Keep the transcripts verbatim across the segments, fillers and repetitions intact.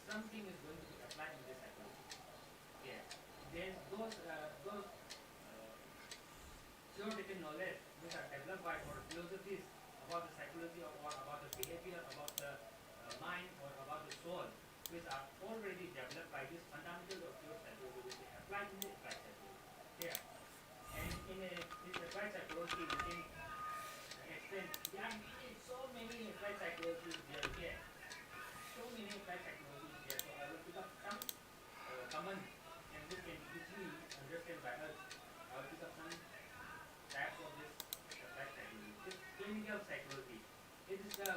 something is going to be applied in this psychology. Okay. Then those, uh, those uh, theoretical knowledge which are developed by our philosophies about the psychology of, or about the behavior, about the uh, mind, or about the soul, which are already developed by this fundamental of pure psychology, which we apply in the applied psychology. Yeah. And in a, in applied psychology, we can explain, there are many, so many applied psychologies there. Yeah. So many applied psychologies there. So I will pick up some uh, common and this can easily understand by us. I will pick up some types of this applied psychology. This clinical psychology. It is the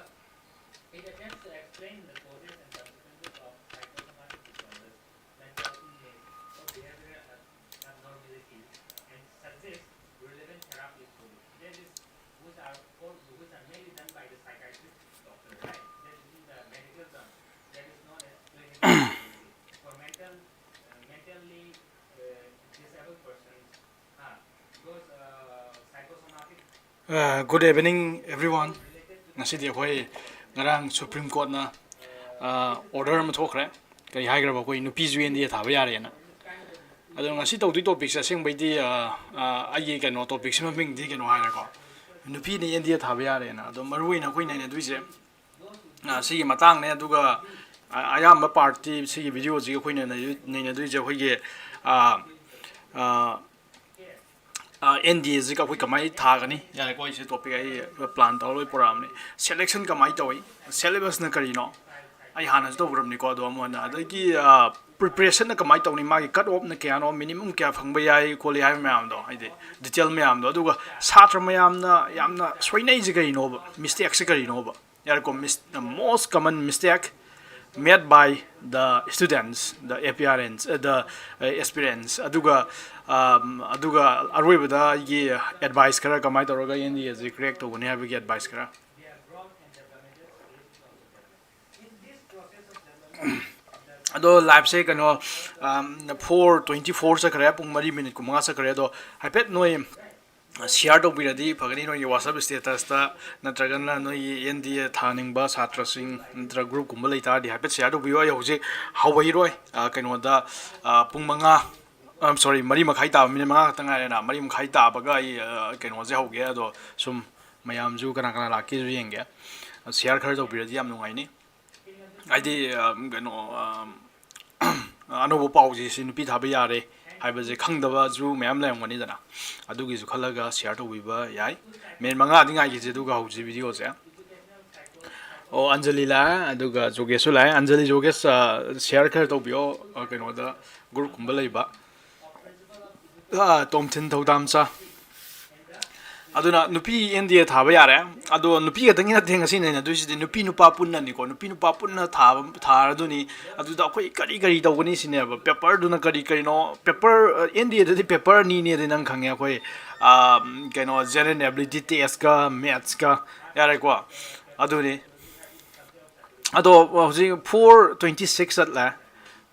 it attempts to explain the causes and consequences of psychosomatic disorders like talking or behavioral ab- abnormalities and suggests relevant therapies for it. That is, which are for, which are mainly done by the psychiatrist doctor, right? That is in the medical term. That is known as clinical psychology. For mental, uh, mentally uh, disabled persons, huh? Those uh, psychosomatic Uh, good evening, everyone. Ngasi di akhoi ngarang Supreme Court na uh, order ama thokre. Kari hai kara ba koi nupi ju N D A thaba yare na. Ado ngasi tau di topic sa sing bai di uh, uh, ayi kano topic sima ming di kano hai ko. Nupi ni N D A thaba yare na. Ado maru na koi na na dui je. Uh, sige matang ne aduga uh, ayamba party sige video sige koi na na na dui je koi ge uh, uh, N D ꯑꯦꯁꯤꯒ ꯑꯩꯈꯣꯏ ꯀꯃꯥꯏꯅ ꯊꯥꯒꯅꯤ? ꯌꯥꯔꯦꯀꯣ, ꯑꯩꯁꯦ topic ꯑꯩ plan ꯇꯧꯔ ꯂꯣꯏ ꯄꯨꯔꯛꯑꯕꯅꯤ꯫ Selection ꯀꯃꯥꯏꯅ ꯇꯧꯏ? ꯁꯦꯂꯦꯕꯁꯅ ꯀꯔꯤꯅꯣ? ꯑꯩ ꯍꯥꯟꯅꯁꯨ ꯇꯧꯔꯕꯅꯤꯀꯣ꯫ ꯑꯗꯣ ꯑꯃꯨꯛ ꯍꯟꯅ ꯑꯗꯒꯤ ꯄ꯭ꯔꯤꯄꯔꯦꯁꯟꯅ ꯀꯃꯥꯏꯅ ꯇꯧꯅꯤ? ꯃꯥꯒꯤ ꯀꯠ ꯑꯣꯐꯅ ꯀꯌꯥꯅꯣ? ꯃꯤꯅꯤꯃꯝ ꯀꯌꯥ ꯐꯪꯕ ꯌꯥꯏ ꯈꯣꯠꯂꯤ ꯍꯥꯏꯕ ꯃꯌꯥꯝꯗꯣ, ꯍꯥꯏꯗꯤ ꯗꯤꯇꯦꯜ ꯃꯌꯥꯝꯗꯣ꯫ ꯑꯗꯨꯒ ꯁꯥꯇ꯭ꯔ ꯃꯌꯥꯝꯅ ꯌꯥꯝꯅ ꯁꯣꯏꯅꯩꯁꯦ ꯀꯔꯤꯅꯣꯕ? ꯃꯤꯁꯇꯦꯛꯁꯦ ꯀꯔꯤꯅꯣꯕ? ꯌꯥꯔꯦꯀꯣ, mis- the most common mistake made by the students, the appearance, uh, the uh, experience. ꯑꯗꯨꯒ ꯑꯝ, ꯑꯗꯨꯒ ꯑꯔꯣꯏꯕꯗ ꯑꯩꯒꯤ ꯑꯦꯗꯚꯥꯏꯁ ꯈꯔ, ꯀꯃꯥꯏꯅ ꯇꯧꯔꯒ ꯑꯦꯟ ꯗꯤ ꯑꯦꯁꯦ ꯀ꯭ꯔꯦꯛ ꯇꯧꯒꯅꯤ ꯍꯥꯏꯕꯒꯤ ꯑꯦꯗꯚꯥꯏꯁ ꯈꯔ꯫ ꯑꯗꯣ ꯂꯥꯏꯞꯁꯦ ꯀꯩꯅꯣ, ꯐꯣꯔ ꯇ꯭ꯋꯦꯟꯇꯤ ꯐꯣꯔ ꯆꯠꯈ꯭ꯔꯦ, ꯄꯨꯡ ꯃꯔꯤ ꯃꯤꯅꯤꯠ ꯀꯨꯟꯃꯉꯥ ꯆꯠꯈ꯭ꯔꯦ꯫ ꯑꯗꯣ ꯍꯥꯏꯐꯦꯠ ꯅꯣꯏ ꯁꯤꯌꯥꯔ ꯇꯧꯕꯤꯔꯗꯤ ꯐꯒꯅꯤ꯫ ꯅꯣꯏꯒꯤ WhatsApp statusꯇ ꯅꯠꯇ꯭ꯔꯒꯅ ꯅꯣꯏꯒꯤ N D A ꯊꯥꯅꯤꯡꯕ ꯁꯥꯇ꯭ꯔꯁꯤꯡ ꯅꯠꯇ꯭ꯔꯒ groupꯀꯨꯝꯕ ꯂꯩꯇꯥꯔꯗꯤ ꯍꯥꯏꯐꯦꯠ ꯁꯤꯌꯥꯔ ꯇꯧꯕꯤꯌꯨ꯫ ꯑꯩ ꯍꯧꯖꯤꯛ ꯍꯧꯔꯣꯏ꯫ ꯑ, ꯀꯩꯅꯣꯗ, ꯑ, ꯄꯨꯡ ꯃꯉꯥ, ꯑ, sorry, ꯃꯔꯤ ꯃꯈꯥꯏ ꯇꯥꯕ, ꯃꯤꯅꯤꯠ ꯃꯉꯥ ꯈꯛꯇ ꯉꯥꯏꯔꯦꯅ, ꯃꯔꯤ ꯃꯈꯥꯏ ꯇꯥꯕꯒ ꯑꯩ, ꯑ, ꯀꯩꯅꯣꯁꯦ ꯍꯧꯒꯦ꯫ ꯑꯗꯣ ꯁꯨꯝ ꯃꯌꯥꯝꯁꯨ ꯀꯅꯥ ꯀꯅꯥ ꯂꯥꯛꯀꯦꯁꯨ ꯌꯦꯡꯒꯦ꯫ ꯁꯤꯌꯥꯔ ꯈꯔ ꯇꯧꯕꯤꯔꯗꯤ ꯌꯥꯝ ꯅꯨꯡꯉꯥꯏꯅꯤ꯫ ꯍꯥꯏꯗꯤ, ꯑ, ꯀꯩꯅꯣ, ꯑ, ꯑꯅꯧꯕ ꯄꯥꯎꯁꯦ ꯁꯤ ꯅꯨꯄꯤ ꯊꯥꯕ ꯌꯥꯔꯦ ꯍꯥꯏꯕꯁꯦ ꯈꯪꯗꯕꯁꯨ ꯃꯌꯥꯝ ꯂꯩꯔꯝꯒꯅꯤꯗꯅ, ꯑꯗꯨꯒꯤꯁꯨ ꯈꯜꯂꯒ ꯁꯤꯌꯥꯔ ꯇꯧꯕꯤꯕ ꯌꯥꯏ꯫ ꯃꯤꯅꯤꯠ ꯃꯉꯥꯗꯤ ꯉꯥꯏꯈꯤꯁꯦ, ꯑꯗꯨꯒ ꯍꯧꯁꯤ ꯚꯤꯗꯤꯑꯣꯁꯦ꯫ ꯑꯣ, ꯑꯟꯖꯂꯤ ꯂꯥꯛꯑꯦ, ꯑꯗꯨꯒ ꯖꯣꯒꯦꯁꯁꯨ ꯂꯥꯛꯑꯦ꯫ ꯑꯟꯖꯂꯤ, ꯖꯣꯒꯦꯁ, ꯑ, ꯁꯤꯌꯥꯔ ꯈꯔ ꯇꯧꯕꯤꯌꯣ, ꯑ, ꯀꯩꯅꯣꯗ, groupꯀꯨꯝꯕ ꯂꯩꯕ꯫ ꯑ, ꯇꯣꯝꯊꯤꯟ ꯊꯧꯗꯥꯝꯆꯥ꯫ ꯑꯗꯨꯅ ꯅꯨꯄꯤ N D A ꯊꯥꯕ ꯌꯥꯔꯦ꯫ ꯑꯗꯣ ꯅꯨꯄꯤ ꯈꯛꯇꯪꯒꯤ ꯅꯠꯇꯦ ꯉꯁꯤ ꯅꯩꯅꯗꯣꯏꯁꯤꯗꯤ, ꯅꯨꯄꯤ ꯅꯨꯄꯥ ꯄꯨꯟꯅꯅꯤꯀꯣ, ꯅꯨꯄꯤ ꯅꯨꯄꯥ ꯄꯨꯟꯅ ꯊꯥꯕ, ꯊꯥꯔꯗꯨꯅꯤ꯫ ꯑꯗꯨꯗ ꯑꯩꯈꯣꯏ ꯀꯔꯤ ꯀꯔꯤ ꯇꯧꯒꯅꯤ ꯁꯤꯅꯦꯕ꯫ ꯄꯦꯄꯔꯗꯨꯅ ꯀꯔꯤ ꯀꯔꯤꯅꯣ? ꯄꯦꯄꯔ, ꯑ, N D Aꯗꯗꯤ ꯄꯦꯄꯔ ꯑꯅꯤꯅꯦꯗꯤ ꯅꯪ ꯈꯪꯉꯦ꯫ ꯑꯩꯈꯣꯏ, ꯑ, ꯀꯩꯅꯣ, general ability testꯀ mathsꯀ, ꯌꯥꯔꯦꯀꯣ? ꯑꯗꯨꯅꯤ꯫ ꯑꯗꯣ ꯍꯧꯖꯤꯛ four twenty six ꯆꯠꯂꯦ꯫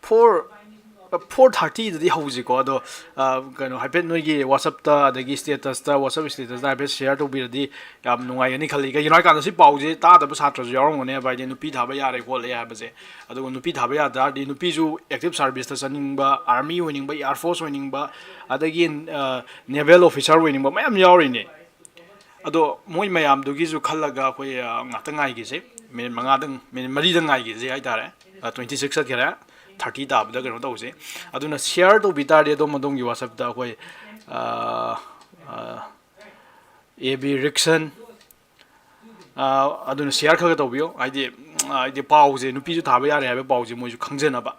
Four, four thirtyꯗꯗꯤ ꯍꯧꯁꯤꯀꯣ꯫ ꯑꯗꯣ, ꯑ, ꯀꯩꯅꯣ, ꯍꯥꯏꯐꯦꯠ ꯅꯣꯏꯒꯤ WhatsAppꯇ, ꯑꯗꯒꯤ statusꯇ, WhatsApp statusꯇ ꯍꯥꯏꯐꯦꯠ ꯁꯤꯌꯥꯔ ꯇꯧꯕꯤꯔꯗꯤ ꯌꯥꯝ ꯅꯨꯡꯉꯥꯏꯒꯅꯤ ꯈꯜꯂꯤ꯫ ꯀꯩꯒꯤꯅꯣ ꯍꯥꯏꯀꯥꯟꯗ ꯁꯤ ꯄꯥꯎꯁꯦ ꯇꯥꯗꯕ ꯁꯥꯇ꯭ꯔꯁꯨ ꯌꯥꯎꯔꯝꯒꯅꯦꯕ, ꯍꯥꯏꯗꯤ ꯅꯨꯄꯤ ꯊꯥꯕ ꯌꯥꯔꯦ ꯈꯣꯠꯂꯦ ꯍꯥꯏꯕꯁꯦ꯫ ꯑꯗꯨꯒ ꯅꯨꯄꯤ ꯊꯥꯕ ꯌꯥ ꯇꯥꯔꯗꯤ ꯅꯨꯄꯤꯁꯨ active serviceꯇ ꯆꯠꯅꯤꯡꯕ, army ꯑꯣꯏꯅꯤꯡꯕ, air force ꯑꯣꯏꯅꯤꯡꯕ, ꯑꯗꯒꯤ, ꯑ, naval officer ꯑꯣꯏꯅꯤꯡꯕ ꯃꯌꯥꯝ ꯌꯥꯎꯔꯤꯅꯦ꯫ ꯑꯗꯣ ꯃꯣꯏ ꯃꯌꯥꯝꯗꯨꯒꯤꯁꯨ ꯈꯜꯂꯒ ꯑꯩꯈꯣꯏ, ꯑ, ꯉꯥꯛꯇꯪ ꯉꯥꯏꯈꯤꯁꯦ꯫ ꯃꯤꯅꯤꯠ ꯃꯉꯥꯗꯪ, ꯃꯤꯅꯤꯠ ꯃꯔꯤꯗꯪ ꯉꯥꯏꯈꯤꯁꯦ ꯍꯥꯏꯇꯥꯔꯦ꯫ ꯑ, twenty six ꯆꯠꯈ꯭ꯔꯦ, thirty ꯇꯥꯕꯗ ꯀꯩꯅꯣ ꯇꯧꯁꯦ꯫ ꯑꯗꯨꯅ ꯁꯤꯌꯥꯔ ꯇꯧꯕꯤ ꯇꯥꯔꯗꯤ ꯑꯗꯣꯝ ꯑꯗꯣꯝꯒꯤ WhatsAppꯇ ꯑꯩꯈꯣꯏ, ꯑ, ꯑ, A B Rickson, ꯑ, ꯑꯗꯨꯅ ꯁꯤꯌꯥꯔ ꯈꯔ ꯈꯔ ꯇꯧꯕꯤꯌꯣ꯫ ꯍꯥꯏꯗꯤ, ꯑ, ꯍꯥꯏꯗꯤ ꯄꯥꯎꯁꯦ, ꯅꯨꯄꯤꯁꯨ ꯊꯥꯕ ꯌꯥꯔꯦ ꯍꯥꯏꯕ ꯄꯥꯎꯁꯦ ꯃꯣꯏꯁꯨ ꯈꯪꯖꯅꯕ꯫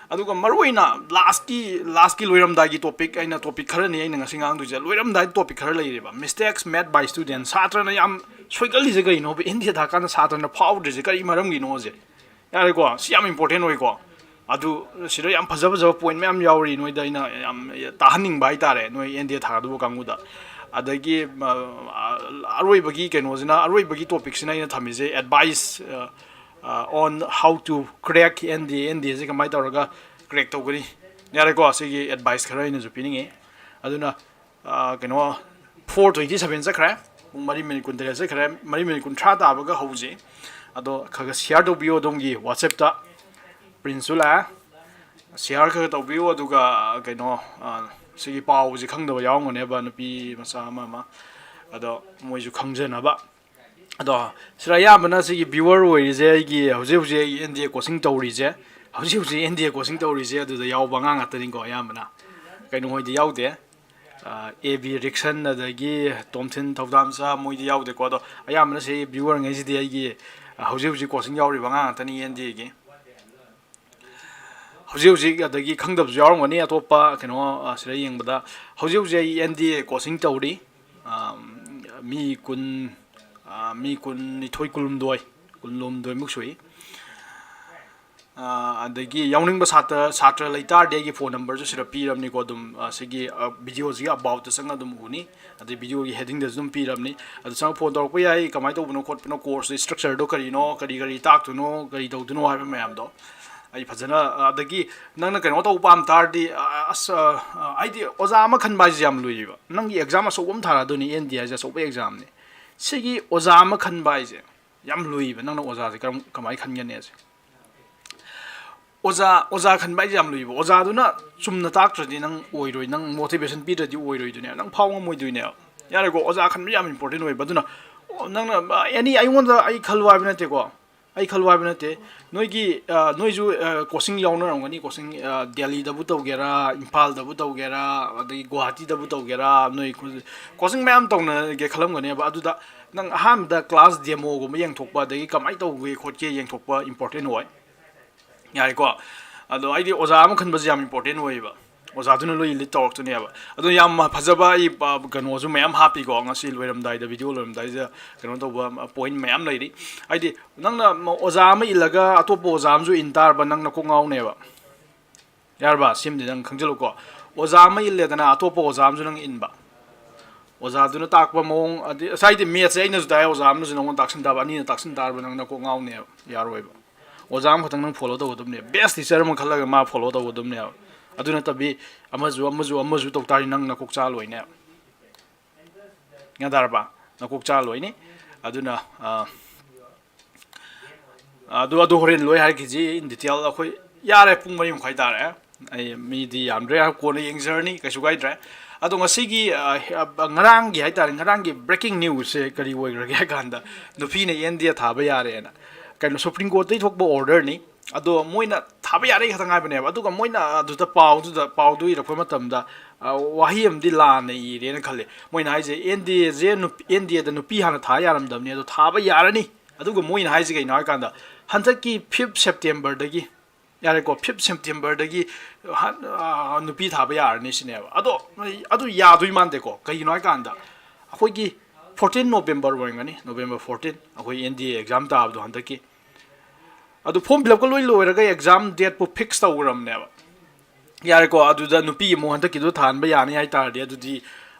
ꯑꯗꯨꯒ ꯃꯔꯨꯑꯣꯏꯅ ꯂꯥꯁꯀꯤ, ꯂꯥꯁꯀꯤ ꯂꯣꯏꯔꯝꯗꯥꯏꯒꯤ ꯇꯣꯄꯤꯛ, ꯑꯩꯅ ꯇꯣꯄꯤꯛ ꯈꯔꯅꯤ ꯑꯩꯅ ꯉꯁꯤ ꯉꯥꯡꯗꯣꯏꯁꯦ꯫ ꯂꯣꯏꯔꯝꯗꯥꯏ ꯇꯣꯄꯤꯛ ꯈꯔ ꯂꯩꯔꯦꯕ, mistakes made by student꯫ ꯁꯥꯇ꯭ꯔꯅ ꯌꯥꯝ ꯁꯣꯏꯒꯜꯂꯤꯁꯦ ꯀꯔꯤꯅꯣꯕ? N D A ꯊꯥꯀꯥꯟꯗ ꯁꯥꯇ꯭ꯔꯅ ꯐꯥꯎꯗ꯭ꯔꯤꯁꯦ ꯀꯔꯤ ꯃꯔꯝꯒꯤꯅꯣꯁꯦ? ꯌꯥꯔꯦꯀꯣ, ꯁꯤ ꯌꯥꯝ important ꯑꯣꯏꯀꯣ꯫ ꯑꯗꯨ ꯁꯤꯗ ꯌꯥꯝ ꯐꯖ ꯐꯖꯕ ꯄꯣꯏꯟ ꯃꯌꯥꯝ ꯌꯥꯎꯔꯤ, ꯅꯣꯏꯗ ꯑꯩꯅ ꯌꯥꯝ ꯇꯥꯍꯟꯅꯤꯡꯕ ꯍꯥꯏꯇꯥꯔꯦ, ꯅꯣꯏ N D A ꯊꯥꯒꯗꯧꯕ ꯀꯥꯡꯕꯨꯗ꯫ ꯑꯗꯒꯤ, ꯑ, ꯑ, ꯑꯔꯣꯏꯕꯒꯤ ꯀꯩꯅꯣꯁꯤꯅ, ꯑꯔꯣꯏꯕꯒꯤ ꯇꯣꯄꯤꯛꯁꯤꯅ ꯑꯩꯅ ꯊꯝꯃꯤꯁꯦ advice, ꯑ, ꯑ, on how to crack N D A, N D Aꯁꯦ ꯀꯃꯥꯏꯅ ꯇꯧꯔꯒ crack ꯇꯧꯒꯅꯤ꯫ ꯌꯥꯔꯦꯀꯣ, ꯁꯤꯒꯤ advice ꯈꯔ ꯑꯩꯅꯁꯨ ꯄꯤꯅꯤꯡꯉꯤ꯫ ꯑꯗꯨꯅ, ꯑ, ꯀꯩꯅꯣ, ꯐꯣꯔ ꯇ꯭ꯋꯦꯟꯇꯤ ꯁꯚꯦꯟ ꯆꯠꯈ꯭ꯔꯦ꯫ ꯄꯨꯡ ꯃꯔꯤ ꯃꯤꯅꯤꯠ ꯀꯨꯟꯇꯔꯦꯠ ꯆꯠꯈ꯭ꯔꯦ꯫ ꯃꯔꯤ ꯃꯤꯅꯤꯠ ꯀꯨꯟꯊ꯭ꯔꯥ ꯇꯥꯕꯒ ꯍꯧꯖꯩ꯫ ꯑꯗꯣ ꯈꯔ ꯈꯔ ꯁꯤꯌꯥꯔ ꯇꯧꯕꯤꯌꯣ ꯑꯗꯣꯝꯒꯤ ꯋꯥꯆꯦꯞꯇ꯫ ꯄ꯭ꯔꯤꯟꯁꯁꯨ ꯂꯥꯛꯑꯦ꯫ ꯁꯤꯌꯥꯔ ꯈꯔ ꯈꯔ ꯇꯧꯕꯤꯌꯨ꯫ ꯑꯗꯨꯒ ꯀꯩꯅꯣ, ꯁꯤꯒꯤ ꯄꯥꯎꯁꯦ ꯈꯪꯗꯕ ꯌꯥꯎꯔꯝꯒꯅꯦꯕ, ꯅꯨꯄꯤ ꯃꯆꯥ ꯑꯃ ꯑꯃ꯫ ꯑꯗꯣ ꯃꯣꯏꯁꯨ ꯈꯪꯖꯅꯕ꯫ ꯑꯗꯣ ꯁꯤꯗ ꯑꯌꯥꯝꯕꯅ ꯁꯤꯒꯤ ꯚ꯭ꯌꯨꯋꯔ ꯑꯣꯏꯔꯤꯁꯦ, ꯑꯩꯒꯤ ꯍꯧꯖꯤꯛ ꯍꯧꯖꯤꯛ ꯑꯩ ꯑꯦꯟ ꯗꯤ ꯑꯦ ꯀꯣꯆꯤꯡ ꯇꯧꯔꯤꯁꯦ, ꯍꯧꯖꯤꯛ ꯍꯧꯖꯤꯛ ꯑꯦꯟ ꯗꯤ ꯑꯦ ꯀꯣꯆꯤꯡ ꯇꯧꯔꯤꯁꯦ ꯑꯗꯨꯗ ꯌꯥꯎꯕ ꯑꯉꯥꯡ ꯉꯥꯛꯇꯅꯤꯀꯣ꯫ ꯑꯌꯥꯝꯕꯅ ꯀꯩꯅꯣ ꯍꯣꯏꯗꯤ ꯌꯥꯎꯗꯦ꯫ ꯑꯦ ꯕꯤ ꯔꯤꯛꯁꯟ, ꯑꯗꯒꯤ ꯇꯣꯝꯊꯤꯟ ꯊꯧꯗꯥꯝꯆꯥ, ꯃꯣꯏꯗꯤ ꯌꯥꯎꯗꯦꯀꯣ꯫ ꯑꯗꯣ ꯑꯌꯥꯝꯕꯅ ꯁꯤ ꯚ꯭ꯌꯨꯋꯔꯉꯩꯁꯤꯗꯤ ꯑꯩꯒꯤ ꯍꯧꯖꯤꯛ ꯍꯧꯖꯤꯛ ꯀꯣꯆꯤꯡ ꯌꯥꯎꯔꯤꯕ ꯑꯉꯥꯡ ꯉꯥꯛꯇꯅꯤ, ꯑꯦꯟ ꯗꯤ ꯑꯦꯒꯤ꯫ ꯍꯧꯖꯤꯛ ꯍꯧꯖꯤꯛ ꯑꯗꯒꯤ ꯈꯪꯗꯕꯁꯨ ꯌꯥꯎꯔꯝꯒꯅꯤ꯫ ꯑꯇꯣꯞꯄ ꯀꯩꯅꯣ, ꯁꯤꯗ ꯌꯦꯡꯕꯗ ꯍꯧꯖꯤꯛ ꯍꯧꯖꯤꯛ ꯑꯩ ꯑꯦꯟ ꯗꯤ ꯑꯦ ꯀꯣꯆꯤꯡ ꯇꯧꯔꯤ꯫ ꯃꯤ ꯀꯨꯟ, ꯃꯤ ꯀꯨꯟꯅꯤꯊꯣꯏ, ꯀꯨꯟꯍꯨꯝꯗꯣꯏ, ꯀꯨꯟꯍꯨꯝꯗꯣꯏꯃꯨꯛ ꯁꯨꯏ꯫ ꯑꯗꯒꯤ ꯌꯥꯎꯅꯤꯡꯕ ꯁꯥꯇ꯭ꯔ ꯁꯥꯇ꯭ꯔ ꯂꯩꯇꯥꯔꯗꯤ ꯑꯩꯒꯤ ꯐꯣꯟ ꯅꯝꯕꯔꯁꯨ ꯁꯤꯗ ꯄꯤꯔꯕꯅꯤꯀꯣ꯫ ꯑꯗꯨꯝ ꯁꯤꯒꯤ ꯚꯤꯗꯤꯑꯣꯁꯤꯒꯤ ꯑꯕꯥꯎꯠꯇ ꯆꯪꯉ ꯑꯗꯨꯝ ꯎꯅꯤ꯫ ꯑꯗꯩ ꯚꯤꯗꯤꯑꯣꯒꯤ ꯍꯦꯗꯤꯡꯗꯁꯨ ꯑꯗꯨꯝ ꯄꯤꯔꯕꯅꯤ꯫ ꯑꯗꯨ ꯆꯪꯉ ꯐꯣꯟ ꯇꯧꯔꯛꯄ ꯌꯥꯏ꯫ ꯀꯃꯥꯏꯅ ꯇꯧꯕꯅꯣ ꯈꯣꯠꯄꯅꯣ, ꯀꯣꯔꯁ ꯏꯁꯇ꯭ꯔꯛꯆꯔꯗꯣ ꯀꯔꯤꯅꯣ, ꯀꯔꯤ ꯀꯔꯤ ꯇꯥꯛꯇꯣꯏꯅꯣ, ꯀꯔꯤ ꯇꯧꯗꯣꯏꯅꯣ ꯍꯥꯏꯕ ꯃꯌꯥꯝꯗꯣ ꯑꯩ ꯐꯖꯅ꯫ ꯑꯗꯒꯤ ꯅꯪꯅ ꯀꯩꯅꯣ ꯇꯧꯕ ꯄꯥꯝ ꯇꯥꯔꯗꯤ, ꯑꯁ, ꯍꯥꯏꯗꯤ ꯑꯣꯖꯥ ꯑꯃ ꯈꯟꯕ ꯍꯥꯏꯁꯦ ꯌꯥꯝ ꯂꯨꯏꯌꯦꯕ꯫ ꯅꯪꯒꯤ ꯑꯦꯛꯖꯥꯝ ꯑꯆꯧꯕ ꯑꯃ ꯊꯥꯔꯛꯑꯗꯣꯏꯅꯤ, ꯑꯦꯟ ꯗꯤ ꯑꯦ ꯍꯥꯏꯁꯦ ꯑꯆꯧꯕ ꯑꯦꯛꯖꯥꯝꯅꯤ꯫ ꯁꯤꯒꯤ ꯑꯣꯖꯥ ꯑꯃ ꯈꯟꯕ ꯍꯥꯏꯁꯦ ꯌꯥꯝ ꯂꯨꯏꯕ꯫ ꯅꯪꯅ ꯑꯣꯖꯥꯁꯦ ꯀꯔꯝ, ꯀꯃꯥꯏꯅ ꯈꯟꯒꯅꯤ ꯍꯥꯏꯁꯦ? ꯑꯣꯖꯥ, ꯑꯣꯖꯥ ꯈꯟꯕ ꯍꯥꯏꯁꯦ ꯌꯥꯝ ꯂꯨꯏꯕ꯫ ꯑꯣꯖꯥꯗꯨꯅ ꯆꯨꯝꯅ ꯇꯥꯛꯇ꯭ꯔꯗꯤ ꯅꯪ ꯑꯣꯏꯔꯣꯏ, ꯅꯪ ꯃꯣꯇꯤꯚꯦꯁꯟ ꯄꯤꯗ꯭ꯔꯗꯤ ꯑꯣꯏꯔꯣꯏꯗꯣꯏꯅꯦꯕ, ꯅꯪ ꯐꯥꯎ ꯉꯝꯃꯣꯏꯗꯣꯏꯅꯦꯕ꯫ ꯌꯥꯔꯦꯀꯣ, ꯑꯣꯖꯥ ꯈꯟꯕ ꯌꯥꯝ ꯏꯝꯄꯣꯔꯇꯦꯟ ꯑꯣꯏꯕ꯫ ꯑꯗꯨꯅ, ꯑꯣ, ꯅꯪꯅ, ꯑꯦꯅꯤ, ꯑꯩꯉꯣꯟꯗ ꯑꯩ ꯈꯜꯂꯨ ꯍꯥꯏꯕ ꯅꯠꯇꯦꯀꯣ, ꯑꯩ ꯈꯜꯂꯨ ꯍꯥꯏꯕ ꯅꯠꯇꯦ꯫ ꯅꯣꯏꯒꯤ, ꯅꯣꯏꯁꯨ ꯀꯣꯆꯤꯡ ꯌꯥꯎꯅꯔꯝꯒꯅꯤ, ꯀꯣꯆꯤꯡ, ꯗꯦꯜꯂꯤꯗꯕꯨ ꯇꯧꯒꯦꯔꯥ, ꯏꯝꯐꯥꯜꯗꯕꯨ ꯇꯧꯒꯦꯔꯥ, ꯑꯗꯒꯤ ꯒꯨꯋꯥꯍꯥꯇꯤꯗꯕꯨ ꯇꯧꯒꯦꯔꯥ, ꯅꯣꯏ ꯀꯣꯆꯤꯡ ꯃꯌꯥꯝ ꯇꯧꯅꯒꯦ ꯈꯜꯂꯝꯒꯅꯦꯕ꯫ ꯑꯗꯨꯗ ꯅꯪ ꯑꯍꯥꯟꯕꯗ ꯀ꯭ꯂꯥꯁ ꯗꯦꯃꯣꯒꯨꯝꯕ ꯌꯦꯡꯊꯣꯛꯄ, ꯑꯗꯒꯤ ꯀꯃꯥꯏꯅ ꯇꯧꯒꯦ ꯈꯣꯠꯀꯦ ꯌꯦꯡꯊꯣꯛꯄ ꯏꯝꯄꯣꯔꯇꯦꯟ ꯑꯣꯏ꯫ ꯌꯥꯔꯦꯀꯣ? ꯑꯗꯣ ꯑꯩꯗꯤ ꯑꯣꯖꯥ ꯑꯃ ꯈꯟꯕꯁꯦ ꯌꯥꯝ ꯏꯝꯄꯣꯔꯇꯦꯟ ꯑꯣꯏꯌꯦꯕ꯫ ꯑꯣꯖꯥꯗꯨꯅ ꯂꯣꯏ ꯂꯤꯠ ꯇꯧꯔꯛꯇꯣꯏꯅꯦꯕ꯫ ꯑꯗꯣ ꯌꯥꯝ ꯐꯖꯕ ꯑꯩ, ꯑ, ꯀꯩꯅꯣꯁꯨ ꯃꯌꯥꯝ ꯍꯥꯞꯄꯤꯀꯣ꯫ ꯉꯁꯤ ꯂꯣꯏꯔꯝꯗꯥꯏꯗ, ꯚꯤꯗꯤꯑꯣ ꯂꯣꯏꯔꯝꯗꯥꯏꯁꯤꯗ ꯀꯩꯅꯣ ꯇꯧꯕ, ꯑ, ꯄꯣꯏꯟ ꯃꯌꯥꯝ ꯂꯩꯔꯤ꯫ ꯍꯥꯏꯗꯤ ꯅꯪꯅ ꯃ-, ꯑꯣꯖꯥ ꯑꯃ ꯏꯜꯂꯒ ꯑꯇꯣꯞꯄ ꯑꯣꯖꯥ ꯑꯃꯁꯨ ꯏꯟ ꯇꯥꯔꯕ, ꯅꯪ ꯅꯀꯣꯛ ꯉꯥꯎꯅꯦꯕ꯫ ꯌꯥꯔꯕ? ꯁꯤꯃꯗꯤ ꯅꯪ ꯈꯪꯖꯤꯜꯂꯨꯀꯣ꯫ ꯑꯣꯖꯥ ꯑꯃ ꯏꯜꯂꯦꯗꯅ, ꯑꯇꯣꯞꯄ ꯑꯣꯖꯥ ꯑꯃꯁꯨ ꯅꯪ ꯏꯟꯕ꯫ ꯑꯣꯖꯥꯗꯨꯅ ꯇꯥꯛꯄ ꯃꯑꯣꯡ, ꯑꯗꯤ, ꯉꯁꯥꯏꯗꯤ ꯃꯦꯠꯁꯦ ꯑꯩꯅꯁꯨ ꯇꯥꯛꯑꯦ, ꯑꯣꯖꯥ ꯑꯃꯅꯁꯨ ꯅꯪꯉꯣꯟꯗ ꯇꯥꯛꯁꯤꯟ ꯇꯥꯕ, ꯑꯅꯤꯅ ꯇꯥꯛꯁꯤꯟ ꯇꯥꯔꯕ, ꯅꯪ ꯅꯀꯣꯛ ꯉꯥꯎꯅꯦꯕ꯫ ꯌꯥꯔꯣꯏꯕ꯫ ꯑꯣꯖꯥ ꯑꯃꯈꯛꯇꯪ ꯅꯪ ꯐꯣꯂꯣ ꯇꯧꯒꯗꯕꯅꯦ꯫ ꯕꯦꯁ ꯇꯤꯆꯔ ꯑꯃ ꯈꯜꯂꯒ ꯃꯥ ꯐꯣꯂꯣ ꯇꯧꯒꯗꯕꯅꯦꯕ꯫ ꯑꯗꯨ ꯅꯠꯇꯕꯤ ꯑꯃꯁꯨ, ꯑꯃꯁꯨ, ꯑꯃꯁꯨ ꯇꯧ ꯇꯥꯔꯗꯤ ꯅꯪ ꯅꯀꯣꯛ ꯆꯥꯛꯑ ꯂꯣꯏꯅꯦꯕ꯫ ꯒ꯭ꯌꯥꯟ ꯇꯥꯔꯕ? ꯅꯀꯣꯛ ꯆꯥ ꯂꯣꯏꯅꯤ꯫ ꯑꯗꯨꯅ ꯑꯗꯨ ꯑꯗꯨ ꯍꯣꯔꯦꯟ ꯂꯣꯏ ꯍꯥꯏꯔꯛꯈꯤꯁꯤ in detail꯫ ꯑꯩꯈꯣꯏ ꯌꯥꯔꯦ, ꯄꯨꯡ ꯃꯔꯤ ꯃꯈꯥꯏ ꯇꯥꯔꯦ꯫ ꯑꯩ ꯃꯤꯗꯤ ꯌꯥꯝꯗ꯭ꯔꯦ, ꯀꯣꯟꯅ ꯌꯦꯡꯖꯔꯅꯤ, ꯀꯩꯁꯨ ꯀꯥꯏꯗ꯭ꯔꯦ꯫ ꯑꯗꯣ ꯉꯁꯤꯒꯤ ꯉꯔꯥꯡꯒꯤ ꯍꯥꯏꯇꯥꯔꯦ, ꯉꯔꯥꯡꯒꯤ breaking newsꯁꯦ ꯀꯔꯤ ꯑꯣꯏꯈ꯭ꯔꯒꯦ ꯍꯥꯏ ꯀꯥꯟꯗ, ꯅꯨꯄꯤꯅ NDA ꯊꯥꯕ ꯌꯥꯔꯦꯅ ꯀꯩꯅꯣ Supreme Courtꯇꯒꯤ ꯊꯣꯛꯄ orderꯅꯤ꯫ ꯑꯗꯣ ꯃꯣꯏꯅ ꯊꯥꯕ ꯌꯥꯔꯦ ꯈꯛꯇ ꯉꯥꯏꯕꯅꯦꯕ꯫ ꯑꯗꯨꯒ ꯃꯣꯏꯅ ꯑꯗꯨꯗ ꯄꯥꯎꯗꯨꯗ ꯄꯥꯎꯗꯨ ꯏꯔꯛꯄ ꯃꯇꯝꯗ ꯋꯥꯍꯩ ꯑꯃꯗꯤ ꯂꯥꯟꯅ ꯏꯔꯦꯅ ꯈꯜꯂꯦ꯫ ꯃꯣꯏꯅ ꯍꯥꯏꯁꯦ NDAꯁꯦ, NDAꯗ ꯅꯨꯄꯤ ꯍꯥꯟꯅ ꯊꯥ ꯌꯥꯔꯝꯗꯕꯅꯤ, ꯑꯗꯣ ꯊꯥꯕ ꯌꯥꯔꯅꯤ꯫ ꯑꯗꯨꯒ ꯃꯣꯏꯅ ꯍꯥꯏꯁꯦ ꯀꯩꯅꯣ ꯍꯥꯏꯀꯥꯟꯗ, ꯍꯟꯗꯛꯀꯤ fifth Septemberꯗꯒꯤ, ꯌꯥꯔꯦꯀꯣ, fifth Septemberꯗꯒꯤ ꯅꯨꯄꯤ ꯊꯥꯕ ꯌꯥꯔꯅꯤ ꯁꯤꯅꯦꯕ꯫ ꯑꯗꯣ ꯑꯗꯨ ꯌꯥꯗꯣꯏ ꯃꯥꯟꯗꯦꯀꯣ꯫ ꯀꯩꯒꯤꯅꯣ ꯍꯥꯏꯀꯥꯟꯗ, ꯑꯩꯈꯣꯏꯒꯤ fourteen November ꯑꯣꯏꯔꯝꯒꯅꯤ, November fourteen ꯑꯩꯈꯣꯏ NDA exam ꯇꯥꯕꯗꯣ ꯍꯟꯗꯛꯀꯤ꯫ ꯑꯗꯨ form fill upꯀ ꯂꯣꯏ ꯂꯣꯏꯔꯒ exam dateꯄꯨ fix ꯇꯧꯈ꯭ꯔꯕꯅꯦꯕ꯫ ꯌꯥꯔꯦꯀꯣ, ꯑꯗꯨꯗ ꯅꯨꯄꯤ ꯑꯃꯨꯛ ꯍꯟꯗꯛꯀꯤꯗꯣ ꯊꯥꯍꯟꯕ ꯌꯥꯅꯤ ꯍꯥꯏꯇꯥꯔꯗꯤ, ꯑꯗꯨꯗꯤ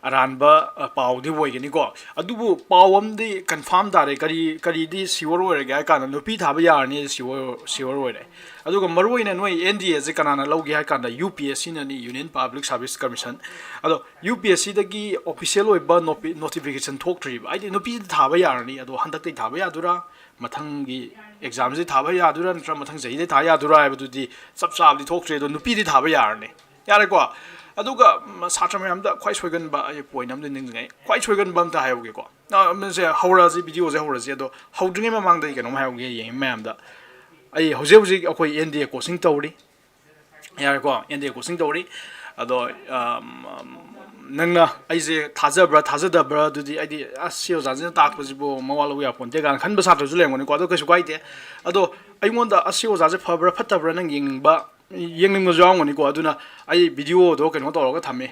ꯑꯔꯥꯟꯕ ꯄꯥꯎꯗꯤ ꯑꯣꯏꯒꯅꯤꯀꯣ꯫ ꯑꯗꯨꯕꯨ ꯄꯥꯎ ꯑꯃꯗꯤ confirm ꯇꯥꯔꯦ꯫ ꯀꯔꯤ ꯀꯔꯤꯗꯤ sure ꯑꯣꯏꯔꯒꯦ ꯍꯥꯏ ꯀꯥꯟꯗ, ꯅꯨꯄꯤ ꯊꯥꯕ ꯌꯥꯔꯅꯤ, sure sure ꯑꯣꯏꯔꯦ꯫ ꯑꯗꯨꯒ ꯃꯔꯨꯑꯣꯏꯅ ꯅꯣꯏ NDAꯁꯦ ꯀꯅꯥꯅ ꯂꯧꯒꯦ ꯍꯥꯏ ꯀꯥꯟꯗ, UPSCꯅꯅꯤ, Union Public Service Commission꯫ ꯑꯗꯣ UPSCꯗꯒꯤ official ꯑꯣꯏꯕ notification ꯊꯣꯛꯇ꯭ꯔꯤꯕ꯫ ꯍꯥꯏꯗꯤ ꯅꯨꯄꯤꯗꯤ ꯊꯥꯕ ꯌꯥꯔꯅꯤ, ꯑꯗꯣ ꯍꯟꯗꯛꯇꯩ ꯊꯥꯕ ꯌꯥꯗꯣꯏꯔꯥ, ꯃꯊꯪꯒꯤ examꯁꯤ ꯊꯥꯕ ꯌꯥꯗꯣꯏꯔꯥ ꯅꯠꯇ꯭ꯔꯒ ꯃꯊꯪ ꯆꯍꯤꯗ ꯊꯥ ꯌꯥꯗꯣꯏꯔꯥ ꯍꯥꯏꯕꯗꯨꯗꯤ ꯆꯞ ꯆꯥꯕꯗꯤ ꯊꯣꯛꯇ꯭ꯔꯤ꯫ ꯑꯗꯣ ꯅꯨꯄꯤꯗꯤ ꯊꯥꯕ ꯌꯥꯔꯅꯤ, ꯌꯥꯔꯦꯀꯣ꯫ ꯑꯗꯨꯒ ꯁꯥꯇ꯭ꯔ ꯃꯌꯥꯝꯗ ꯈ꯭ꯋꯥꯏ ꯁꯣꯏꯒꯟꯕ ꯑꯩ point ꯑꯃꯗꯤ ꯅꯤꯡꯁꯤꯡꯉꯦ꯫ ꯈ꯭ꯋꯥꯏ ꯁꯣꯏꯒꯟꯕ ꯑꯝꯇ ꯍꯥꯏꯍꯧꯒꯦꯀꯣ꯫ ꯁꯦ ꯍꯧꯔꯁꯤ, videoꯁꯦ ꯍꯧꯔꯁꯤ꯫ ꯑꯗꯣ ꯍꯧꯗ꯭ꯔꯤꯉꯩ ꯃꯃꯥꯡꯗ ꯑꯩ ꯀꯩꯅꯣꯝ ꯍꯥꯏꯍꯧꯒꯦ ꯌꯦꯡꯉꯤ ꯃꯌꯥꯝꯗ꯫ ꯑꯩ ꯍꯧꯖꯤꯛ ꯍꯧꯖꯤꯛ ꯑꯩꯈꯣꯏ NDA coaching ꯇꯧꯔꯤ, ꯌꯥꯔꯦꯀꯣ, NDA coaching ꯇꯧꯔꯤ꯫ ꯑꯗꯣ ꯅꯪꯅ ꯑꯩꯁꯦ ꯊꯥꯖꯕ꯭ꯔꯥ ꯊꯥꯖꯗꯕ꯭ꯔꯥ ꯑꯗꯨꯗꯤ, ꯑꯩꯗꯤ ꯑꯁ, ꯁꯤ ꯑꯣꯖꯥꯁꯤꯅ ꯇꯥꯛꯄꯁꯤꯕꯨ ꯃꯋꯥ ꯂꯧꯕ ꯌꯥꯄꯣꯟꯇꯦ ꯀꯥꯏꯅ ꯈꯟꯕ ꯁꯥꯇ꯭ꯔꯁꯨ ꯂꯩꯔꯝꯒꯅꯤꯀꯣ꯫ ꯑꯗꯣ ꯀꯩꯁꯨ ꯀꯥꯏꯗꯦ꯫ ꯑꯗꯣ ꯑꯩꯉꯣꯟꯗ ꯑꯁꯤ ꯑꯣꯖꯥꯁꯦ ꯐꯕ꯭ꯔꯥ ꯐꯠꯇꯕ꯭ꯔꯥ ꯅꯪ ꯌꯦꯡꯅꯤꯡꯕ, ꯌꯦꯡꯅꯤꯡꯕꯁꯨ ꯌꯥꯎꯔꯝꯒꯅꯤꯀꯣ꯫ ꯑꯗꯨꯅ ꯑꯩ videoꯗꯣ ꯀꯩꯅꯣ ꯇꯧꯔꯒ ꯊꯝꯃꯦ,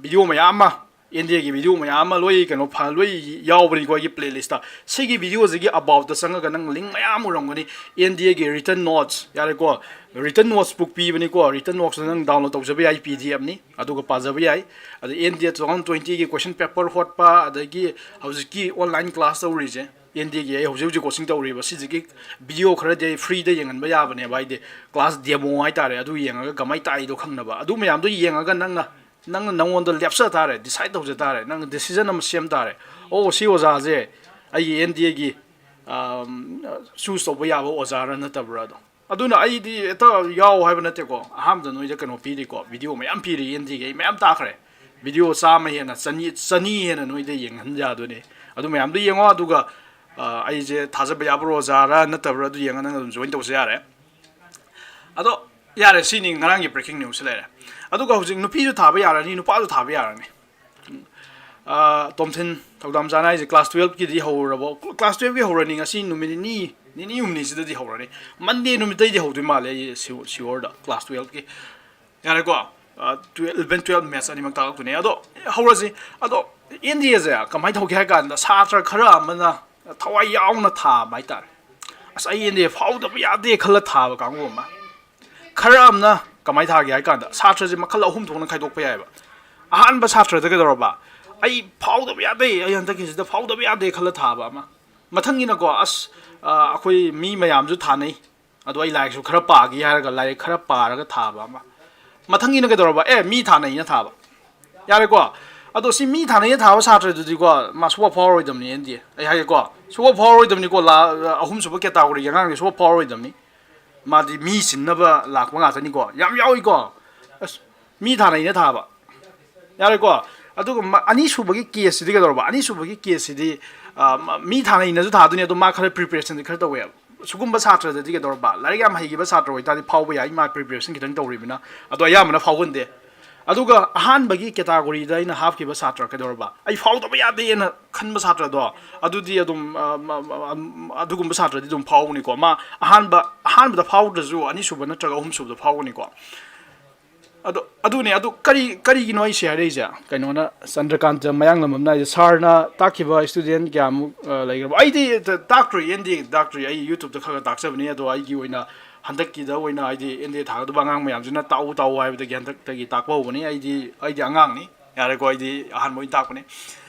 video ꯃꯌꯥꯝ ꯑꯃ, NDAꯒꯤ video ꯃꯌꯥꯝ ꯑꯃ ꯂꯣꯏ ꯀꯩꯅꯣ ꯂꯣꯏ ꯌꯥꯎꯕꯅꯤꯀꯣ ꯑꯩꯒꯤ playlistꯇ꯫ ꯁꯤꯒꯤ videoꯁꯤꯒꯤ aboutꯇ ꯆꯪꯉꯒ ꯅꯪ link ꯃꯌꯥꯝ ꯎꯔꯝꯒꯅꯤ꯫ NDAꯒꯤ written notes, ꯌꯥꯔꯦꯀꯣ, written notes book ꯄꯤꯕꯅꯤꯀꯣ꯫ Written notesꯇ ꯅꯪ download ꯇꯧꯖꯕ ꯌꯥꯏ, PDFꯅꯤ, ꯑꯗꯨꯒ ꯄꯥꯖꯕ ꯌꯥꯏ꯫ ꯑꯗ NDA two thousand twentyꯒꯤ question paper ꯍꯣꯠꯄ, ꯑꯗꯒꯤ ꯍꯧꯖꯤꯛꯀꯤ online class ꯇꯧꯔꯤꯁꯦ, NDAꯒꯤ ꯑꯩ ꯍꯧꯖꯤꯛ ꯍꯧꯖꯤꯛ coaching ꯇꯧꯔꯤꯕ ꯁꯤꯁꯤꯒꯤ video ꯈꯔꯗꯤ ꯑꯩ freeꯗ ꯌꯦꯡꯍꯟꯕ ꯌꯥꯕꯅꯦꯕ꯫ ꯍꯥꯏꯗꯤ class demo ꯍꯥꯏꯇꯥꯔꯦ, ꯑꯗꯨ ꯌꯦꯡꯉꯒ ꯀꯃꯥꯏꯅ ꯇꯥꯛꯏꯗꯣ ꯈꯪꯅꯕ꯫ ꯑꯗꯨ ꯃꯌꯥꯝꯗꯣ ꯌꯦꯡꯉꯒ ꯅꯪꯅ ꯅꯪꯅ ꯅꯪꯉꯣꯟꯗ ꯂꯦꯞꯆ ꯇꯥꯔꯦ, ꯗꯤꯁꯥꯏꯠ ꯇꯧꯖ ꯇꯥꯔꯦ, ꯅꯪꯅ ꯗꯤꯁꯤꯖꯟ ꯑꯃ ꯁꯦꯝ ꯇꯥꯔꯦ꯫ ꯑꯣ, ꯁꯤ ꯑꯣꯖꯥꯁꯦ ꯑꯩꯒꯤ ꯑꯦꯟ ꯗꯤ ꯑꯦꯒꯤ ꯆꯨꯁ ꯇꯧꯕ ꯌꯥꯕ ꯑꯣꯖꯥꯔ ꯅꯠꯇꯕ꯭ꯔꯥ ꯑꯗꯣ꯫ ꯑꯗꯨꯅ ꯑꯩꯗꯤ ꯍꯦꯛꯇ ꯌꯥꯎ ꯍꯥꯏꯕ ꯅꯠꯇꯦꯀꯣ꯫ ꯑꯍꯥꯟꯕꯗ ꯅꯣꯏꯗ ꯀꯩꯅꯣ ꯄꯤꯔꯤꯀꯣ, ꯚꯤꯗꯤꯑꯣ ꯃꯌꯥꯝ ꯄꯤꯔꯤ, ꯑꯦꯟ ꯗꯤ ꯑꯦꯒꯤ ꯑꯩ ꯃꯌꯥꯝ ꯇꯥꯛꯈ꯭ꯔꯦ꯫ ꯚꯤꯗꯤꯑꯣ ꯆꯥꯝꯃ ꯍꯦꯟꯅ, ꯆꯅꯤ, ꯆꯅꯤ ꯍꯦꯟꯅ ꯅꯣꯏꯗ ꯌꯦꯡꯍꯟ ꯌꯥꯗꯣꯏꯅꯦ꯫ ꯑꯗꯨ ꯃꯌꯥꯝꯗꯣ ꯌꯦꯡꯉꯣ꯫ ꯑꯗꯨꯒ ꯑ, ꯑꯩꯁꯦ ꯊꯥꯖꯕ ꯌꯥꯕ ꯑꯣꯖꯥꯔ ꯅꯠꯇꯕ꯭ꯔꯥ ꯑꯗꯨ ꯌꯦꯡꯉ ꯅꯪ ꯑꯗꯨꯝ ꯖꯣꯏꯟ ꯇꯧꯕꯁꯨ ꯌꯥꯔꯦ꯫ ꯑꯗꯣ ꯌꯥꯔꯦ, ꯁꯤꯅꯤ ꯉꯔꯥꯡꯒꯤ ꯕ꯭ꯔꯦꯀꯤꯡ ꯅ꯭ꯌꯨꯁꯁꯦ ꯂꯩꯔꯦ꯫ ꯑꯗꯨꯒ ꯍꯧꯖꯤꯛ ꯅꯨꯄꯤꯁꯨ ꯊꯥꯕ ꯌꯥꯔꯅꯤ, ꯅꯨꯄꯥꯁꯨ ꯊꯥꯕ ꯌꯥꯔꯅꯤ꯫ ꯑ, ꯇꯣꯝꯊꯤꯟ ꯊꯧꯗꯥꯝꯆꯥꯅ ꯍꯥꯏꯁꯦ ꯀ꯭ꯂꯥꯁ ꯇꯨꯌꯦꯜꯞꯀꯤꯗꯤ ꯍꯧꯔꯕꯣ? ꯀ꯭ꯂꯥꯁ ꯇꯨꯌꯦꯜꯞꯀꯤ ꯍꯧꯔꯅꯤ, ꯉꯁꯤ ꯅꯨꯃꯤꯠ ꯅꯤꯅꯤ, ꯅꯤꯅꯤ ꯍꯨꯝꯅꯤꯁꯤꯗꯗꯤ ꯍꯧꯔꯅꯤ꯫ ꯃꯟꯗꯦ ꯅꯨꯃꯤꯠꯇꯩꯗꯤ ꯍꯧꯗꯣꯏ ꯃꯥꯜꯂꯦ ꯑꯩ ꯁꯤꯌꯣꯔꯗ ꯀ꯭ꯂꯥꯁ ꯇꯨꯌꯦꯜꯞꯀꯤ꯫ ꯌꯥꯔꯦꯀꯣ? ꯑ, ꯇꯨꯌꯦꯜꯞ, ꯏꯂꯚꯦꯟ, ꯇꯨꯌꯦꯜꯞ ꯃꯦꯠꯁ ꯑꯅꯤꯃꯛ ꯇꯥꯛꯂꯛꯇꯣꯏꯅꯦ꯫ ꯑꯗꯣ ꯍꯧꯔꯁꯤ꯫ ꯑꯗꯣ ꯑꯦꯟ ꯗꯤ ꯑꯦꯁꯦ ꯀꯃꯥꯏꯅ ꯇꯧꯒꯦ ꯍꯥꯏ ꯀꯥꯟꯗ ꯁꯥꯇ꯭ꯔ ꯈꯔ ꯑꯃꯅ ꯊꯋꯥꯏ ꯌꯥꯎꯅ ꯊꯥꯕ ꯍꯥꯏꯇꯥꯔꯦ꯫ ꯑꯁ, ꯑꯩ ꯑꯦꯟ ꯗꯤ ꯑꯦ ꯐꯥꯎꯗꯕ ꯌꯥꯗꯦ ꯈꯜꯂ ꯊꯥꯕ ꯀꯥꯡꯕꯨ ꯑꯃ꯫ ꯈꯔ ꯑꯃꯅ ꯀꯃꯥꯏꯅ ꯊꯥꯒꯦ ꯍꯥꯏ ꯀꯥꯟꯗ ꯁꯥꯇ꯭ꯔꯁꯦ ꯃꯈꯜ ꯑꯍꯨꯝ ꯊꯣꯛꯅ ꯈꯥꯏꯗꯣꯛꯄ ꯌꯥꯏꯑꯕ꯫ ꯑꯍꯥꯟꯕ ꯁꯥꯇ꯭ꯔꯗ ꯀꯩꯗꯧꯔꯕ? ꯑꯩ ꯐꯥꯎꯗꯕ ꯌꯥꯗꯦ, ꯑꯩ ꯍꯟꯗꯛꯀꯤꯁꯤꯗ ꯐꯥꯎꯗꯕ ꯌꯥꯗꯦ ꯈꯜꯂ ꯊꯥꯕ ꯑꯃ꯫ ꯃꯊꯪꯒꯤꯅꯀꯣ, ꯑꯁ, ꯑ, ꯑꯩꯈꯣꯏ ꯃꯤ ꯃꯌꯥꯝꯁꯨ ꯊꯥꯅꯩ, ꯑꯗꯣ ꯑꯩ ꯂꯥꯏꯔꯤꯛꯁꯨ ꯈꯔ ꯄꯥꯒꯦ ꯍꯥꯏꯔꯒ ꯂꯥꯏꯔꯤꯛ ꯈꯔ ꯄꯥꯔꯒ ꯊꯥꯕ ꯑꯃ꯫ ꯃꯊꯪꯒꯤꯅ ꯀꯩꯗꯧꯔꯕ? ꯑꯦ, ꯃꯤ ꯊꯥꯅꯩꯅ ꯊꯥꯕ꯫ ꯌꯥꯔꯦꯀꯣ? ꯑꯗꯣ ꯁꯤ ꯃꯤ ꯊꯥꯅꯩꯅ ꯊꯥꯕ ꯁꯥꯇ꯭ꯔꯗꯨꯗꯤꯀꯣ, ꯃꯥ ꯁꯨꯡꯐꯥꯎ ꯐꯥꯎꯔꯣꯏꯗꯕꯅꯤ ꯑꯦꯟ ꯗꯤ ꯑꯦ꯫ ꯑꯩ ꯍꯥꯏꯒꯦꯀꯣ, ꯁꯨꯡꯐꯥꯎ ꯐꯥꯎꯔꯣꯏꯗꯕꯅꯤꯀꯣ꯫ ꯂꯥ-, ꯑꯍꯨꯝꯁꯨꯕ ꯀꯦꯇꯥꯒꯣꯔꯤꯒꯤ ꯑꯉꯥꯡꯗꯤ ꯁꯨꯡꯐꯥꯎ ꯐꯥꯎꯔꯣꯏꯗꯕꯅꯤ꯫ ꯃꯥꯗꯤ ꯃꯤ ꯁꯤꯟꯅꯕ ꯂꯥꯛꯄ ꯉꯥꯛꯇꯅꯤꯀꯣ꯫ ꯌꯥꯝ ꯌꯥꯎꯏꯀꯣ꯫ ꯑꯁ, ꯃꯤ ꯊꯥꯅꯩꯅ ꯊꯥꯕ꯫ ꯌꯥꯔꯦꯀꯣ? ꯑꯗꯨꯒ ꯃ-, ꯑꯅꯤꯁꯨꯕꯒꯤ ꯀꯦꯁꯁꯤꯗꯤ ꯀꯩꯗꯧꯔꯕ? ꯑꯅꯤꯁꯨꯕꯒꯤ ꯀꯦꯁꯁꯤꯗꯤ, ꯑ, ꯃ-, ꯃꯤ ꯊꯥꯅꯩꯅꯁꯨ ꯊꯥꯗꯣꯏꯅꯤ, ꯑꯗꯣ ꯃꯥ ꯈꯔ ꯄ꯭ꯔꯤꯄꯦꯔꯦꯁꯟꯗꯤ ꯈꯔ ꯇꯧꯋꯦꯕ꯫ ꯁꯤꯒꯨꯝꯕ ꯁꯥꯇ꯭ꯔꯗꯗꯤ ꯀꯩꯗꯧꯔꯕ? ꯂꯥꯏꯔꯤꯛ ꯌꯥꯝ ꯍꯩꯈꯤꯕ ꯁꯥꯇ꯭ꯔ ꯑꯣꯏꯇꯥꯔꯗꯤ ꯐꯥꯎꯕ ꯌꯥꯏ, ꯃꯥ ꯄ꯭ꯔꯤꯄꯦꯔꯦꯁꯟ ꯈꯤꯇꯪ ꯇꯧꯔꯤꯕꯅꯤꯅ꯫ ꯑꯗꯣ ꯑꯌꯥꯝꯕꯅ ꯐꯥꯎꯒꯟꯗꯦ꯫ ꯑꯗꯨꯒ ꯑꯍꯥꯟꯕꯒꯤ ꯀꯦꯇꯥꯒꯣꯔꯤꯗ ꯑꯩꯅ ꯍꯥꯞꯈꯤꯕ ꯁꯥꯇ꯭ꯔ ꯀꯩꯗꯧꯔꯕ? ꯑꯩ ꯐꯥꯎꯗꯕ ꯌꯥꯗꯦꯅ ꯈꯟꯕ ꯁꯥꯇ꯭ꯔꯗꯣ, ꯑꯗꯨꯗꯤ ꯑꯗꯨꯝ, ꯑ, ꯃ-, ꯃ-, ꯑꯝ, ꯑꯗꯨꯒꯨꯝꯕ ꯁꯥꯇ꯭ꯔꯗꯤ ꯑꯗꯨꯝ ꯐꯥꯎꯒꯅꯤꯀꯣ꯫ ꯃꯥ ꯑꯍꯥꯟꯕ, ꯑꯍꯥꯟꯕꯗ ꯐꯥꯎꯗ꯭ꯔꯁꯨ ꯑꯅꯤꯁꯨꯕ ꯅꯠꯇ꯭ꯔꯒ ꯑꯍꯨꯝꯁꯨꯕꯗ ꯐꯥꯎꯒꯅꯤꯀꯣ꯫ ꯑꯗꯣ, ꯑꯗꯨꯅꯦ, ꯑꯗꯨ ꯀꯔꯤ, ꯀꯔꯤꯒꯤꯅꯣ ꯑꯩ ꯁꯤ ꯍꯥꯏꯔꯛꯏꯁꯦ? ꯀꯩꯅꯣꯅ, ꯆꯟꯗ꯭ꯔꯀꯥꯟꯇ ꯃꯌꯥꯡꯂꯝꯕꯝꯅ ꯍꯥꯏꯁꯦ, "ꯁꯥꯔꯅ ꯇꯥꯛꯈꯤꯕ ꯁ꯭ꯇꯨꯗꯦꯟ ꯀꯌꯥꯃꯨꯛ, ꯑ, ꯂꯩꯈ꯭ꯔꯕ?" ꯑꯩꯗꯤ ꯇ-, ꯇꯥꯛꯇ꯭ꯔꯤ, ꯑꯦꯟ ꯗꯤ ꯑꯦ ꯇꯥꯛꯇ꯭ꯔꯤ꯫ ꯑꯩ ꯌꯨꯇ꯭ꯌꯨꯕꯇ ꯈꯔ ꯈꯔ ꯇꯥꯛꯆꯕꯅꯤ, ꯑꯗꯣ ꯑꯩꯒꯤ ꯑꯣꯏꯅ ꯍꯟꯗꯛꯀꯤꯗ ꯑꯣꯏꯅ ꯍꯥꯏꯗꯤ ꯑꯦꯟ ꯗꯤ ꯑꯦ ꯊꯥꯒꯗꯕ ꯑꯉꯥꯡ ꯃꯌꯥꯝꯁꯤꯅ ꯇꯥꯛꯎ ꯇꯥꯛꯎ ꯍꯥꯏꯕꯗꯒꯤ ꯍꯟꯗꯛꯇꯒꯤ ꯇꯥꯛꯄ ꯍꯧꯕꯅꯤ꯫ ꯑꯩꯗꯤ, ꯑꯩꯗꯤ ꯑꯉꯥꯡꯅꯤ, ꯌꯥꯔꯦꯀꯣ, ꯑꯩꯗꯤ ꯑꯍꯥꯟꯕ ꯑꯣꯏꯅ ꯇꯥꯛꯄꯅꯤ꯫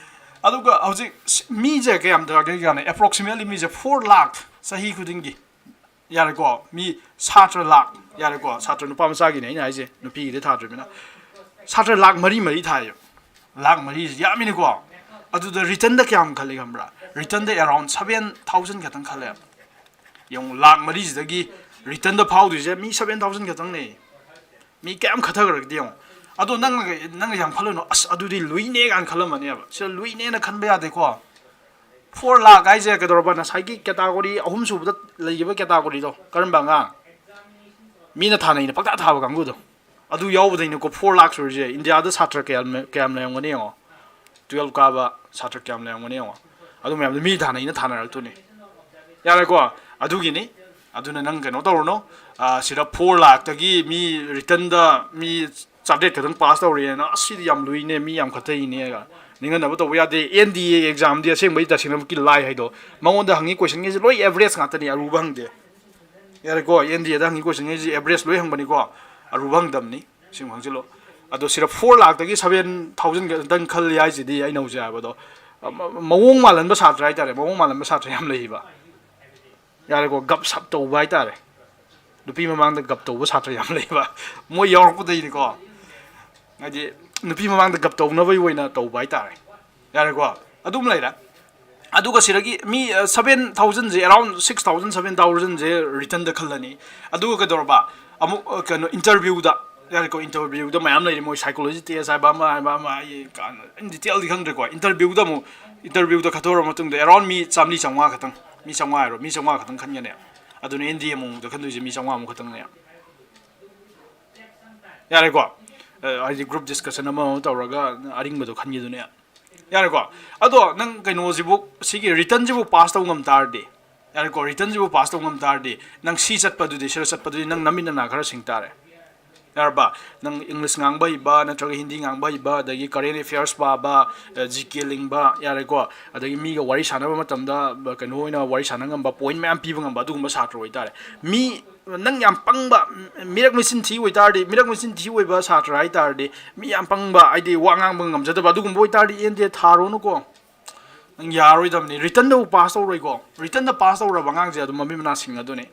ꯑꯗꯨꯒ ꯍꯧꯖꯤꯛ ꯁ-, ꯃꯤꯁꯦ ꯀꯌꯥꯝ ꯇꯥꯒꯦ ꯀꯥꯟꯗ, ꯑꯦꯄ꯭ꯔꯣꯛꯁꯤꯃꯦꯠꯂꯤ ꯃꯤꯁꯦ ꯐꯣꯔ ꯂꯥꯈ ꯆꯍꯤ ꯈꯨꯗꯤꯡꯒꯤ, ꯌꯥꯔꯦꯀꯣ, ꯃꯤ ꯁꯥꯇ꯭ꯔ ꯂꯥꯈ, ꯌꯥꯔꯦꯀꯣ, ꯁꯥꯇ꯭ꯔ ꯅꯨꯄꯥ ꯃꯆꯥꯒꯤꯅꯦ ꯑꯩꯅ ꯍꯥꯏꯁꯦ, ꯅꯨꯄꯤꯒꯤꯗꯤ ꯊꯥꯗ꯭ꯔꯤꯕꯅꯤꯅ꯫ ꯁꯥꯇ꯭ꯔ ꯂꯥꯛ ꯃꯔꯤ ꯃꯔꯤ ꯊꯥꯏꯌꯦꯕ꯫ ꯂꯥꯛ ꯃꯔꯤꯁꯤ ꯌꯥꯝꯃꯤꯅꯤꯀꯣ꯫ ꯑꯗꯨꯗ ꯔꯤꯇꯟꯗ ꯀꯌꯥꯝ ꯈꯜꯂꯤ ꯈꯪꯕ꯭ꯔꯥ? ꯔꯤꯇꯟꯗ ꯑꯦꯔꯥꯎꯟ ꯁꯕꯦꯟ ꯊꯥꯎꯖꯟ ꯈꯛꯇꯪ ꯈꯜꯂꯦ꯫ ꯌꯦꯡꯉꯨ, ꯂꯥꯛ ꯃꯔꯤꯁꯤꯗꯒꯤ ꯔꯤꯇꯟꯗ ꯐꯥꯎꯗꯣꯏꯁꯦ ꯃꯤ ꯁꯕꯦꯟ ꯊꯥꯎꯖꯟ ꯈꯛꯇꯪꯅꯦ꯫ ꯃꯤ ꯀꯌꯥꯝ ꯈꯠꯊꯈ꯭ꯔꯒꯗꯤ ꯌꯦꯡꯉꯣ꯫ ꯑꯗꯣ ꯅꯪꯅ ꯅꯪꯅ ꯌꯥꯝ ꯈꯜꯂꯨꯅꯨ, "ꯑꯁ, ꯑꯗꯨꯗꯤ ꯂꯨꯏꯅꯦ" ꯀꯥꯏꯅ ꯈꯜꯂꯝꯃꯅꯦꯕ꯫ ꯁꯤꯗ ꯂꯨꯏꯅꯦꯅ ꯈꯟꯕ ꯌꯥꯗꯦꯀꯣ꯫ ꯐꯣꯔ ꯂꯥꯛ ꯍꯥꯏꯁꯦ ꯀꯩꯗꯧꯔꯕ? ꯉꯁꯥꯏꯒꯤ ꯀꯦꯇꯥꯒꯣꯔꯤ ꯑꯍꯨꯝ ꯁꯨꯕꯗ ꯂꯩꯈꯤꯕ ꯀꯦꯇꯥꯒꯣꯔꯤꯗꯣ, ꯀꯔꯝꯕ ꯑꯉꯥꯡ? ꯃꯤꯅ ꯊꯥꯅꯩꯅ ꯄꯪꯊꯥ ꯊꯥꯕ ꯀꯥꯡꯕꯨꯗꯣ꯫ ꯑꯗꯨ ꯌꯥꯎꯕꯗꯩꯅꯀꯣ ꯐꯣꯔ ꯂꯥꯛ ꯁꯨꯔꯤꯁꯦ꯫ ꯏꯟꯗꯤꯌꯥꯗ ꯁꯥꯇ꯭ꯔ ꯀꯌꯥꯝ ꯀꯌꯥꯝ ꯂꯩꯔꯝꯒꯅꯤ ꯌꯦꯡꯉꯣ꯫ ꯇꯨꯌꯦꯜꯞ ꯀꯥꯕ ꯁꯥꯇ꯭ꯔ ꯀꯌꯥꯝ ꯂꯩꯔꯝꯒꯅꯤ ꯌꯦꯡꯉꯣ꯫ ꯑꯗꯨ ꯃꯌꯥꯝꯗꯣ ꯃꯤ ꯊꯥꯅꯩꯅ ꯊꯥꯅꯔꯛꯇꯣꯏꯅꯤ꯫ ꯌꯥꯔꯦꯀꯣ? ꯑꯗꯨꯒꯤꯅꯤ꯫ ꯑꯗꯨꯅ ꯅꯪ ꯀꯩꯅꯣ ꯇꯧꯔꯨꯅꯨ꯫ ꯑꯥ, ꯁꯤꯗ ꯐꯣꯔ ꯂꯥꯛꯇꯒꯤ ꯃꯤ ꯔꯤꯇꯟꯗ ꯃꯤ ꯆꯥꯇ꯭ꯔꯦꯠ ꯈꯛꯇꯪ ꯄꯥꯁ ꯇꯧꯔꯦꯅ, "ꯑꯁ, ꯁꯤꯗꯤ ꯌꯥꯝ ꯂꯨꯏꯅꯦ, ꯃꯤ ꯌꯥꯝ ꯈꯠꯊꯩꯅꯦ" ꯅꯤꯡꯍꯟꯅꯕ ꯇꯧꯕ ꯌꯥꯗꯦ꯫ ꯑꯦꯟ ꯗꯤ ꯑꯦ ꯑꯦꯛꯖꯥꯝꯗꯤ ꯑꯁꯦꯡꯕꯩ ꯇꯁꯦꯡꯅꯃꯛꯀꯤ ꯂꯥꯏ ꯍꯥꯏꯗꯣ꯫ ꯃꯉꯣꯟꯗ ꯍꯪꯉꯤ ꯀꯣꯏꯁꯟꯉꯩꯁꯦ ꯂꯣꯏ ꯑꯦꯚꯔꯦꯖ ꯉꯥꯛꯇꯅꯤ, ꯑꯔꯨꯕ ꯍꯪꯗꯦ꯫ ꯌꯥꯔꯦꯀꯣ? ꯑꯦꯟ ꯗꯤ ꯑꯦꯗ ꯍꯪꯉꯤ ꯀꯣꯏꯁꯟꯉꯩꯁꯦ ꯑꯦꯚꯔꯦꯖ ꯂꯣꯏ ꯍꯪꯕꯅꯤꯀꯣ, ꯑꯔꯨꯕ ꯍꯪꯗꯕꯅꯤ꯫ ꯁꯤꯃ ꯈꯪꯖꯤꯜꯂꯣ꯫ ꯑꯗꯣ ꯁꯤꯗ ꯐꯣꯔ ꯂꯥꯛꯇꯒꯤ ꯁꯕꯦꯟ ꯊꯥꯎꯖꯟ ꯈꯛꯇꯪ ꯈꯜꯂꯤ ꯍꯥꯏꯁꯤꯗꯤ ꯑꯩꯅ ꯍꯧꯖꯤꯛ ꯍꯥꯏꯕꯗꯣ, ꯃ-, ꯃꯑꯣꯡ ꯃꯥꯜꯍꯟꯕ ꯁꯥꯇ꯭ꯔ ꯍꯥꯏꯇꯥꯔꯦ, ꯃꯑꯣꯡ ꯃꯥꯜꯍꯟꯕ ꯁꯥꯇ꯭ꯔ ꯌꯥꯝ ꯂꯩꯌꯦꯕ꯫ ꯌꯥꯔꯦꯀꯣ, ꯒꯞ ꯁꯞ ꯇꯧꯕ ꯍꯥꯏꯇꯥꯔꯦ꯫ ꯅꯨꯄꯤ ꯃꯃꯥꯡꯗ ꯒꯞ ꯇꯧꯕ ꯁꯥꯇ꯭ꯔ ꯌꯥꯝ ꯂꯩꯕ꯫ ꯃꯣꯏ ꯌꯥꯎꯔꯛꯄꯗꯩꯅꯤꯀꯣ꯫ ꯍꯥꯏꯗꯤ, ꯅꯨꯄꯤ ꯃꯃꯥꯡꯗ ꯒꯞ ꯇꯧꯅꯕꯒꯤ ꯑꯣꯏꯅ ꯇꯧꯕ ꯍꯥꯏꯇꯥꯔꯦ꯫ ꯌꯥꯔꯦꯀꯣ? ꯑꯗꯨꯝ ꯂꯩꯔꯦ꯫ ꯑꯗꯨꯒ ꯁꯤꯗꯒꯤ ꯃꯤ, ꯑ, ꯁꯕꯦꯟ ꯊꯥꯎꯖꯟꯁꯦ, ꯑꯦꯔꯥꯎꯟ ꯁꯤꯛꯁ ꯊꯥꯎꯖꯟ, ꯁꯕꯦꯟ ꯊꯥꯎꯖꯟꯁꯦ ꯔꯤꯇꯟꯗ ꯈꯜꯂꯅꯤ꯫ ꯑꯗꯨꯒ ꯀꯩꯗꯧꯔꯕ? ꯑꯃꯨꯛ, ꯑ, ꯀꯩꯅꯣ, ꯏꯟꯇꯔꯚ꯭ꯌꯨꯗ, ꯌꯥꯔꯦꯀꯣ, ꯏꯟꯇꯔꯚ꯭ꯌꯨꯗ ꯃꯌꯥꯝ ꯂꯩꯔꯤ꯫ ꯃꯣꯏ psychology test ꯍꯥꯏꯕ ꯑꯃ, ꯍꯥꯏꯕ ꯑꯃ, ꯑꯩ ꯀꯥꯟ-, in detail ꯗꯤ ꯈꯪꯗ꯭ꯔꯦꯀꯣ꯫ ꯏꯟꯇꯔꯚ꯭ꯌꯨꯗ ꯑꯃꯨꯛ, ꯏꯟꯇꯔꯚ꯭ꯌꯨꯗ ꯈꯠꯇꯣꯛꯑ ꯃꯇꯨꯡꯗ ꯑꯦꯔꯥꯎꯟ ꯃꯤ ꯆꯥꯝꯃꯔꯤ, ꯆꯥꯝꯃꯉꯥ ꯈꯛꯇꯪ, ꯃꯤ ꯆꯥꯝꯃꯉꯥ ꯍꯥꯏꯔꯣ, ꯃꯤ ꯆꯥꯝꯃꯉꯥ ꯈꯛꯇꯪ ꯈꯟꯒꯅꯤ꯫ ꯑꯗꯨꯅ ꯑꯦꯟ ꯗꯤ ꯑꯦ ꯑꯃꯨꯛꯇ ꯈꯟꯗꯣꯏꯁꯦ ꯃꯤ ꯆꯥꯝꯃꯉꯥꯃꯨꯛ ꯈꯛꯇꯪꯅꯦ꯫ ꯌꯥꯔꯦꯀꯣ? ꯑ, ꯍꯥꯏꯗꯤ, ꯒ꯭ꯔꯨꯞ ꯗꯤꯁꯀꯁꯟ ꯑꯃ ꯑꯃ ꯇꯧꯔꯒ ꯑꯔꯤꯡꯕꯗꯣ ꯈꯟꯈꯤꯗꯨꯅꯦ꯫ ꯌꯥꯔꯦꯀꯣ? ꯑꯗꯣ ꯅꯪ ꯀꯩꯅꯣꯁꯤꯕꯨ, ꯁꯤꯒꯤ ꯔꯤꯇꯟꯁꯤꯕꯨ ꯄꯥꯁ ꯇꯧ ꯉꯝ ꯇꯥꯔꯗꯤ, ꯌꯥꯔꯦꯀꯣ? ꯔꯤꯇꯟꯁꯤꯕꯨ ꯄꯥꯁ ꯇꯧ ꯉꯝ ꯇꯥꯔꯗꯤ, ꯅꯪ ꯁꯤ ꯆꯠꯄꯗꯨꯗꯤ, ꯁꯤꯗ ꯆꯠꯄꯗꯨꯗꯤ ꯅꯪ ꯅꯃꯤꯠ ꯅꯅꯥ ꯈꯔ ꯁꯤꯡ ꯇꯥꯔꯦ꯫ ꯌꯥꯔꯕ? ꯅꯪ ꯏꯪꯂꯤꯁ ꯉꯥꯡꯕ ꯍꯩꯕ, ꯅꯠꯇ꯭ꯔꯒ ꯍꯤꯟꯗꯤ ꯉꯥꯡꯕ ꯍꯩꯕ, ꯑꯗꯒꯤ current affairs ꯄꯥꯕ, ꯑ, ꯖꯤ ꯀꯦ ꯂꯤꯡꯕ, ꯌꯥꯔꯦꯀꯣ? ꯑꯗꯒꯤ ꯃꯤꯒ ꯋꯥꯔꯤ ꯁꯥꯟꯅꯕ ꯃꯇꯝꯗ, ꯕ-, ꯀꯩꯅꯣ ꯑꯣꯏꯅ ꯋꯥꯔꯤ ꯁꯥꯟꯅ ꯉꯝꯕ, ꯄꯣꯏꯟ ꯃꯌꯥꯝ ꯄꯤꯕ ꯉꯝꯕ ꯑꯗꯨꯒꯨꯝꯕ ꯁꯥꯇ꯭ꯔ ꯑꯣꯏꯇꯥꯔꯦ꯫ ꯃꯤ, ꯅꯪ ꯌꯥꯝ ꯄꯪꯕ, ꯃꯤꯔꯛ ꯃꯆꯤꯟ ꯊꯤ ꯑꯣꯏꯇꯥꯔꯗꯤ, ꯃꯤꯔꯛ ꯃꯆꯤꯟ ꯊꯤ ꯑꯣꯏꯕ ꯁꯥꯇ꯭ꯔ ꯍꯥꯏꯇꯥꯔꯗꯤ, ꯃꯤ ꯌꯥꯝ ꯄꯪꯕ, ꯍꯥꯏꯗꯤ ꯋꯥ ꯉꯥꯡꯕ ꯉꯝꯖꯗꯕ ꯑꯗꯨꯒꯨꯝꯕ ꯑꯣꯏꯇꯥꯔꯗꯤ ꯑꯦꯟ ꯗꯤ ꯑꯦ ꯊꯥꯔꯨꯅꯨꯀꯣ꯫ ꯅꯪ ꯌꯥꯔꯣꯏꯗꯕꯅꯤ꯫ ꯔꯤꯇꯟꯗꯕꯨ ꯄꯥꯁ ꯇꯧꯔꯣꯏꯀꯣ꯫ ꯔꯤꯇꯟꯗ ꯄꯥꯁ ꯇꯧꯔꯕ ꯑꯉꯥꯡꯁꯦ ꯑꯗꯨꯝ ꯃꯃꯤꯠ ꯃꯅꯥ ꯁꯤꯡꯉꯗꯨꯅꯤ꯫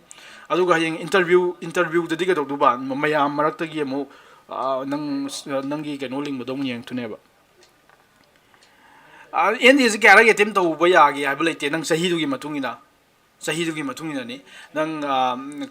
ꯑꯗꯨꯒ ꯍꯌꯦꯡ ꯏꯟꯇꯔꯚ꯭ꯌꯨ, ꯏꯟꯇꯔꯚ꯭ꯌꯨꯗꯗꯤ ꯀꯩꯗꯧꯗꯨꯕ? ꯃ-, ꯃꯌꯥꯝ ꯃꯔꯛꯇꯒꯤ ꯑꯃꯨꯛ, ꯅꯪ, ꯅꯪꯒꯤ ꯀꯩꯅꯣ ꯂꯤꯡꯕꯗꯣ ꯑꯃꯨꯛ ꯌꯦꯡꯉꯛꯇꯣꯏꯅꯦꯕ꯫ ꯑꯦꯟ ꯗꯤ ꯑꯦꯁꯦ ꯀꯌꯥꯔꯛ ꯑꯦꯇꯦꯝ ꯇꯧꯕ ꯌꯥꯒꯦ ꯍꯥꯏꯕ ꯂꯩꯇꯦ, ꯅꯪ ꯆꯍꯤꯗꯨꯒꯤ ꯃꯇꯨꯡ ꯏꯟꯅ, ꯆꯍꯤꯗꯨꯒꯤ ꯃꯇꯨꯡ ꯏꯟꯅꯅꯤ꯫ ꯅꯪ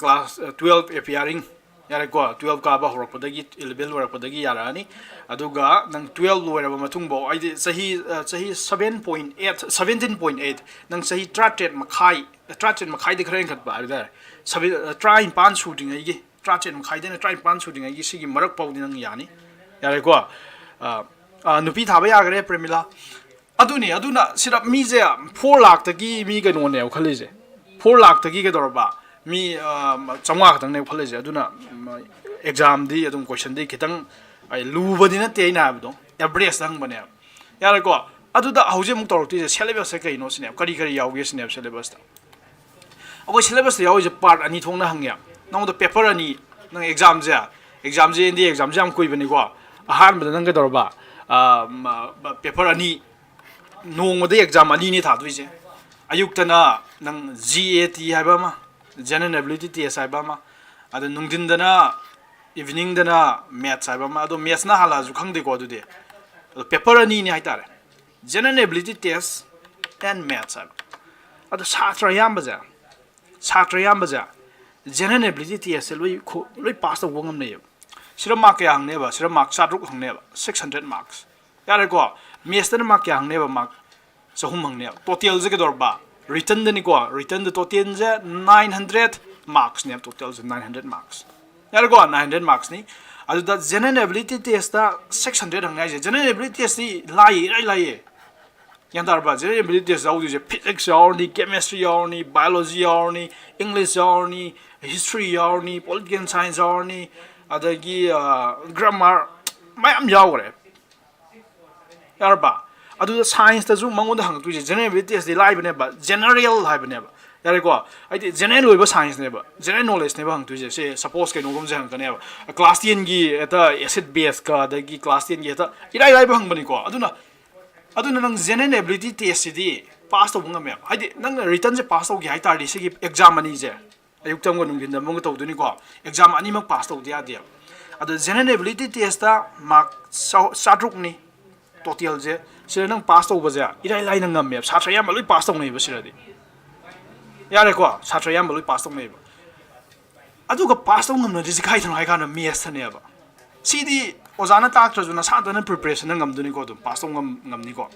ꯀ꯭ꯂꯥꯁ ꯇꯨꯌꯦꯜꯞ ꯑꯦꯄꯤꯌꯥꯔꯤꯡ, ꯌꯥꯔꯦꯀꯣ, ꯇꯨꯌꯦꯜꯞ ꯀꯥꯕ ꯍꯧꯔꯛꯄꯗꯒꯤ, ꯏꯂꯚꯦꯟ ꯂꯣꯏꯔꯛꯄꯗꯒꯤ ꯌꯥꯔꯛꯑꯅꯤ꯫ ꯑꯗꯨꯒ ꯅꯪ ꯇꯨꯌꯦꯜꯞ ꯂꯣꯏꯔꯕ ꯃꯇꯨꯡꯐꯥꯎ, ꯍꯥꯏꯗꯤ ꯆꯍꯤ, ꯆꯍꯤ seven point eight, seventeen point eight, ꯅꯪ ꯆꯍꯤ ꯇꯔꯥꯇꯔꯦꯠ ꯃꯈꯥꯏ, ꯇꯔꯥꯇꯔꯦꯠ ꯃꯈꯥꯏꯗ ꯈꯔ ꯍꯦꯟꯒꯠꯄ ꯍꯥꯏꯕ ꯇꯥꯔꯦ, ꯁꯚꯦꯟ, ꯇꯔꯥꯅꯤꯄꯥꯟ ꯁꯨꯗ꯭ꯔꯤꯉꯩꯒꯤ, ꯇꯔꯥꯇꯔꯦꯠ ꯃꯈꯥꯏꯗꯩꯅ ꯇꯔꯥꯅꯤꯄꯥꯟ ꯁꯨꯗ꯭ꯔꯤꯉꯩꯒꯤ ꯁꯤꯒꯤ ꯃꯔꯛ ꯐꯥꯎꯗꯤ ꯅꯪ ꯌꯥꯅꯤ꯫ ꯌꯥꯔꯦꯀꯣ? ꯑ, ꯑ, ꯅꯨꯄꯤ ꯊꯥꯕ ꯌꯥꯈ꯭ꯔꯦ, ꯄ꯭ꯔꯦꯃꯤꯂꯥ꯫ ꯑꯗꯨꯅꯤ, ꯑꯗꯨꯅ ꯁꯤꯗ ꯃꯤꯁꯦ ꯐꯣꯔ ꯂꯥꯛꯇꯒꯤ ꯃꯤ ꯀꯩꯅꯣꯅꯦꯕ ꯈꯜꯂꯤꯁꯦ꯫ ꯐꯣꯔ ꯂꯥꯛꯇꯒꯤ ꯀꯩꯗꯧꯔꯕ? ꯃꯤ, ꯑ, ꯆꯥꯝꯃꯉꯥ ꯈꯛꯇꯪꯅꯦꯕ ꯈꯜꯂꯤꯁꯦ꯫ ꯑꯗꯨꯅ, ꯎꯝ, ꯑꯦꯛꯖꯥꯝꯗꯤ ꯑꯗꯨꯝ ꯀꯣꯏꯁꯟꯗꯤ ꯈꯤꯇꯪ, ꯑꯩ, ꯂꯨꯕꯗꯤ ꯅꯠꯇꯦ ꯑꯩꯅ ꯍꯥꯏꯕꯗꯣ, ꯑꯦꯚꯔꯦꯖꯇ ꯍꯪꯕꯅꯦꯕ꯫ ꯌꯥꯔꯦꯀꯣ? ꯑꯗꯨꯗ ꯍꯧꯖꯤꯛ ꯑꯃꯨꯛ ꯇꯧꯔꯛꯇꯣꯏꯁꯦ, ꯁꯦꯂꯦꯕꯁꯁꯦ ꯀꯩꯅꯣ ꯁꯤꯅꯦꯕ, ꯀꯔꯤ ꯀꯔꯤ ꯌꯥꯎꯒꯦ ꯁꯤꯅꯦꯕ ꯁꯦꯂꯦꯕꯁꯇ꯫ ꯑꯩꯈꯣꯏ ꯁꯦꯂꯦꯕꯁꯇ ꯌꯥꯎꯔꯤꯁꯦ ꯄꯥꯔꯠ ꯑꯅꯤ ꯊꯣꯛꯅ ꯍꯪꯉꯦ꯫ ꯅꯉꯣꯟꯗ ꯄꯦꯄꯔ ꯑꯅꯤ, ꯅꯪ ꯑꯦꯛꯖꯥꯝꯁꯦ, ꯑꯦꯛꯖꯥꯝꯁꯦ, ꯑꯦꯟ ꯗꯤ ꯑꯦ ꯑꯦꯛꯖꯥꯝꯁꯦ ꯌꯥꯝ ꯀꯨꯏꯕꯅꯤꯀꯣ꯫ ꯑꯍꯥꯟꯕꯗ ꯅꯪ ꯀꯩꯗꯧꯔꯕ? ꯑ, ꯃ-, ꯃ-, ꯄꯦꯄꯔ ꯑꯅꯤ, ꯅꯣꯡꯃꯗ ꯑꯦꯛꯖꯥꯝ ꯑꯅꯤꯅꯦ ꯊꯥꯗꯣꯏꯁꯦ꯫ ꯑꯌꯨꯛꯇꯅ ꯅꯪ ꯖꯤ ꯑꯦ ꯇꯤ ꯍꯥꯏꯕ ꯑꯃ, ꯖꯦꯅꯔꯦꯜ ꯑꯦꯕꯤꯂꯤꯇꯤ ꯇꯦꯁ ꯍꯥꯏꯕ ꯑꯃ, ꯑꯗ ꯅꯨꯡꯊꯤꯟꯗꯅ, ꯏꯚꯤꯅꯤꯡꯗꯅ ꯃꯦꯠꯁ ꯍꯥꯏꯕ ꯑꯃ꯫ ꯑꯗꯣ ꯃꯦꯠꯁꯅ ꯍꯥꯜꯂꯛꯑꯁꯨ ꯈꯪꯗꯦꯀꯣ꯫ ꯑꯗꯨꯗꯤ ꯑꯗꯣ ꯄꯦꯄꯔ ꯑꯅꯤꯅꯦ ꯍꯥꯏꯇꯥꯔꯦ, ꯖꯦꯅꯔꯦꯜ ꯑꯦꯕꯤꯂꯤꯇꯤ ꯇꯦꯁ ꯑꯦꯟ ꯃꯦꯠꯁ ꯍꯥꯏꯕ꯫ ꯑꯗꯣ ꯁꯥꯇ꯭ꯔ ꯑꯌꯥꯝꯕꯁꯦ, ꯁꯥꯇ꯭ꯔ ꯑꯌꯥꯝꯕꯁꯦ ꯖꯦꯅꯔꯦꯜ ꯑꯦꯕꯤꯂꯤꯇꯤ ꯇꯦꯁꯁꯦ ꯂꯣꯏ ꯈꯣ-, ꯂꯣꯏ ꯄꯥꯁ ꯇꯧꯕ ꯉꯝꯅꯩꯌꯦꯕ꯫ ꯁꯤꯗ ꯃꯥꯔꯛ ꯀꯌꯥ ꯍꯪꯅꯦꯕ? ꯁꯤꯗ ꯃꯥꯔꯛ ꯆꯥꯇ꯭ꯔꯨꯛ ꯍꯪꯅꯦꯕ, six hundred marks꯫ ꯌꯥꯔꯦꯀꯣ? ꯃꯦꯠꯁꯇꯅ ꯃꯥꯔꯛ ꯀꯌꯥ ꯍꯪꯅꯦꯕ? ꯃꯥꯔꯛ ꯆꯍꯨꯝ ꯍꯪꯅꯦꯕ꯫ ꯇꯣꯇꯦꯜꯁꯦ ꯀꯩꯗꯧꯔꯕ? ꯔꯤꯇꯟꯗꯅꯤꯀꯣ, ꯔꯤꯇꯟꯗ ꯇꯣꯇꯦꯜꯁꯦ nine hundred marksꯅꯦꯕ, ꯇꯣꯇꯦꯜꯁꯦ nine hundred marks꯫ ꯌꯥꯔꯦꯀꯣ? Nine hundred marksꯅꯤ꯫ ꯑꯗꯨꯗ general ability test six hundred ꯍꯪꯅꯤ ꯍꯥꯏꯁꯦ, ꯖꯦꯅꯔꯦꯜ ꯑꯦꯕꯤꯂꯤꯇꯤ ꯇꯦꯁꯇꯤ ꯂꯥꯏꯌꯦ, ꯏꯔꯥꯏ ꯂꯥꯏꯌꯦ꯫ ꯒ꯭ꯌꯥꯟ ꯇꯥꯔꯕ? ꯖꯦꯅꯔꯦꯜ ꯑꯦꯕꯤꯂꯤꯇꯤ ꯇꯦꯁ ꯌꯥꯎꯗꯣꯏꯁꯦ, ꯐꯤꯖꯤꯛꯁ ꯌꯥꯎꯔꯅꯤ, ꯀꯦꯃꯦꯁꯇ꯭ꯔꯤ ꯌꯥꯎꯔꯅꯤ, ꯕꯥꯏꯑꯣꯂꯣꯖꯤ ꯌꯥꯎꯔꯅꯤ, ꯏꯪꯂꯤꯁ ꯌꯥꯎꯔꯅꯤ, ꯄꯣꯂꯤꯇꯤꯀꯦꯜ ꯁꯥꯏꯟꯁ ꯌꯥꯎꯔꯅꯤ, ꯑꯗꯒꯤ, ꯑ, ꯒ꯭ꯔꯥꯃꯥꯔ ꯃꯌꯥꯝ ꯌꯥꯎꯈ꯭ꯔꯦ꯫ ꯌꯥꯔꯕ? ꯑꯗꯨꯗ ꯁꯥꯏꯟꯁꯇꯁꯨ ꯃꯉꯣꯟꯗ ꯍꯪꯉꯛꯇꯣꯏꯁꯦ, ꯖꯦꯅꯔꯦꯜ ꯑꯦꯕꯤꯂꯤꯇꯤ ꯇꯦꯁꯇꯤ ꯂꯥꯏꯕꯅꯦꯕ, ꯖꯦꯅꯔꯦꯜ ꯍꯥꯏꯕꯅꯦꯕ꯫ ꯌꯥꯔꯦꯀꯣ? ꯍꯥꯏꯗꯤ ꯖꯦꯅꯔꯦꯜ ꯑꯣꯏꯕ ꯁꯥꯏꯟꯁꯅꯦꯕ, ꯖꯦꯅꯔꯦꯜ ꯅꯣꯂꯦꯖꯅꯦꯕ ꯍꯪꯉꯛꯇꯣꯏꯁꯦ꯫ ꯁꯦ, ꯁꯄꯣꯁ ꯀꯩꯅꯣꯒꯨꯝꯕꯁꯦ ꯍꯪꯉꯛꯀꯅꯦꯕ, ꯀ꯭ꯂꯥꯁ ꯇꯦꯟꯒꯤ ꯍꯦꯛꯇ ꯑꯦꯁꯤꯠ ꯕꯦꯁꯀ, ꯑꯗꯒꯤ ꯀ꯭ꯂꯥꯁ ꯇꯦꯟꯒꯤ ꯍꯦꯛꯇ ꯏꯔꯥꯏ ꯂꯥꯏꯕ ꯍꯪꯕꯅꯤꯀꯣ꯫ ꯑꯗꯨꯅ, ꯑꯗꯨꯅ ꯅꯪ ꯖꯦꯅꯔꯦꯜ ꯑꯦꯕꯤꯂꯤꯇꯤ ꯇꯦꯁꯁꯤꯗꯤ ꯄꯥꯁ ꯇꯧꯕ ꯉꯝꯃꯦꯕ꯫ ꯍꯥꯏꯗꯤ ꯅꯪꯅ ꯔꯤꯇꯟꯁꯦ ꯄꯥꯁ ꯇꯧꯒꯦ ꯍꯥꯏ ꯇꯥꯔꯗꯤ, ꯁꯤꯒꯤ ꯑꯦꯛꯖꯥꯝ ꯑꯅꯤꯁꯦ, ꯑꯌꯨꯛꯇ ꯑꯃꯒ ꯅꯨꯡꯊꯤꯟꯗ ꯑꯃꯒ ꯇꯧꯗꯣꯏꯅꯤꯀꯣ꯫ ꯑꯦꯛꯖꯥꯝ ꯑꯅꯤꯃꯛ ꯄꯥꯁ ꯇꯧꯗ ꯌꯥꯗꯦꯕ꯫ ꯑꯗꯣ general ability test ꯇ mark ꯆꯥ-, ꯆꯥꯇ꯭ꯔꯨꯛꯅꯤ total ꯁꯦ꯫ ꯁꯤꯗ ꯅꯪ pass ꯇꯧꯕꯁꯦ ꯏꯔꯥꯏ ꯂꯥꯏꯅ ꯉꯝꯃꯦꯕ, ꯁꯥꯇ꯭ꯔ ꯑꯌꯥꯝꯕ ꯂꯣꯏ pass ꯇꯧꯅꯩꯕ ꯁꯤꯗꯗꯤ꯫ ꯌꯥꯔꯦꯀꯣ, ꯁꯥꯇ꯭ꯔ ꯑꯌꯥꯝꯕ ꯂꯣꯏ pass ꯇꯧꯅꯩꯕ꯫ ꯑꯗꯨꯒ pass ꯇꯧ ꯉꯝꯅꯗ꯭ꯔꯤꯁꯦ ꯀꯥꯏꯗꯅꯣ ꯍꯥꯏ ꯀꯥꯟꯗ maths ꯇꯅꯦꯕ꯫ ꯁꯤꯗꯤ ꯑꯣꯖꯥꯅ ꯇꯥꯛꯇ꯭ꯔꯁꯨ ꯅꯁꯥꯗꯅ preparation ꯅ ꯉꯝꯗꯣꯏꯅꯤꯀꯣ, ꯑꯗꯨꯝ pass ꯇꯧ ꯉꯝ-, ꯉꯝꯅꯤꯀꯣ꯫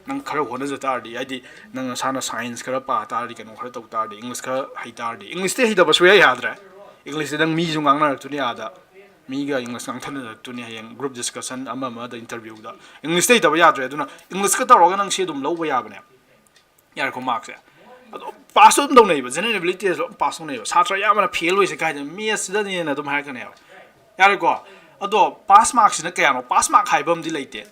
ꯅꯪ ꯈꯔ ꯍꯣꯠꯅꯖ ꯇꯥꯔꯗꯤ, ꯍꯥꯏꯗꯤ ꯅꯪ ꯅꯁꯥꯅ science ꯈꯔ ꯄꯥ ꯇꯥꯔꯗꯤ, ꯀꯩꯅꯣ ꯈꯔ ꯇꯧ ꯇꯥꯔꯗꯤ, English ꯈꯔ ꯍꯩ ꯇꯥꯔꯗꯤ꯫ English ꯇꯤ ꯍꯩꯇꯕ ꯁꯨꯡꯌꯥ ꯌꯥꯗ꯭ꯔꯦ꯫ English ꯇꯤ ꯅꯪ ꯃꯤꯁꯨ ꯉꯥꯡꯅꯔꯛꯇꯣꯏꯅꯤ ꯑꯥꯗ, ꯃꯤꯒ English ꯉꯥꯡꯊꯅꯔꯛꯇꯣꯏꯅꯤ ꯍꯌꯦꯡ group discussion ꯑꯃ ꯑꯃꯗ, interview ꯗ꯫ English ꯇꯤ ꯍꯩꯇꯕ ꯌꯥꯗ꯭ꯔꯦ, ꯑꯗꯨꯅ English ꯀ ꯇꯧꯔꯒ ꯅꯪ ꯁꯤ ꯑꯗꯨꯝ ꯂꯧꯕ ꯌꯥꯕꯅꯦ꯫ ꯌꯥꯔꯦꯀꯣ, mark ꯁꯦ꯫ ꯑꯗꯣ pass ꯁꯨ ꯑꯗꯨꯝ ꯇꯧꯅꯩꯕ, general ability test ꯁꯨ pass ꯇꯧꯅꯩꯕ꯫ ꯁꯥꯇ꯭ꯔ ꯑꯌꯥꯝꯕꯅ fail ꯑꯣꯏꯁꯦ ꯀꯥꯏꯗꯅꯣ, maths ꯁꯤꯗꯅꯦꯅ ꯑꯗꯨꯝ ꯍꯥꯏꯔꯛꯀꯅꯦꯕ꯫ ꯌꯥꯔꯦꯀꯣ? ꯑꯗꯣ pass mark ꯁꯤꯅ ꯀꯌꯥꯅꯣ? Pass mark ꯍꯥꯏꯕ ꯑꯃꯗꯤ ꯂꯩꯇꯦ꯫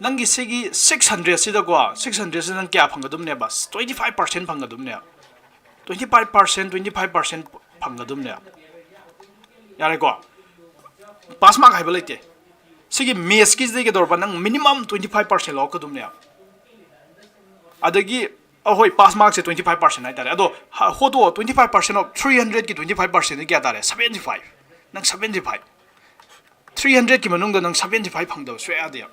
ꯅꯪꯒꯤ ꯁꯤꯒꯤ six hundred ꯁꯤꯗꯀꯣ, six hundred ꯁꯤꯗ ꯅꯪ ꯀꯌꯥ ꯐꯪꯒꯗꯕꯅꯦꯕ? Twenty five percent ꯐꯪꯒꯗꯕꯅꯦꯕ꯫ Twenty five percent, twenty five percent ꯐꯪꯒꯗꯕꯅꯦꯕ꯫ ꯌꯥꯔꯦꯀꯣ? Pass mark ꯍꯥꯏꯕ ꯂꯩꯇꯦ꯫ ꯁꯤꯒꯤ maths ꯀꯤꯁꯤꯗꯤ ꯀꯩꯗꯧꯔꯕ? ꯅꯪ minimum twenty five percent ꯂꯧꯔꯛꯀꯗꯕꯅꯦꯕ꯫ ꯑꯗꯒꯤ, ꯑꯍꯣꯏ, pass mark ꯁꯦ twenty five percent ꯍꯥꯏꯇꯥꯔꯦ꯫ ꯑꯗꯣ ꯍ-, ꯍꯣꯠꯇꯣꯛꯑꯣ, twenty five percent of three hundred ꯀꯤ twenty five percent ꯗꯤ ꯀꯌꯥ ꯇꯥꯔꯦ? Seventy five꯫ ꯅꯪ seventy five, three hundred ꯀꯤ ꯃꯅꯨꯡꯗ ꯅꯪ seventy five ꯐꯪꯗꯕ ꯁꯨꯡꯌꯥ ꯌꯥꯗꯦꯕ꯫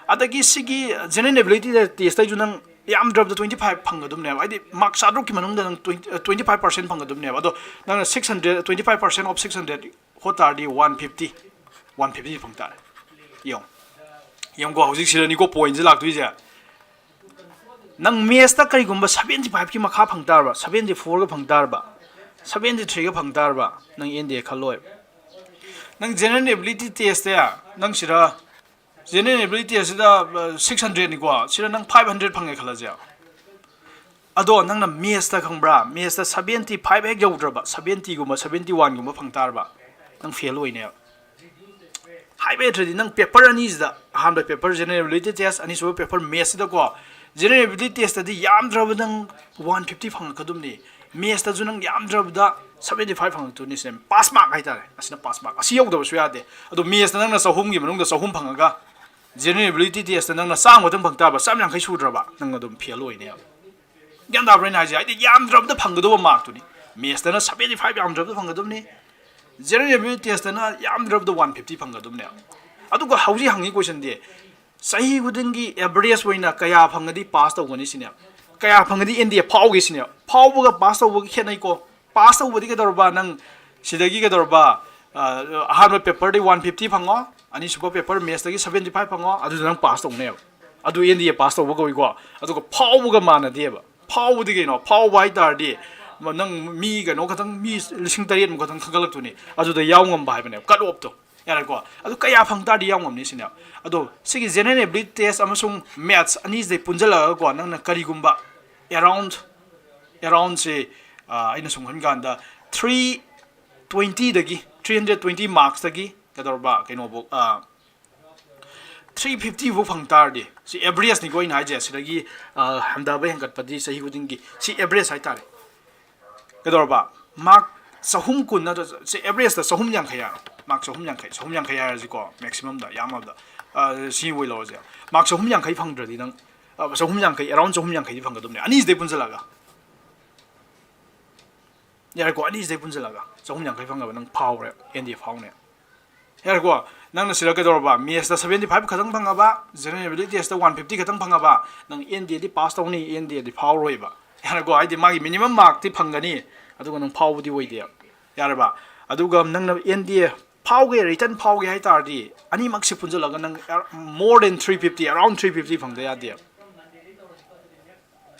ꯑꯗꯒꯤ ꯁꯤꯒꯤ general ability test ꯇꯩꯁꯨ ꯅꯪ ꯌꯥꯝꯗ꯭ꯔꯕꯗ twenty five ꯐꯪꯒꯗꯕꯅꯦꯕ꯫ ꯍꯥꯏꯗꯤ mark ꯆꯥꯇ꯭ꯔꯨꯛꯀꯤ ꯃꯅꯨꯡꯗ ꯅꯪ twenty, twenty five percent ꯐꯪꯒꯗꯕꯅꯦꯕ꯫ ꯑꯗꯣ ꯅꯪꯅ six hundred, twenty five percent of six hundred ꯍꯣꯠ ꯇꯥꯔꯗꯤ one fifty, one fifty ꯐꯪ ꯇꯥꯔꯦ꯫ ꯌꯦꯡꯉꯣ, ꯌꯦꯡꯉꯨꯀꯣ, ꯍꯧꯖꯤꯛ ꯁꯤꯗꯅꯤꯀꯣ point ꯁꯦ ꯂꯥꯛꯇꯣꯏꯁꯦ꯫ ꯅꯪ maths ꯇ ꯀꯔꯤꯒꯨꯝꯕ seventy five ꯀꯤ ꯃꯈꯥ ꯐꯪ ꯇꯥꯔꯕ, seventy four ꯒ ꯐꯪ ꯇꯥꯔꯕ, seventy three ꯒ ꯐꯪ ꯇꯥꯔꯕ, ꯅꯪ N D A ꯈꯜꯂꯣꯏ꯫ ꯅꯪ general ability test ꯁꯦ, ꯅꯪ ꯁꯤꯗ general ability test ꯁꯤꯗ, ꯑ, six hundred ꯅꯤꯀꯣ, ꯁꯤꯗ ꯅꯪ five hundred ꯐꯪꯉꯦ ꯈꯜꯂꯁꯦ꯫ ꯑꯗꯣ ꯅꯪꯅ maths ꯇ ꯈꯪꯕ꯭ꯔꯥ, maths ꯇ seventy five ꯍꯦꯛ ꯌꯧꯗ꯭ꯔꯕ, seventy ꯒꯨꯝꯕ, seventy one ꯒꯨꯝꯕ ꯐꯪ ꯇꯥꯔꯕ, ꯅꯪ fail ꯑꯣꯏꯅꯦꯕ꯫ ꯍꯥꯏꯕ ꯍꯩꯇ꯭ꯔꯗꯤ ꯅꯪ paper ꯑꯅꯤꯁꯤꯗ, ꯑꯍꯥꯟꯕ paper general ability test, ꯑꯅꯤꯁꯨꯕ paper maths ꯁꯤꯗꯀꯣ, general ability test ꯇꯗꯤ ꯌꯥꯝꯗ꯭ꯔꯕ ꯅꯪ one fifty ꯐꯪꯉꯛꯀꯗꯕꯅꯤ, maths ꯇꯁꯨ ꯅꯪ ꯌꯥꯝꯗ꯭ꯔꯕꯗ seventy five ꯐꯪꯉꯛꯇꯣꯏꯅꯤ꯫ ꯁꯤꯅ pass mark ꯍꯥꯏꯇꯥꯔꯦ, ꯑꯁꯤꯅ pass mark, ꯑꯁꯤ ꯌꯧꯗꯕꯁꯨ ꯌꯥꯗꯦ꯫ ꯑꯗꯣ maths ꯇ ꯅꯪꯅ ꯆꯍꯨꯝꯒꯤ ꯃꯅꯨꯡꯗ ꯆꯍꯨꯝ ꯐꯪꯉꯒ, general ability test ꯇ ꯅꯪꯅ ꯆꯥꯝꯃ ꯈꯛꯇꯪ ꯐꯪ ꯇꯥꯔꯕ, ꯆꯥꯝ ꯌꯥꯡꯈꯩ ꯁꯨꯗ꯭ꯔꯕ, ꯅꯪ ꯑꯗꯨꯝ fail ꯑꯣꯏꯅꯦꯕ꯫ ꯒ꯭ꯌꯥꯟ ꯇꯥꯕ꯭ꯔꯥ ꯑꯩꯅ ꯍꯥꯏꯁꯦ? ꯍꯥꯏꯗꯤ ꯌꯥꯝꯗ꯭ꯔꯕꯗ ꯐꯪꯒꯗꯧꯕ mark ꯇꯨꯅꯤ꯫ Maths ꯇꯅ seventy five ꯌꯥꯝꯗ꯭ꯔꯕꯗ ꯐꯪꯒꯗꯕꯅꯤ, General Ability Testꯇꯅ ꯌꯥꯝꯗ꯭ꯔꯕꯗ ꯋꯥꯟ ꯐꯤꯐꯇꯤ ꯐꯪꯒꯗꯕꯅꯦ꯫ ꯑꯗꯨꯒ ꯍꯧꯖꯤꯛ ꯍꯪꯉꯤ questionꯗꯤ, ꯆꯍꯤ ꯈꯨꯗꯤꯡꯒꯤ average ꯑꯣꯏꯅ ꯀꯌꯥ ꯐꯪꯉꯗꯤ ꯄꯥꯁ ꯇꯧꯒꯅꯤ ꯁꯤꯅꯦ꯫ ꯀꯌꯥ ꯐꯪꯉꯗꯤ ꯑꯦꯟ ꯗꯤ ꯑꯦ ꯐꯥꯎꯒꯦ ꯁꯤꯅꯦ꯫ ꯐꯥꯎꯕꯒ ꯄꯥꯁ ꯇꯧꯕꯒ ꯈꯦꯠꯅꯩꯀꯣ꯫ ꯄꯥꯁ ꯇꯧꯕꯗꯤ ꯀꯩꯗꯧꯔꯕ? ꯅꯪ ꯁꯤꯗꯒꯤ ꯀꯩꯗꯧꯔꯕ? ꯑ, ꯑꯍꯥꯟꯕ paperꯗꯤ ꯋꯥꯟ ꯐꯤꯐꯇꯤ ꯐꯪꯉꯣ, ꯑꯅꯤꯁꯨꯕ paper mathsꯇꯒꯤ seventy five ꯐꯪꯉꯣ, ꯑꯗꯨꯗ ꯅꯪ ꯄꯥꯁ ꯇꯧꯅꯦꯕ꯫ ꯑꯗꯨ ꯑꯦꯟ ꯗꯤ ꯑꯦ ꯄꯥꯁ ꯇꯧꯕ ꯀꯧꯏꯀꯣ꯫ ꯑꯗꯨꯒ ꯐꯥꯎꯕꯒ ꯃꯥꯟꯅꯗꯦꯕ꯫ ꯐꯥꯎꯕꯗꯤ ꯀꯩꯅꯣ? ꯐꯥꯎꯕ ꯍꯥꯏ ꯇꯥꯔꯗꯤ ꯅꯪ ꯃꯤ ꯀꯩꯅꯣ ꯈꯛꯇꯪ, ꯃꯤ ꯂꯤꯁꯤꯡ ꯇꯔꯦꯠꯃꯨꯛ ꯈꯛꯇꯪ ꯈꯟꯒꯠꯂꯛꯇꯣꯏꯅꯤ, ꯑꯗꯨꯗ ꯌꯥꯎ ꯉꯝꯕ ꯍꯥꯏꯕꯅꯦꯕ, cut offꯇꯣ꯫ ꯌꯥꯔꯦꯀꯣ? ꯑꯗꯨ ꯀꯌꯥ ꯐꯪ ꯇꯥꯔꯗꯤ ꯌꯥꯎ ꯉꯝꯅꯤ ꯁꯤꯅꯦ꯫ ꯑꯗꯣ ꯁꯤꯒꯤ General Ability Test ꯑꯃꯁꯨꯡ maths ꯑꯅꯤꯁꯤꯗꯩ ꯄꯨꯟꯁꯤꯜꯂꯒꯀꯣ, ꯅꯪꯅ ꯀꯔꯤꯒꯨꯝꯕ around, aroundꯁꯦ, ꯑ, ꯑꯩꯅ ꯁꯨꯝ ꯈꯟ ꯀꯥꯟꯗ three twentyꯗꯒꯤ, three hundred twenty marksꯇꯒꯤ ꯀꯩꯗꯧꯔꯕ, ꯀꯩꯅꯣꯐꯧ, ꯑ, three fifty ꯐꯥꯎ ꯐꯪ ꯇꯥꯔꯗꯤ, ꯁꯤ averageꯅꯤꯀꯣ ꯑꯩꯅ ꯍꯥꯏꯁꯦ, ꯁꯤꯗꯒꯤ, ꯑ, ꯍꯟꯊꯕ ꯍꯦꯟꯒꯠꯄꯗꯤ ꯆꯍꯤ ꯈꯨꯗꯤꯡꯒꯤ, ꯁꯤ average ꯍꯥꯏꯇꯥꯔꯦ꯫ ꯀꯩꯗꯧꯔꯕ? Mark ꯆꯍꯨꯝ ꯀꯨꯟ ꯅꯠꯇ꯭ꯔ, ꯁꯤ averageꯇ ꯆꯍꯨꯝ ꯌꯥꯡꯈꯩ ꯍꯥꯏꯔꯣ꯫ Mark ꯆꯍꯨꯝ ꯌꯥꯡꯈꯩ, ꯆꯍꯨꯝ ꯌꯥꯡꯈꯩ ꯍꯥꯏꯔꯁꯤꯀꯣ, maximumꯗ, ꯌꯥꯝꯃꯕꯗ꯫ ꯑ, ꯁꯤ ꯑꯣꯏ ꯂꯧꯔꯁꯦ꯫ Mark ꯆꯍꯨꯝ ꯌꯥꯡꯈꯩ ꯐꯪꯗ꯭ꯔꯗꯤ ꯅꯪ, ꯑ, ꯆꯍꯨꯝ ꯌꯥꯡꯈꯩ, around ꯆꯍꯨꯝ ꯌꯥꯡꯈꯩꯗꯤ ꯐꯪꯒꯗꯕꯅꯦ, ꯑꯅꯤꯁꯤꯗꯩ ꯄꯨꯟꯁꯤꯜꯂꯒ꯫ ꯌꯥꯔꯦꯀꯣ, ꯑꯅꯤꯁꯤꯗꯩ ꯄꯨꯟꯁꯤꯜꯂꯒ ꯆꯍꯨꯝ ꯌꯥꯡꯈꯩ ꯐꯪꯉꯕ ꯅꯪ ꯐꯥꯎꯔꯦ, ꯑꯦꯟ ꯗꯤ ꯑꯦ ꯐꯥꯎꯅꯦ꯫ ꯌꯥꯔꯦꯀꯣ, ꯅꯪꯅ ꯁꯤꯗ ꯀꯩꯗꯧꯔꯕ? Mathsꯇ seventy five ꯈꯛꯇꯪ ꯐꯪꯉꯕ, General Ability Testꯇ one fifty ꯈꯛꯇꯪ ꯐꯪꯉꯕ, ꯅꯪ ꯑꯦꯟ ꯗꯤ ꯑꯦꯗꯤ ꯄꯥꯁ ꯇꯧꯅꯤ, ꯑꯦꯟ ꯗꯤ ꯑꯦꯗꯤ ꯐꯥꯎꯔꯣꯏꯕ꯫ ꯌꯥꯔꯦꯀꯣ, ꯍꯥꯏꯗꯤ ꯃꯥꯒꯤ minimum markꯇꯤ ꯐꯪꯒꯅꯤ, ꯑꯗꯨꯒ ꯅꯪ ꯐꯥꯎꯕꯗꯤ ꯑꯣꯏꯗꯦ꯫ ꯌꯥꯔꯕ? ꯑꯗꯨꯒ ꯅꯪꯅ ꯑꯦꯟ ꯗꯤ ꯑꯦ ꯐꯥꯎꯒꯦ, written ꯐꯥꯎꯒꯦ ꯍꯥꯏ ꯇꯥꯔꯗꯤ, ꯑꯅꯤꯃꯛꯁꯤ ꯄꯨꯟꯁꯤꯜꯂꯒ ꯅꯪ more than three fifty, around three fifty ꯐꯪꯗ ꯌꯥꯗꯦ꯫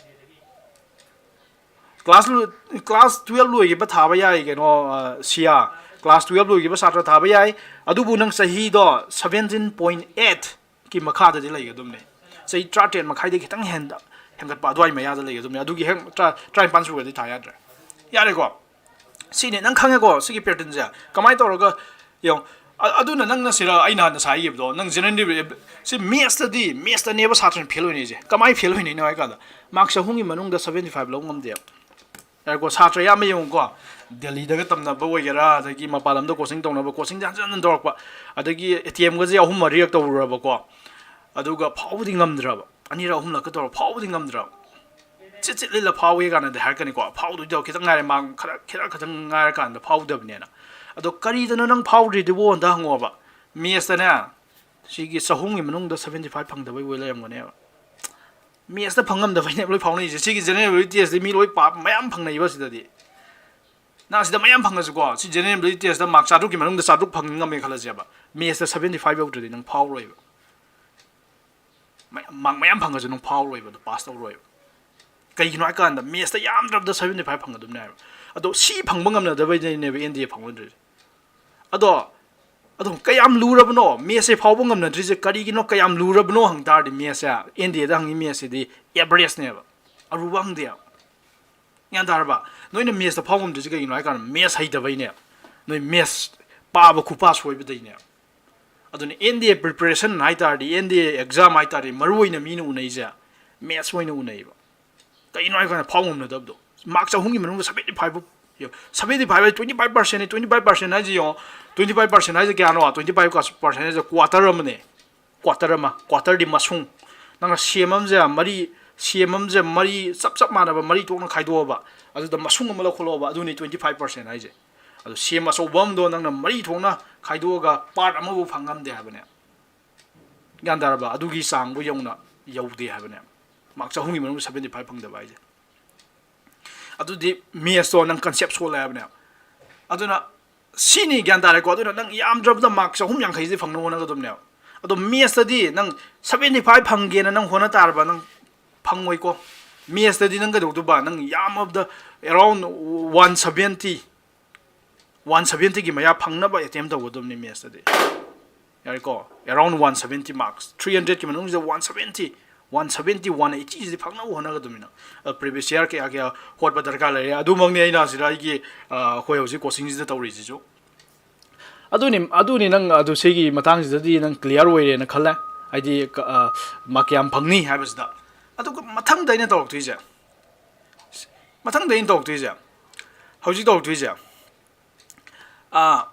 Class ꯂꯣꯏ-, class twelve ꯂꯣꯏꯈꯤꯕ ꯊꯥꯕ ꯌꯥꯏ ꯀꯩꯅꯣ, ꯑ, ꯁꯤꯌꯥ꯫ Class twelve ꯂꯣꯏꯈꯤꯕ ꯁꯥꯇ꯭ꯔ ꯊꯥꯕ ꯌꯥꯏ꯫ ꯑꯗꯨꯕꯨ ꯅꯪ ꯆꯍꯤꯗꯣ seventeen point eightꯀꯤ ꯃꯈꯥꯗꯗꯤ ꯂꯩꯒꯗꯕꯅꯦ꯫ ꯆꯍꯤ ꯇꯔꯥꯇꯔꯦꯠ ꯃꯈꯥꯏꯗꯒꯤ ꯈꯤꯇꯪ ꯍꯦꯟ-, ꯍꯦꯟꯒꯠꯄ ꯑꯗꯨꯋꯥꯏ ꯃꯌꯥꯗ ꯂꯩꯒꯗꯕꯅꯦ꯫ ꯑꯗꯨꯒꯤ ꯍꯦꯛ ꯇꯔꯥ-, ꯇꯔꯥꯅꯤꯄꯥꯟ ꯁꯨꯔꯗꯤ ꯊꯥ ꯌꯥꯗ꯭ꯔꯦ꯫ ꯌꯥꯔꯦꯀꯣ? ꯁꯤꯅꯦ, ꯅꯪ ꯈꯪꯉꯦꯀꯣ ꯁꯤꯒꯤ patternꯁꯦ? ꯀꯃꯥꯏꯅ ꯇꯧꯔꯒ, ꯌꯦꯡꯉꯣ, ꯑ-, ꯑꯗꯨꯅ ꯅꯪꯅ ꯁꯤꯔ ꯑꯩꯅ ꯍꯥꯟꯅ ꯁꯥꯏꯈꯤꯕꯗꯣ, ꯅꯪ General Ability, ꯁꯤ Mathsꯇꯗꯤ, Mathsꯇꯅꯦꯕ ꯁꯥꯇ꯭ꯔꯅ fail ꯑꯣꯏꯅꯩꯁꯦ꯫ ꯀꯃꯥꯏꯅ fail ꯑꯣꯏꯅꯩꯅꯣ ꯍꯥꯏ ꯀꯥꯟꯗ, mark ꯆꯍꯨꯝꯒꯤ ꯃꯅꯨꯡꯗ seventy five ꯂꯧ ꯉꯝꯗꯦꯕ꯫ ꯌꯥꯔꯦꯀꯣ, ꯁꯥꯇ꯭ꯔ ꯑꯌꯥꯝꯕ ꯌꯦꯡꯉꯨꯀꯣ, ꯗꯦꯜꯂꯤꯗꯒ ꯇꯝꯅꯕ ꯑꯣꯏꯒꯦꯔꯥ, ꯑꯗꯒꯤ ꯃꯄꯥꯟ ꯂꯝꯗ coaching ꯇꯧꯅꯕ, coachingꯁꯦ ꯍꯟꯖꯤꯟ ꯍꯟꯖꯤꯟ ꯇꯧꯔꯛꯄ, ꯑꯗꯒꯤ attempt ꯀꯁꯦ ꯑꯍꯨꯝ ꯃꯔꯤꯔꯛ ꯇꯧꯔꯨꯔꯕꯀꯣ, ꯑꯗꯨꯒ ꯐꯥꯎꯕꯗꯤ ꯉꯝꯗ꯭ꯔꯕ, ꯑꯅꯤꯔꯛ ꯑꯍꯨꯝꯂꯛꯀ ꯇꯧꯔ ꯐꯥꯎꯕꯗꯤ ꯉꯝꯗ꯭ꯔꯕ꯫ ꯆꯤꯠ ꯆꯤꯠ ꯂꯤꯠꯂ ꯐꯥꯎꯋꯦ ꯀꯥꯟꯗꯗꯤ ꯍꯥꯏꯔꯛꯀꯅꯤꯀꯣ, ꯐꯥꯎꯗꯣꯏꯗꯣ ꯈꯤꯇꯪ ꯉꯥꯏꯔꯦ, ꯃꯥꯡ ꯈꯔ, ꯈꯤꯇꯪ ꯈꯛꯇꯪ ꯉꯥꯏꯔꯀꯥꯟꯗ ꯐꯥꯎꯗꯕꯅꯦꯅ꯫ ꯑꯗꯣ ꯀꯔꯤꯗꯅꯣ ꯅꯪ ꯐꯥꯎꯗ꯭ꯔꯤꯗꯨꯕꯣ ꯑꯝꯇ ꯍꯪꯉꯣꯕ꯫ ꯃꯦꯠꯁꯇꯅꯦ, ꯁꯤꯒꯤ ꯆꯍꯨꯝꯒꯤ ꯃꯅꯨꯡꯗ seventy five ꯐꯪꯗꯕꯩ ꯑꯣꯏ ꯂꯩꯔꯝꯒꯅꯦꯕ꯫ ꯃꯦꯠꯁꯇ ꯐꯪꯉꯝꯗꯕꯩꯅꯦꯕ ꯂꯣꯏ ꯐꯥꯎꯅꯩꯁꯦ꯫ ꯁꯤꯒꯤ general ability testꯇꯤ ꯃꯤ ꯂꯣꯏ ꯄꯥ-, ꯃꯌꯥꯝ ꯐꯪꯅꯩꯕ ꯁꯤꯗꯗꯤ꯫ ꯅꯪ ꯑꯁꯤꯗ ꯃꯌꯥꯝ ꯐꯪꯉꯁꯨꯀꯣ, ꯁꯤ general ability testꯇ mark ꯆꯥꯇ꯭ꯔꯨꯛꯀꯤ ꯃꯅꯨꯡꯗ ꯆꯥꯇ꯭ꯔꯨꯛ ꯐꯪ ꯉꯝꯃꯦ ꯈꯜꯂꯁꯦꯕ, ꯃꯦꯠꯁꯇ seventy five ꯌꯧꯗ꯭ꯔꯗꯤ ꯅꯪ ꯐꯥꯎꯔꯣꯏꯕ꯫ ꯃꯌꯥꯝ, mark ꯃꯌꯥꯝ ꯐꯪꯉꯁꯨ ꯅꯪ ꯐꯥꯎꯔꯣꯏꯕ, ꯑꯗꯨ ꯄꯥꯁ ꯇꯧꯔꯣꯏꯕ꯫ ꯀꯩꯒꯤꯅꯣ ꯍꯥꯏꯀꯥꯟꯗ ꯃꯦꯠꯁꯇ ꯌꯥꯝꯗ꯭ꯔꯕꯗ seventy five ꯐꯪꯒꯗꯕꯅꯦ ꯍꯥꯏꯕ꯫ ꯑꯗꯣ ꯁꯤ ꯐꯪꯕ ꯉꯝꯅꯗꯕꯩꯅꯦꯕ ꯑꯦꯟ ꯗꯤ ꯑꯦ ꯐꯪꯉꯣꯏꯗ꯭ꯔꯤꯁꯦ꯫ ꯑꯗꯣ, ꯑꯗꯣ ꯀꯌꯥꯝ ꯂꯨꯔꯕꯅꯣ ꯃꯦꯠꯁꯁꯦ ꯐꯥꯎꯕ ꯉꯝꯅꯗ꯭ꯔꯤꯁꯦ? ꯀꯔꯤꯒꯤꯅꯣ ꯀꯌꯥꯝ ꯂꯨꯔꯕꯅꯣ ꯍꯪ ꯇꯥꯔꯗꯤ, ꯃꯦꯠꯁꯁꯦ, ꯑꯦꯟ ꯗꯤ ꯑꯦꯗ ꯍꯪꯉꯤ ꯃꯦꯠꯁꯁꯤꯗꯤ ꯑꯦꯚꯔꯦꯖꯅꯦꯕ, ꯑꯔꯨꯕ ꯍꯪꯗꯦꯕ꯫ ꯒ꯭ꯌꯥꯟ ꯇꯥꯔꯕ? ꯅꯣꯏꯅ ꯃꯦꯠꯁꯇ ꯐꯥꯎ ꯉꯝꯗ꯭ꯔꯤꯁꯦ ꯀꯩꯒꯤꯅꯣ ꯍꯥꯏ ꯀꯥꯟꯗ, ꯃꯦꯠꯁ ꯍꯩꯇꯕꯩꯅꯦ, ꯅꯣꯏ ꯃꯦꯠꯁ ꯄꯥꯕ ꯈꯨꯄꯥ ꯁꯣꯏꯕꯗꯩꯅꯦ꯫ ꯑꯗꯨꯅ ꯑꯦꯟ ꯗꯤ ꯑꯦ preparation ꯍꯥꯏ ꯇꯥꯔꯗꯤ, ꯑꯦꯟ ꯗꯤ ꯑꯦ exam ꯍꯥꯏ ꯇꯥꯔꯗꯤ, ꯃꯔꯨ ꯑꯣꯏꯅ ꯃꯤꯅ ꯎꯅꯩꯁꯦ ꯃꯦꯠꯁ ꯑꯣꯏꯅ ꯎꯅꯩꯌꯦꯕ꯫ ꯀꯩꯅꯣ ꯍꯥꯏ ꯀꯥꯟꯗ ꯐꯥꯎ ꯉꯝꯅꯗꯕꯗꯣ꯫ Mark ꯆꯍꯨꯝꯒꯤ ꯃꯅꯨꯡꯗ seventy five ꯐꯥꯎ, seventy five ꯍꯥꯏ twenty five percent ꯅꯤ, twenty five percent ꯍꯥꯏꯁꯦ ꯌꯦꯡꯉꯣ, twenty five percent ꯍꯥꯏꯁꯦ ꯀꯌꯥꯅꯣ? Twenty five percent ꯍꯥꯏꯁꯦ quarter ꯑꯃꯅꯦ꯫ Quarter ꯑꯃ, quarterꯗꯤ ꯃꯁꯨꯡ꯫ ꯅꯪꯅ ꯁꯦꯝ ꯑꯃꯁꯦ ꯃꯔꯤ, ꯁꯦꯝ ꯑꯃꯁꯦ ꯃꯔꯤ ꯆꯞ ꯆꯞ ꯃꯥꯟꯅꯕ ꯃꯔꯤ ꯊꯣꯛꯅ ꯈꯥꯏꯗꯣꯛꯑꯕ, ꯑꯗꯨꯗ ꯃꯁꯨꯡ ꯑꯃ ꯂꯧꯈꯠꯂꯛꯑꯣꯕ, ꯑꯗꯨꯅꯤ twenty five percent ꯍꯥꯏꯁꯦ꯫ ꯑꯗꯨ ꯁꯦꯝ ꯑꯆꯧꯕ ꯑꯃꯗꯣ ꯅꯪꯅ ꯃꯔꯤ ꯊꯣꯛꯅ ꯈꯥꯏꯗꯣꯛꯑꯒ part ꯑꯃꯐꯥꯎ ꯐꯪ ꯉꯝꯗꯦ ꯍꯥꯏꯕꯅꯦ꯫ ꯒ꯭ꯌꯥꯟ ꯇꯥꯔꯕ? ꯑꯗꯨꯒꯤ ꯆꯥꯡꯕꯨ ꯌꯧꯅ ꯌꯧꯗꯦ ꯍꯥꯏꯕꯅꯦ꯫ Mark ꯆꯍꯨꯝꯒꯤ ꯃꯅꯨꯡꯗ seventy five ꯐꯪꯗꯕ ꯍꯥꯏꯁꯦ꯫ ꯑꯗꯨꯗꯤ ꯃꯦꯠꯁꯇꯣ ꯅꯪ concept ꯁꯣꯜꯂꯦ ꯍꯥꯏꯕꯅꯦ꯫ ꯑꯗꯨꯅ ꯁꯤꯅꯤ, ꯒ꯭ꯌꯥꯟ ꯇꯥꯔꯦꯀꯣ? ꯑꯗꯨꯅ ꯅꯪ ꯌꯥꯝꯗ꯭ꯔꯕꯗ mark ꯆꯍꯨꯝ ꯌꯥꯡꯈꯩꯁꯦ ꯐꯪꯅꯕ ꯍꯣꯠꯅꯒꯗꯕꯅꯦꯕ꯫ ꯑꯗꯣ ꯃꯦꯠꯁꯇꯗꯤ ꯅꯪ seventy five ꯐꯪꯒꯦꯅ ꯅꯪ ꯍꯣꯠꯅ ꯇꯥꯔꯕ, ꯅꯪ ꯐꯪꯉꯣꯏꯀꯣ꯫ ꯃꯦꯠꯁꯇꯗꯤ ꯅꯪ ꯀꯩꯗꯧꯗꯣꯏꯕ? ꯅꯪ ꯌꯥꯝꯃꯕꯗ around one seventy, one seventyꯒꯤ ꯃꯌꯥ ꯐꯪꯅꯕ attempt ꯇꯧꯒꯗꯕꯅꯤ ꯃꯦꯠꯁꯇꯗꯤ꯫ ꯌꯥꯔꯦꯀꯣ? Around one seventy marks, three hundredꯀꯤ ꯃꯅꯨꯡꯁꯤꯗ one seventy, one seventy, one eightyꯁꯤꯗꯤ ꯐꯪꯅꯕ ꯍꯣꯠꯅꯒꯗꯕꯅꯤꯅ꯫ ꯑ, previous year ꯀꯌꯥ ꯀꯌꯥ ꯍꯣꯠꯄ ꯗꯔꯀꯥꯔ ꯂꯩꯔꯦ꯫ ꯑꯗꯨꯃꯛꯅꯤ ꯑꯩꯅ ꯁꯤꯗ ꯑꯩꯒꯤ, ꯑ, ꯑꯩꯈꯣꯏ ꯍꯧꯖꯤꯛ coachingꯁꯤꯗ ꯇꯧꯔꯤꯁꯤꯁꯨ꯫ ꯑꯗꯨꯅꯤ, ꯑꯗꯨꯅꯤ ꯅꯪ ꯑꯗꯨ ꯁꯤꯒꯤ ꯃꯇꯥꯡꯁꯤꯗꯗꯤ ꯅꯪ clear ꯑꯣꯏꯔꯦꯅ ꯈꯜꯂꯦ꯫ ꯍꯥꯏꯗꯤ, ꯀ-, ꯑ, mark ꯀꯌꯥꯝ ꯐꯪꯅꯤ ꯍꯥꯏꯕꯁꯤꯗ꯫ ꯑꯗꯨꯒ ꯃꯊꯪꯗ ꯑꯩꯅ ꯇꯧꯔꯛꯇꯣꯏꯁꯦ, ꯃꯊꯪꯗ ꯑꯩꯅ ꯇꯧꯔꯛꯇꯣꯏꯁꯦ, ꯍꯧꯖꯤꯛ ꯇꯧꯔꯛꯇꯣꯏꯁꯦ, ꯑ,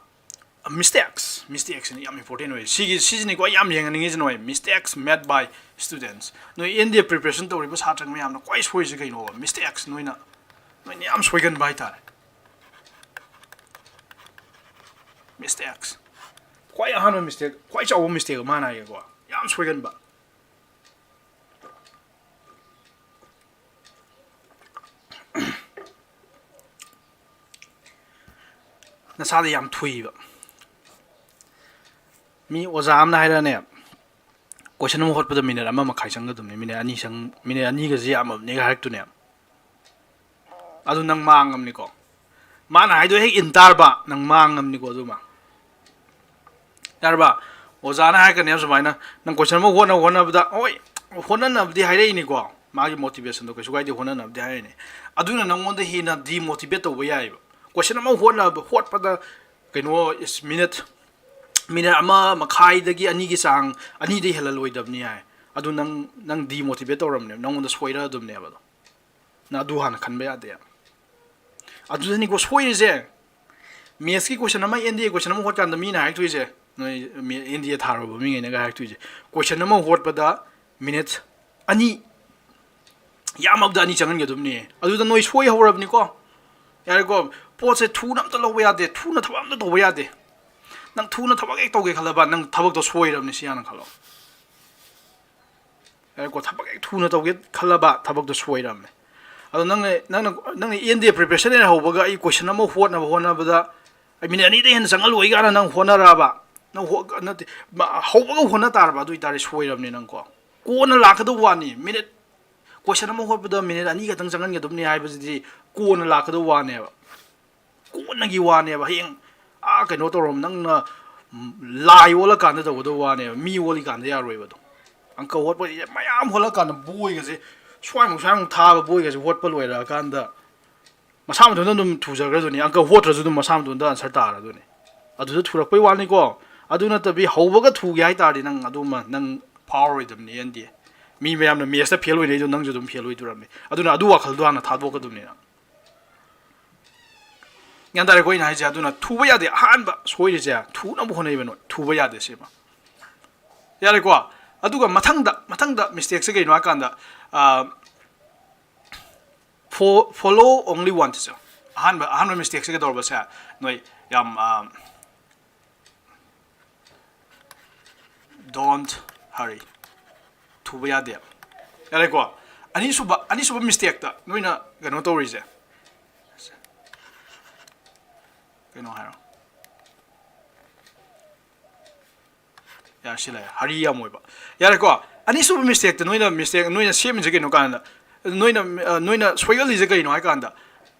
mistakes, mistakesꯁꯤꯅ ꯌꯥꯝ important ꯑꯣꯏ꯫ ꯁꯤꯒꯤ, ꯁꯤꯁꯤꯅꯤꯀꯣ ꯑꯩ ꯌꯥꯝ ꯌꯦꯡꯍꯟꯅꯤꯡꯉꯤꯁꯤ ꯅꯣꯏ, mistakes made by students꯫ ꯅꯣꯏ ꯑꯦꯟ ꯗꯤ ꯑꯦ preparation ꯇꯧꯔꯤꯕ ꯁꯥꯇ꯭ꯔ ꯃꯌꯥꯝꯅ ꯈ꯭ꯋꯥꯏ ꯁꯣꯏꯔꯤꯁꯦ ꯀꯩꯅꯣꯕ? Mistakes ꯅꯣꯏꯅ, ꯅꯣꯏꯅ ꯌꯥꯝ ꯁꯣꯏꯒꯟꯕ ꯍꯥꯏꯇꯥꯔꯦ꯫ Mistakes. ꯈ꯭ꯋꯥꯏ ꯑꯍꯥꯟꯕ mistake, ꯈ꯭ꯋꯥꯏ ꯆꯥꯎꯕ mistake ꯑꯃ ꯍꯥꯟꯅ ꯍꯥꯏꯒꯦꯀꯣ, ꯌꯥꯝ ꯁꯣꯏꯒꯟꯕ꯫ ꯅꯁꯥꯗ ꯌꯥꯝ ꯊꯨꯏꯕ꯫ ꯃꯤ ꯑꯣꯖꯥ ꯑꯃꯅ ꯍꯥꯏꯔꯛꯑꯅꯦ, question ꯑꯃ ꯍꯣꯠꯄꯗ minute ꯑꯃ ꯃꯈꯥꯏ ꯆꯪꯒꯗꯕꯅꯤ, minute ꯑꯅꯤ ꯆꯪ, minute ꯑꯅꯤꯒꯁꯦ ꯌꯥꯝꯃꯕꯅꯦꯒ ꯍꯥꯏꯔꯛꯇꯣꯏꯅꯦ꯫ ꯑꯗꯨ ꯅꯪ ꯃꯥꯡꯉꯝꯅꯤꯀꯣ꯫ ꯃꯥꯅ ꯍꯥꯏꯗꯣ ꯍꯦꯛ ꯏꯟ ꯇꯥꯔꯕ ꯅꯪ ꯃꯥꯡꯉꯝꯅꯤꯀꯣ꯫ ꯑꯗꯨꯃ ꯌꯥꯔꯕ? ꯑꯣꯖꯥꯅ ꯍꯥꯏꯔꯛꯀꯅꯦꯕ ꯁꯨꯃꯥꯏꯅ, ꯅꯪ question ꯑꯃ ꯍꯣꯠꯅ ꯍꯣꯠꯅꯕꯗ, ꯍꯣꯏ, ꯍꯣꯠꯅꯅꯕꯗꯤ ꯍꯥꯏꯔꯛꯏꯅꯤꯀꯣ, ꯃꯥꯒꯤ motivation ꯗꯣ ꯀꯩꯁꯨ ꯀꯥꯏꯗꯦ, ꯍꯣꯠꯅꯅꯕꯗꯤ ꯍꯥꯏꯔꯛꯏꯅꯤ꯫ ꯑꯗꯨꯅ ꯅꯪꯉꯣꯟꯗ ꯍꯦꯟꯅ demotivate ꯇꯧꯕ ꯌꯥꯏꯑꯕ꯫ Question ꯑꯃ ꯍꯣꯠꯅꯕ, ꯍꯣꯠꯄꯗ ꯀꯩꯅꯣ, ꯏꯁ, minute, minute ꯑꯃ ꯃꯈꯥꯏꯗꯒꯤ ꯑꯅꯤꯒꯤ ꯆꯥꯡ, ꯑꯅꯤꯗꯩ ꯍꯦꯜꯍꯜꯂꯣꯏꯗꯕꯅꯤ ꯍꯥꯏ꯫ ꯑꯗꯨ ꯅꯪ, ꯅꯪ demotivate ꯇꯧꯔꯕꯅꯦꯕ, ꯅꯪꯉꯣꯟꯗ ꯁꯣꯏꯔꯛꯑꯗꯕꯅꯦꯕ ꯑꯗꯣ꯫ ꯅꯪ ꯑꯗꯨ ꯍꯥꯟꯅ ꯈꯟꯕ ꯌꯥꯗꯦ꯫ ꯑꯗꯨꯗꯅꯤꯀꯣ ꯁꯣꯏꯔꯤꯁꯦ꯫ Maths ꯀꯤ question ꯑꯃ, N D A question ꯑꯃ ꯍꯣꯠꯀꯥꯟꯗ ꯃꯤꯅ ꯍꯥꯏꯔꯛꯇꯣꯏꯁꯦ, ꯅꯣꯏ ꯃꯤ-, N D A ꯊꯥꯔꯨꯕ ꯃꯤꯉꯩꯅꯒ ꯍꯥꯏꯔꯛꯇꯣꯏꯁꯦ, question ꯑꯃ ꯍꯣꯠꯄꯗ minute ꯑꯅꯤ, ꯌꯥꯝꯃꯕꯗ ꯑꯅꯤ ꯆꯪꯍꯟꯒꯗꯕꯅꯦ꯫ ꯑꯗꯨꯗ ꯅꯣꯏ ꯁꯣꯏ ꯍꯧꯔꯕꯅꯤꯀꯣ꯫ ꯌꯥꯔꯦꯀꯣ, ꯄꯣꯠꯁꯦ ꯊꯨꯅ ꯑꯝꯇ ꯂꯧꯕ ꯌꯥꯗꯦ, ꯊꯨꯅ ꯊꯕꯛ ꯑꯝꯇ ꯇꯧꯕ ꯌꯥꯗꯦ꯫ ꯅꯪ ꯊꯨꯅ ꯊꯕꯛ ꯍꯦꯛ ꯇꯧꯒꯦ ꯈꯜꯂꯕ, ꯅꯪ ꯊꯕꯛꯇꯣ ꯁꯣꯏꯔꯕꯅꯤ, ꯁꯤ ꯍꯥꯟꯅ ꯈꯜꯂꯣ꯫ ꯌꯥꯔꯦꯀꯣ, ꯊꯕꯛ ꯍꯦꯛ ꯊꯨꯅ ꯇꯧꯒꯦ ꯈꯜꯂꯕ, ꯊꯕꯛꯇꯣ ꯁꯣꯏꯔꯕꯅꯦ꯫ ꯑꯗꯣ ꯅꯪꯅ, ꯅꯪꯅ, ꯅꯪꯅ N D A preparation ꯍꯦꯛ ꯍꯧꯕꯒ ꯑꯩ question ꯑꯃ ꯍꯣꯠꯅꯕ ꯍꯣꯠꯅꯕꯗ ꯑꯩ minute ꯑꯅꯤꯗꯩ ꯍꯦꯟꯅ ꯆꯪꯍꯜꯂꯣꯏ ꯀꯥꯏꯅ ꯅꯪ ꯍꯣꯠꯅꯔꯛꯑꯕ, ꯅꯪ ꯍꯣ-, ꯅꯠꯇꯦ, ꯃ-, ꯍꯧꯕꯒ ꯍꯣꯠꯅ ꯇꯥꯔꯕ, ꯑꯗꯨ ꯑꯣꯏꯇꯥꯔꯗꯤ ꯁꯣꯏꯔꯕꯅꯦ ꯅꯪꯀꯣ꯫ ꯀꯣꯟꯅ ꯂꯥꯛꯀꯗꯧꯕ ꯋꯥꯅꯤ꯫ Minute, question ꯑꯃ ꯍꯣꯠꯄꯗ minute ꯑꯅꯤ ꯈꯛꯇꯪ ꯆꯪꯍꯟꯒꯗꯕꯅꯤ ꯍꯥꯏꯕꯁꯤꯗꯤ ꯀꯣꯟꯅ ꯂꯥꯛꯀꯗꯧꯕ ꯋꯥꯅꯦꯕ꯫ ꯀꯣꯟꯅꯒꯤ ꯋꯥꯅꯦꯕ꯫ ꯍꯌꯦꯡ, ꯑꯥ, ꯀꯩꯅꯣ ꯇꯧꯔꯝ, ꯅꯪꯅ, ꯎꯝ, ꯂꯥꯏ ꯑꯣꯜꯂꯀꯥꯟꯗ ꯇꯧꯒꯗꯧꯕ ꯋꯥꯅꯦꯕ, ꯃꯤ ꯑꯣꯜꯂꯤꯀꯥꯟꯗ ꯌꯥꯔꯣꯏꯕ ꯑꯗꯣ꯫ ꯑꯪꯀ ꯍꯣꯠꯄꯁꯦ ꯃꯌꯥꯝ ꯍꯣꯠꯂꯀꯥꯟꯗ ꯕꯣꯏꯒꯁꯦ ꯁ꯭ꯋꯥꯏꯃꯨꯛ ꯁ꯭ꯋꯥꯏꯃꯨꯛ ꯊꯥꯕ ꯕꯣꯏꯒꯁꯦ ꯍꯣꯠꯄ ꯂꯣꯏꯔꯛꯑꯀꯥꯟꯗ ꯃꯁꯥ ꯃꯊꯟꯇ ꯑꯗꯨꯝ ꯊꯨꯖꯈ꯭ꯔꯗꯨꯅꯤ꯫ ꯑꯪꯀ ꯍꯣꯠꯇ꯭ꯔꯁꯨ ꯑꯗꯨꯝ ꯃꯁꯥ ꯃꯊꯟꯇ answer ꯇꯥꯔꯗꯨꯅꯤ꯫ ꯑꯗꯨꯗ ꯊꯨꯔꯛꯄꯩ ꯋꯥꯅꯤꯀꯣ꯫ ꯑꯗꯨ ꯅꯠꯇꯕꯤ ꯍꯧꯕꯒ ꯊꯨꯒꯦ ꯍꯥꯏ ꯇꯥꯔꯗꯤ ꯅꯪ ꯑꯗꯨꯃ ꯅꯪ ꯐꯥꯎꯔꯔꯣꯏꯗꯕꯅꯤ꯫ N D A, ꯃꯤ ꯃꯌꯥꯝꯅ maths ꯇ fail ꯑꯣꯏꯅꯩꯗꯣ ꯅꯪꯁꯨ ꯑꯗꯨꯝ fail ꯑꯣꯏꯗꯣꯔꯝꯅꯤ꯫ ꯑꯗꯨꯅ ꯑꯗꯨ ꯋꯥꯈꯜꯗꯣ ꯍꯥꯟꯅ ꯊꯥꯗꯣꯛꯀꯗꯕꯅꯤ ꯅꯪ꯫ ꯒ꯭ꯌꯥꯟ ꯇꯥꯔꯦꯀꯣ ꯑꯩꯅ ꯍꯥꯏꯁꯦ? ꯑꯗꯨꯅ ꯊꯨꯕ ꯌꯥꯗꯦ꯫ ꯑꯍꯥꯟꯕ ꯁꯣꯏꯔꯤꯁꯦ, ꯊꯨꯅꯕ ꯍꯣꯠꯅꯩꯕ ꯅꯣꯏ, ꯊꯨꯕ ꯌꯥꯗꯦ ꯁꯤꯃ꯫ ꯌꯥꯔꯦꯀꯣ? ꯑꯗꯨꯒ ꯃꯊꯪꯗ, ꯃꯊꯪꯗ mistake ꯁꯦ ꯀꯩꯅꯣ ꯍꯥꯏꯀꯥꯟꯗ, ꯑ, fo-, follow only one teacher꯫ ꯑꯍꯥꯟꯕ, ꯑꯍꯥꯟꯕ mistake ꯁꯦ ꯀꯩꯗꯧꯔꯕꯁꯦ? ꯅꯣꯏ ꯌꯥꯝ, ꯑ, Don't hurry. ꯊꯨꯕ ꯌꯥꯗꯦ꯫ ꯌꯥꯔꯦꯀꯣ? ꯑꯅꯤꯁꯨꯕ, ꯑꯅꯤꯁꯨꯕ ꯃꯤꯁꯇꯦꯛꯇ ꯅꯣꯏꯅ ꯀꯩꯅꯣ ꯇꯧꯔꯤꯁꯦ꯫ ꯀꯩꯅꯣ ꯍꯥꯏꯔꯣ꯫ ꯌꯥꯔꯦ, ꯁꯤ ꯂꯩꯔꯦ꯫ ꯍꯔꯤ ꯌꯥꯝ ꯑꯣꯏꯕ꯫ ꯌꯥꯔꯦꯀꯣ? ꯑꯅꯤꯁꯨꯕ ꯃꯤꯁꯇꯦꯛꯇ ꯅꯣꯏꯅ ꯃꯤꯁꯇꯦꯛ, ꯅꯣꯏꯅ ꯁꯦꯝꯃꯤꯁꯦ ꯀꯩꯅꯣ ꯀꯥꯟꯗ, ꯅꯣꯏꯅ, ꯑ, ꯅꯣꯏꯅ ꯁꯣꯏꯒꯜꯂꯤꯁꯦ ꯀꯩꯅꯣ ꯍꯥꯏ ꯀꯥꯟꯗ,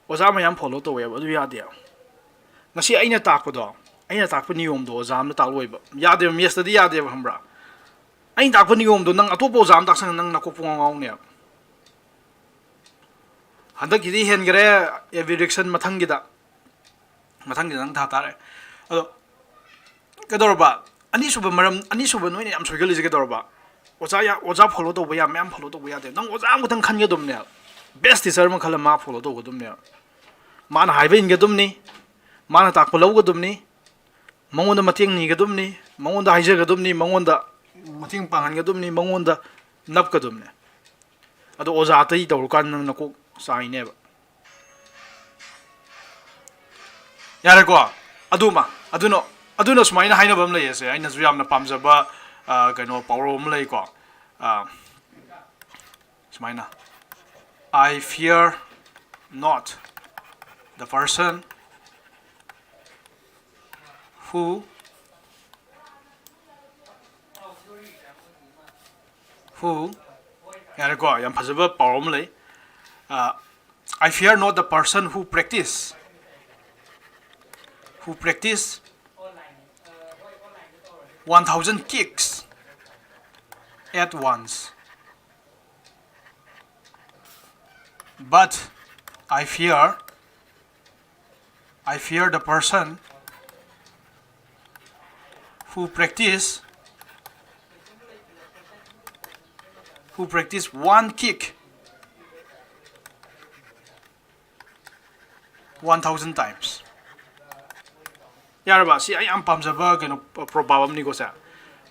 ꯑꯣꯖꯥ ꯃꯌꯥꯝ ꯐꯣꯂꯣ ꯇꯧꯋꯦꯕ, ꯑꯗꯨ ꯌꯥꯗꯦ꯫ ꯉꯁꯤ ꯑꯩꯅ ꯇꯥꯛꯄꯗꯣ, ꯑꯩꯅ ꯇꯥꯛꯄ ꯅꯤꯌꯣꯝꯗꯣ ꯑꯣꯖꯥ ꯑꯃꯅ ꯇꯥꯛꯂꯣꯏꯕ꯫ ꯌꯥꯗꯦꯕ, ꯃꯦꯠꯁꯇꯗꯤ ꯌꯥꯗꯦꯕ, ꯈꯪꯕ꯭ꯔꯥ? ꯑꯩꯅ ꯇꯥꯛꯄ ꯅꯤꯌꯣꯝꯗꯣ ꯅꯪ ꯑꯇꯣꯞꯄ ꯑꯣꯖꯥ ꯑꯃ ꯇꯥꯛꯁꯪ, ꯅꯪ ꯅꯀꯣꯛ ꯄꯨꯡꯉꯥꯎ ꯉꯥꯎꯅꯦꯕ꯫ ꯍꯟꯗꯛꯀꯤꯗꯤ ꯍꯦꯟꯈ꯭ꯔꯦ, ꯑꯦꯕꯤꯔꯤꯛꯁꯟ ꯃꯊꯪꯒꯤꯗ꯫ ꯃꯊꯪꯒꯤꯗ ꯅꯪ ꯊꯥ ꯇꯥꯔꯦ꯫ ꯑꯗꯣ ꯀꯩꯗꯧꯔꯕ? ꯑꯅꯤꯁꯨꯕ ꯃꯔꯝ, ꯑꯅꯤꯁꯨꯕ ꯅꯣꯏꯅ ꯌꯥꯝ ꯁꯣꯏꯒꯜꯂꯤꯁꯦ ꯀꯩꯗꯧꯔꯕ? ꯑꯣꯖꯥ ꯌꯥ-, ꯑꯣꯖꯥ ꯐꯣꯂꯣ ꯇꯧꯕ ꯌꯥꯝ ꯃꯌꯥꯝ ꯐꯣꯂꯣ ꯇꯧꯕ ꯌꯥꯗꯦ꯫ ꯅꯪ ꯑꯣꯖꯥ ꯑꯃꯈꯛꯇꯪ ꯈꯟꯒꯗꯕꯅꯦꯕ꯫ ꯕꯦꯁ ꯇꯤꯆꯔ ꯑꯃ ꯈꯜꯂ ꯃꯥ ꯐꯣꯂꯣ ꯇꯧꯒꯗꯕꯅꯦꯕ꯫ ꯃꯥꯅ ꯍꯥꯏꯕ ꯏꯟꯒꯗꯕꯅꯤ, ꯃꯥꯅ ꯇꯥꯛꯄ ꯂꯧꯒꯗꯕꯅꯤ, ꯃꯉꯣꯟꯗ ꯃꯇꯦꯡ ꯅꯤꯒꯗꯕꯅꯤ, ꯃꯉꯣꯟꯗ ꯍꯥꯏꯖꯒꯗꯕꯅꯤ, ꯃꯉꯣꯟꯗ ꯃꯇꯦꯡ ꯄꯥꯡꯍꯟꯒꯗꯕꯅꯤ, ꯃꯉꯣꯟꯗ ꯅꯞꯀꯗꯕꯅꯤ꯫ ꯑꯗꯣ ꯑꯣꯖꯥ ꯑꯇꯩ ꯇꯧꯔꯀꯥꯟꯗ ꯅꯪ ꯅꯀꯣꯛ ꯆꯥꯏꯅꯦꯕ꯫ ꯌꯥꯔꯦꯀꯣ? ꯑꯗꯨꯃ, ꯑꯗꯨꯅ, ꯑꯗꯨꯅ ꯁꯨꯃꯥꯏꯅ ꯍꯥꯏꯅꯕ ꯑꯃ ꯂꯩꯌꯦꯁꯦ, ꯑꯩꯅꯁꯨ ꯌꯥꯝꯅ ꯄꯥꯝꯖꯕ, ꯑ, ꯀꯩꯅꯣ, ꯄꯥꯎꯔꯧ ꯑꯃ ꯂꯩꯀꯣ꯫ ꯑ, ꯁꯨꯃꯥꯏꯅ, "I fear not the person who, who," ꯌꯥꯔꯦꯀꯣ, ꯌꯥꯝ ꯐꯖꯕ ꯄꯥꯎꯔꯧ ꯑꯃ ꯂꯩ꯫ ꯑ, "I fear not the person who practice, who practice one thousand kicks at once, but I fear, I fear the person who practice, who practice one kick one thousand times." ꯌꯥꯔꯕ? ꯁꯤ ꯑꯩ ꯌꯥꯝ ꯄꯥꯝꯖꯕ ꯀꯩꯅꯣ, ꯄ꯭ꯔꯣꯕꯥꯕ ꯑꯃꯅꯤꯀꯣ ꯁꯦ꯫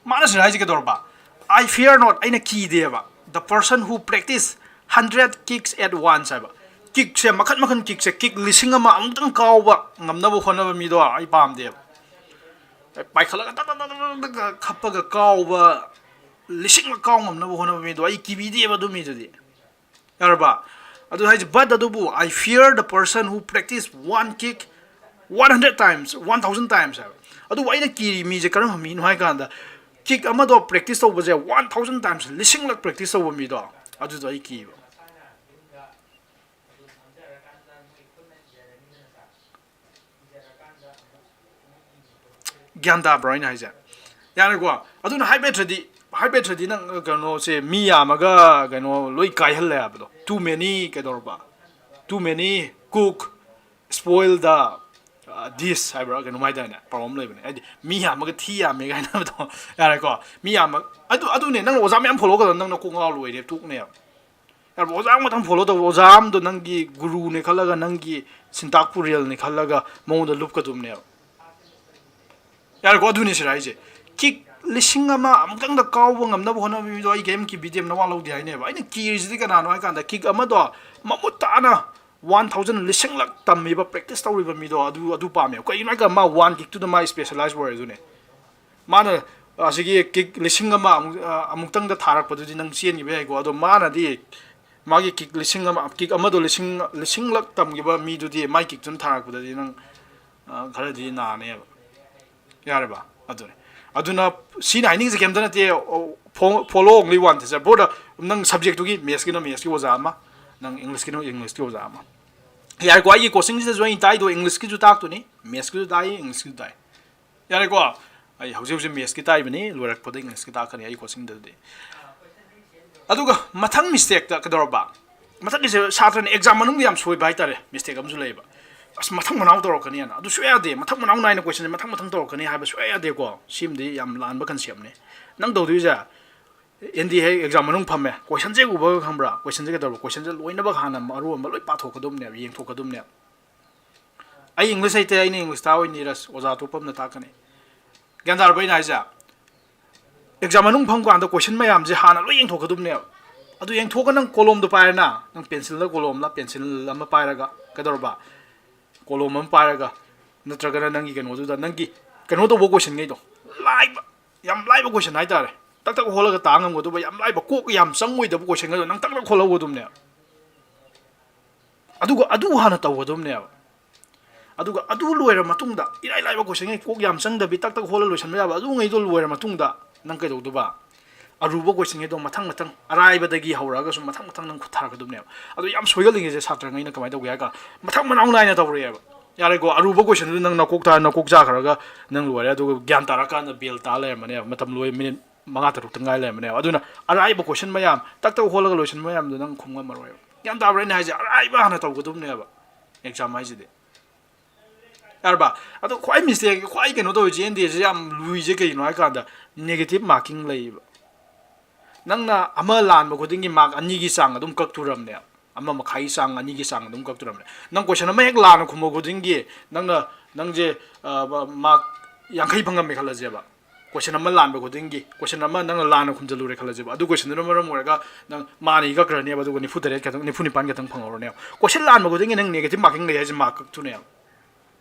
ꯃꯥꯅ ꯁꯤꯗ ꯍꯥꯏꯁꯦ ꯀꯩꯗꯧꯔꯕ? "I fear not", ꯑꯩꯅ ꯀꯤꯗꯦꯕ, "the person who practice hundred kicks at once" ꯍꯥꯏꯕ꯫ ꯀꯤꯛꯁꯦ ꯃꯈꯟ ꯃꯈꯟ, ꯀꯤꯛꯁꯦ, ꯀꯤꯛ ꯂꯤꯁꯤꯡ ꯑꯃ ꯑꯃꯨꯛꯇꯪ ꯀꯥꯎꯕ ꯉꯝꯅꯕ ꯍꯣꯠꯅꯕ ꯃꯤꯗꯣ ꯑꯩ ꯄꯥꯝꯗꯦꯕ꯫ ꯄꯥꯏꯈꯠꯂꯒ ꯇꯛ ꯇꯛ ꯇꯛ ꯇꯛ ꯇꯛ ꯈꯞꯄꯒ ꯀꯥꯎꯕ, ꯂꯤꯁꯤꯡꯂꯛ ꯀꯥꯎ ꯉꯝꯅꯕ ꯍꯣꯠꯅꯕ ꯃꯤꯗꯣ ꯑꯩ ꯀꯤꯕꯤꯗꯦꯕ ꯑꯗꯨ ꯃꯤꯗꯨꯗꯤ꯫ ꯌꯥꯔꯕ? ꯑꯗꯨ ꯍꯥꯏꯁꯦ, but ꯑꯗꯨꯕꯨ I fear the person who practice one kick one hundred times, one thousand times ꯍꯥꯏꯕ꯫ ꯑꯗꯨꯕꯨ ꯑꯩꯅ ꯀꯤꯔꯤ ꯃꯤꯁꯦ ꯀꯔꯝꯕ ꯃꯤꯅꯣ ꯍꯥꯏ ꯀꯥꯟꯗ, ꯀꯤꯛ ꯑꯃꯗꯣ ꯄ꯭ꯔꯦꯛꯇꯤꯁ ꯇꯧꯕꯁꯦ ꯋꯥꯟ ꯊꯥꯎꯖꯟ ꯇꯥꯏꯝꯁ, ꯂꯤꯁꯤꯡꯂꯛ ꯄ꯭ꯔꯦꯛꯇꯤꯁ ꯇꯧꯕ ꯃꯤꯗꯣ, ꯑꯗꯨꯗꯣ ꯑꯩ ꯀꯤꯕ꯫ ꯒ꯭ꯌꯥꯟ ꯇꯥꯕ꯭ꯔꯣ ꯑꯩꯅ ꯍꯥꯏꯁꯦ? ꯌꯥꯔꯦꯀꯣ? ꯑꯗꯨꯅ ꯍꯥꯏ ꯕꯦꯠꯇ꯭ꯔꯗꯤ, ꯍꯥꯏ ꯕꯦꯠꯇ꯭ꯔꯗꯤ ꯅꯪ ꯀꯩꯅꯣꯁꯦ ꯃꯤ ꯌꯥꯝꯃꯒ ꯀꯩꯅꯣ ꯂꯣꯏ ꯀꯥꯏꯍꯜꯂꯦ ꯍꯥꯏꯕꯗꯣ꯫ Too many ꯀꯩꯗꯧꯔꯕ? Too many cook spoil the, uh, dish ꯍꯥꯏꯕ꯭ꯔꯥ ꯀꯩꯅꯣꯝ ꯍꯥꯏꯗꯥꯏꯅꯦ? ꯄꯥꯎꯔꯧ ꯑꯃ ꯂꯩꯕꯅꯦ꯫ ꯍꯥꯏꯗꯤ ꯃꯤ ꯌꯥꯝꯃꯒ ꯊꯤ ꯌꯥꯝꯃꯦ ꯀꯥꯏꯅ ꯍꯥꯏꯕꯗꯣ꯫ ꯌꯥꯔꯦꯀꯣ? ꯃꯤ ꯌꯥꯝꯃ-, ꯑꯗꯨ, ꯑꯗꯨꯅꯦ, ꯅꯪ ꯑꯣꯖꯥ ꯃꯌꯥꯝ ꯐꯣꯂꯣ ꯇꯧꯗꯅ ꯅꯪꯅ ꯀꯣꯛ ꯉꯥꯎ ꯂꯣꯏꯔꯦ, ꯇꯣꯛꯅꯦꯕ꯫ ꯌꯥꯔꯕ? ꯑꯣꯖꯥ ꯑꯃꯇꯪ ꯐꯣꯂꯣ ꯇꯧꯕ, ꯑꯣꯖꯥ ꯑꯃꯗꯣ ꯅꯪꯒꯤ ꯒꯨꯔꯨꯅꯦ ꯈꯜꯂꯒ, ꯅꯪꯒꯤ ꯁꯤꯟꯇꯥꯛꯄꯨꯔꯦꯜꯅꯦ ꯈꯜꯂꯒ ꯃꯉꯣꯟꯗ ꯂꯨꯞꯀꯗꯨꯝꯅꯦꯕ꯫ ꯌꯥꯔꯦꯀꯣ? ꯑꯗꯨꯅꯤ ꯁꯤꯗ ꯍꯥꯏꯁꯦ꯫ ꯀꯤꯛ ꯂꯤꯁꯤꯡ ꯑꯃ ꯑꯃꯨꯛꯇꯪꯗ ꯀꯥꯎꯕ ꯉꯝꯅꯕ ꯍꯣꯠꯅꯕ ꯃꯤꯗꯣ ꯑꯩ ꯀꯩꯝ ꯀꯤꯕꯤꯗꯦꯕ, ꯅꯋꯥ ꯂꯧꯗꯦ ꯍꯥꯏꯅꯦꯕ꯫ ꯑꯩꯅ ꯀꯤꯔꯤꯁꯤꯗꯤ ꯀꯅꯥꯅꯣ ꯍꯥꯏ ꯀꯥꯟꯗ, ꯀꯤꯛ ꯑꯃꯗꯣ ꯃꯃꯨꯠ ꯇꯥꯅ ꯋꯥꯟ ꯊꯥꯎꯖꯟ, ꯂꯤꯁꯤꯡꯂꯛ ꯇꯝꯃꯤꯕ, ꯄ꯭ꯔꯦꯛꯇꯤꯁ ꯇꯧꯔꯤꯕ ꯃꯤꯗꯣ ꯑꯗꯨ, ꯑꯗꯨ ꯄꯥꯝꯃꯦꯕ꯫ ꯀꯩꯒꯤꯅꯣ ꯍꯥꯏ ꯀꯥꯟꯗ ꯃꯥ ꯋꯥꯟ ꯀꯤꯛꯇꯨꯗ ꯃꯥ ꯏꯁꯄꯦꯁꯦꯂꯥꯏꯁ ꯑꯣꯏꯔꯦ꯫ ꯑꯗꯨꯅꯦ ꯃꯥꯅ ꯑꯁꯤꯒꯤ ꯀꯤꯛ ꯂꯤꯁꯤꯡ ꯑꯃ ꯑꯃꯨꯛ, ꯑ, ꯑꯃꯨꯛꯇꯪꯗ ꯊꯥꯔꯛꯄꯗꯨꯗꯤ ꯅꯪ ꯆꯦꯟꯈꯤꯕ ꯌꯥꯏꯀꯣ꯫ ꯑꯗꯣ ꯃꯥꯅꯗꯤ ꯃꯥꯒꯤ ꯀꯤꯛ ꯂꯤꯁꯤꯡ ꯑꯃ, ꯀꯤꯛ ꯑꯃꯗꯣ ꯂꯤꯁꯤꯡ, ꯂꯤꯁꯤꯡꯂꯛ ꯇꯝꯈꯤꯕ ꯃꯤꯗꯨꯗꯤ ꯃꯥꯏ ꯀꯤꯛꯇꯨꯅ ꯊꯥꯔꯛꯄꯗꯗꯤ ꯅꯪ, ꯑ, ꯈꯔꯗꯤ ꯅꯥꯅꯦꯕ꯫ ꯌꯥꯔꯦꯕ? ꯑꯗꯨꯅꯦ꯫ ꯑꯗꯨꯅ ꯁꯤꯅ ꯍꯥꯏꯅꯤꯡꯉꯤꯁꯦ ꯀꯩꯝꯇ ꯅꯠꯇꯦ, ꯑꯣ, ꯐꯣ-, follow only one teacher꯫ Broad, ꯅꯪ ꯁꯕꯖꯦꯛꯇꯨꯒꯤ, ꯃꯦꯠꯁꯀꯤꯅ ꯃꯦꯠꯁꯀꯤ ꯑꯣꯖꯥ ꯑꯃ, ꯅꯪ ꯏꯪꯂꯤꯁꯀꯤꯅ ꯏꯪꯂꯤꯁꯀꯤ ꯑꯣꯖꯥ ꯑꯃ꯫ ꯌꯥꯔꯦꯀꯣ? ꯑꯩꯒꯤ ꯀꯣꯆꯤꯡꯁꯤꯗꯁꯨ ꯑꯩꯅ ꯇꯥꯛꯏꯗꯣ ꯏꯪꯂꯤꯁꯀꯤꯁꯨ ꯇꯥꯛꯇꯣꯏꯅꯤ, ꯃꯦꯠꯁꯀꯤꯁꯨ ꯇꯥꯛꯏ, ꯏꯪꯂꯤꯁꯀꯤꯁꯨ ꯇꯥꯛꯏ꯫ ꯌꯥꯔꯦꯀꯣ? ꯑꯩ ꯍꯧꯖꯤꯛ ꯍꯧꯖꯤꯛ ꯃꯦꯠꯁꯀꯤ ꯇꯥꯛꯏꯕꯅꯤ, ꯂꯣꯏꯔꯛꯄꯗ ꯏꯪꯂꯤꯁꯀꯤ ꯇꯥꯛꯀꯅꯤ ꯑꯩ ꯀꯣꯆꯤꯡꯗꯗꯤ꯫ ꯑꯗꯨꯒ ꯃꯊꯪ ꯃꯤꯁꯇꯦꯛꯇ ꯀꯩꯗꯧꯔꯕ? ꯃꯊꯪꯒꯤꯁꯦ ꯁꯥꯇ꯭ꯔꯅ ꯑꯦꯛꯖꯥꯝ ꯃꯅꯨꯡꯗ ꯌꯥꯝ ꯁꯣꯏꯕ ꯍꯥꯏꯇꯥꯔꯦ, ꯃꯤꯁꯇꯦꯛ ꯑꯃꯁꯨ ꯂꯩꯌꯦꯕ꯫ ꯑꯁ, ꯃꯊꯪ ꯃꯅꯥꯎ ꯇꯧꯔꯛꯀꯅꯤꯅ꯫ ꯑꯗꯨ ꯁꯨꯡꯌꯥ ꯌꯥꯗꯦ꯫ ꯃꯊꯪ ꯃꯅꯥꯎ ꯅꯥꯏꯅ ꯀꯣꯏꯁꯟꯁꯦ ꯃꯊꯪ ꯃꯊꯪ ꯇꯧꯔꯛꯀꯅꯤ ꯍꯥꯏꯕ ꯁꯨꯡꯌꯥ ꯌꯥꯗꯦꯀꯣ꯫ ꯁꯤꯃꯗꯤ ꯌꯥꯝ ꯂꯥꯟꯕ ꯀꯟꯁꯦꯞꯅꯤ꯫ ꯅꯪ ꯇꯧꯗꯣꯏꯁꯦ, ꯑꯦꯟ ꯗꯤ ꯍꯦꯛ ꯑꯦꯛꯖꯥꯝ ꯃꯅꯨꯡ ꯐꯝꯃꯦ, ꯀꯣꯏꯁꯟꯁꯦ ꯎꯕꯒ ꯈꯪꯕ꯭ꯔꯥ? ꯀꯣꯏꯁꯟꯁꯦ ꯀꯩꯗꯧꯔꯕ? ꯀꯣꯏꯁꯟꯁꯦ ꯂꯣꯏꯅꯃꯛ ꯍꯥꯟꯅ ꯃꯔꯨ ꯑꯃ ꯂꯣꯏ ꯄꯥꯊꯣꯛꯀꯗꯕꯅꯦꯕ, ꯌꯦꯡꯊꯣꯛꯀꯗꯕꯅꯦꯕ꯫ ꯑꯩ ꯏꯪꯂꯤꯁ ꯍꯩꯇꯦ, ꯑꯩꯅ ꯏꯪꯂꯤꯁ ꯇꯥꯛꯑꯣꯏ ꯅꯤꯔꯖ, ꯑꯣꯖꯥ ꯑꯇꯣꯞꯄ ꯑꯃꯅ ꯇꯥꯛꯀꯅꯤ꯫ ꯒ꯭ꯌꯥꯟ ꯇꯥꯔꯕ ꯑꯩꯅ ꯍꯥꯏꯁꯦ? ꯑꯦꯛꯖꯥꯝ ꯃꯅꯨꯡ ꯐꯝ ꯀꯥꯟꯗ ꯀꯣꯏꯁꯟ ꯃꯌꯥꯝꯁꯦ ꯍꯥꯟꯅ ꯂꯣꯏ ꯌꯦꯡꯊꯣꯛꯀꯗꯕꯅꯦꯕ꯫ ꯑꯗꯨ ꯌꯦꯡꯊꯣꯛꯑꯒ ꯅꯪ ꯀꯣꯂꯣꯝꯗꯣ ꯄꯥꯏꯔꯦꯅ, ꯅꯪ ꯄꯦꯟꯁꯤꯜꯗ ꯀꯣꯂꯣꯝꯂ, ꯄꯦꯟꯁꯤꯜ ꯑꯃ ꯄꯥꯏꯔꯒ ꯀꯩꯗꯧꯔꯕ? ꯀꯣꯂꯣꯝ ꯑꯃ ꯄꯥꯏꯔꯒ, ꯅꯠꯇ꯭ꯔꯒꯅ ꯅꯪꯒꯤ ꯀꯩꯅꯣꯗꯨꯗ, ꯅꯪꯒꯤ ꯀꯩꯅꯣ ꯇꯧꯕ ꯀꯣꯏꯁꯟꯈꯩꯗꯣ, ꯂꯥꯏꯕ, ꯌꯥꯝ ꯂꯥꯏꯕ ꯀꯣꯏꯁꯟ ꯍꯥꯏꯇꯥꯔꯦ, ꯇꯛ ꯇꯛ ꯍꯣꯜꯂꯒ ꯇꯥ ꯉꯝꯒꯗꯕ, ꯌꯥꯝ ꯂꯥꯏꯕ, ꯀꯣꯛ ꯌꯥꯝ ꯆꯪꯉꯣꯏꯗꯕ ꯀꯣꯏꯁꯟꯈꯩꯗꯣ ꯅꯪ ꯇꯛ ꯇꯛ ꯍꯣꯜꯍꯧꯒꯗꯕꯅꯦꯕ꯫ ꯑꯗꯨꯒ ꯑꯗꯨ ꯍꯥꯟꯅ ꯇꯧꯒꯗꯕꯅꯦꯕ꯫ ꯑꯗꯨꯒ ꯑꯗꯨ ꯂꯣꯏꯔ ꯃꯇꯨꯡꯗ, ꯏꯔꯥꯏ ꯂꯥꯏꯕ ꯀꯣꯏꯁꯟꯉꯩ, ꯀꯣꯛ ꯌꯥꯝ ꯆꯪꯗꯕꯤ ꯇꯛ ꯇꯛ ꯍꯣꯜꯂ ꯂꯣꯏꯁꯤꯟꯕ ꯌꯥꯕ ꯑꯗꯨꯉꯩꯗꯣ ꯂꯣꯏꯔ ꯃꯇꯨꯡꯗ, ꯅꯪ ꯀꯩꯗꯧꯗꯕ? ꯑꯔꯨꯕ ꯀꯣꯏꯁꯟꯉꯩꯗꯣ ꯃꯊꯪ ꯃꯊꯪ, ꯑꯔꯥꯏꯕꯗꯒꯤ ꯍꯧꯔꯛꯑꯒ ꯁꯨꯝ ꯃꯊꯪ ꯃꯊꯪ ꯅꯪ ꯈꯨꯠ ꯊꯥꯔꯛꯀꯗꯕꯅꯦꯕ꯫ ꯑꯗꯣ ꯌꯥꯝ ꯁꯣꯏꯒꯜꯂꯤꯉꯩꯁꯦ ꯁꯥꯇ꯭ꯔꯉꯩꯅ ꯀꯃꯥꯏꯅ ꯇꯧꯒꯦ ꯍꯥꯏ ꯀꯥꯟꯗ, ꯃꯊꯪ ꯃꯅꯥꯎ ꯅꯥꯏꯅ ꯇꯧꯔꯛꯑꯦꯕ꯫ ꯌꯥꯔꯦꯀꯣ, ꯑꯔꯨꯕ ꯀꯣꯏꯁꯟꯗꯨꯗ ꯅꯪ ꯅꯀꯣꯛ ꯊꯥ-, ꯅꯀꯣꯛ ꯆꯥꯈ꯭ꯔꯒ ꯅꯪ ꯂꯣꯏꯔꯦ, ꯑꯗꯨꯒ ꯒ꯭ꯌꯥꯟ ꯇꯥꯔꯀꯥꯟꯗ ꯕꯦꯜ ꯇꯥ ꯂꯩꯔꯝꯃꯅꯦꯕ, ꯃꯇꯝ ꯂꯣꯏ, ꯃꯤꯅꯤꯠ ꯃꯉꯥ ꯇꯔꯨꯛꯇ ꯉꯥꯏ ꯂꯩꯔꯝꯃꯅꯦꯕ꯫ ꯑꯗꯨꯅ ꯑꯔꯥꯏꯕ ꯀꯣꯏꯁꯟ ꯃꯌꯥꯝ ꯇꯛ ꯇꯛ ꯍꯣꯜꯂꯒ ꯂꯣꯏꯁꯤꯟꯕ ꯃꯌꯥꯝꯗꯣ ꯅꯪ ꯈꯨꯝ ꯉꯝꯃꯔꯣꯏꯕ꯫ ꯒ꯭ꯌꯥꯟ ꯇꯥꯕ꯭ꯔꯥ ꯑꯩꯅ ꯍꯥꯏꯁꯦ? ꯑꯔꯥꯏꯕ ꯍꯥꯟꯅ ꯇꯧꯒꯗꯕꯅꯦꯕ ꯑꯦꯛꯖꯥꯝ ꯍꯥꯏꯁꯤꯗꯤ꯫ ꯌꯥꯔꯕ? ꯑꯗꯣ ꯈ꯭ꯋꯥꯏ ꯃꯤꯁꯇꯦꯛ, ꯈ꯭ꯋꯥꯏ ꯀꯩꯅꯣ ꯇꯧꯔꯤꯁꯦ, ꯑꯦꯟ ꯗꯤ ꯑꯦꯁꯦ ꯌꯥꯝ ꯂꯨꯏꯁꯦ ꯀꯩꯒꯤꯅꯣ ꯍꯥꯏ ꯀꯥꯟꯗ, ꯅꯦꯒꯦꯇꯤꯞ ꯃꯥꯔꯀꯤꯡ ꯂꯩꯌꯦꯕ꯫ ꯅꯪꯅ ꯑꯃ ꯂꯥꯟꯕ ꯈꯨꯗꯤꯡꯒꯤ ꯃꯥꯔꯛ ꯑꯅꯤꯒꯤ ꯆꯥꯡ ꯑꯗꯨꯝ ꯀꯛꯇꯣꯔꯝꯅꯦ, ꯑꯃ ꯃꯈꯥꯏꯒꯤ ꯆꯥꯡ, ꯑꯅꯤꯒꯤ ꯆꯥꯡ ꯑꯗꯨꯝ ꯀꯛꯇꯣꯔꯝꯅꯦ꯫ ꯅꯪ ꯀꯣꯏꯁꯟ ꯑꯃ ꯍꯦꯛ ꯂꯥꯟꯅ ꯈꯨꯝꯕ ꯈꯨꯗꯤꯡꯒꯤ ꯅꯪꯅ, ꯅꯪꯁꯦ, ꯑ, ꯃꯥꯔꯛ ꯌꯥꯡꯈꯩ ꯐꯪꯉꯝꯃꯦ ꯈꯜꯂꯁꯦꯕ꯫ ꯀꯣꯏꯁꯟ ꯑꯃ ꯂꯥꯟꯕ ꯈꯨꯗꯤꯡꯒꯤ, ꯀꯣꯏꯁꯟ ꯑꯃ ꯅꯪꯅ ꯂꯥꯟꯅ ꯈꯨꯝꯖꯜꯂꯨꯔꯦ ꯈꯜꯂꯁꯦꯕ, ꯑꯗꯨ ꯀꯣꯏꯁꯟꯗꯨꯅ ꯃꯔꯝ ꯑꯣꯏꯔꯒ ꯅꯪ ꯃꯥꯅ ꯀꯛꯈ꯭ꯔꯅꯦꯕ, ꯑꯗꯨꯒ ꯅꯤꯐꯨ ꯇꯔꯦꯠ ꯈꯛꯇꯪ, ꯅꯤꯐꯨ ꯅꯤꯄꯥꯟ ꯈꯛꯇꯪ ꯐꯪꯍꯧꯔꯅꯦꯕ꯫ ꯀꯣꯏꯁꯟ ꯂꯥꯟꯕ ꯈꯨꯗꯤꯡꯒꯤ ꯅꯪ ꯅꯦꯒꯦꯇꯤꯞ ꯃꯥꯔꯀꯤꯡ ꯂꯩ ꯍꯥꯏꯁꯦ ꯃꯥꯔꯛ ꯀꯛꯇꯨꯅꯦꯕ꯫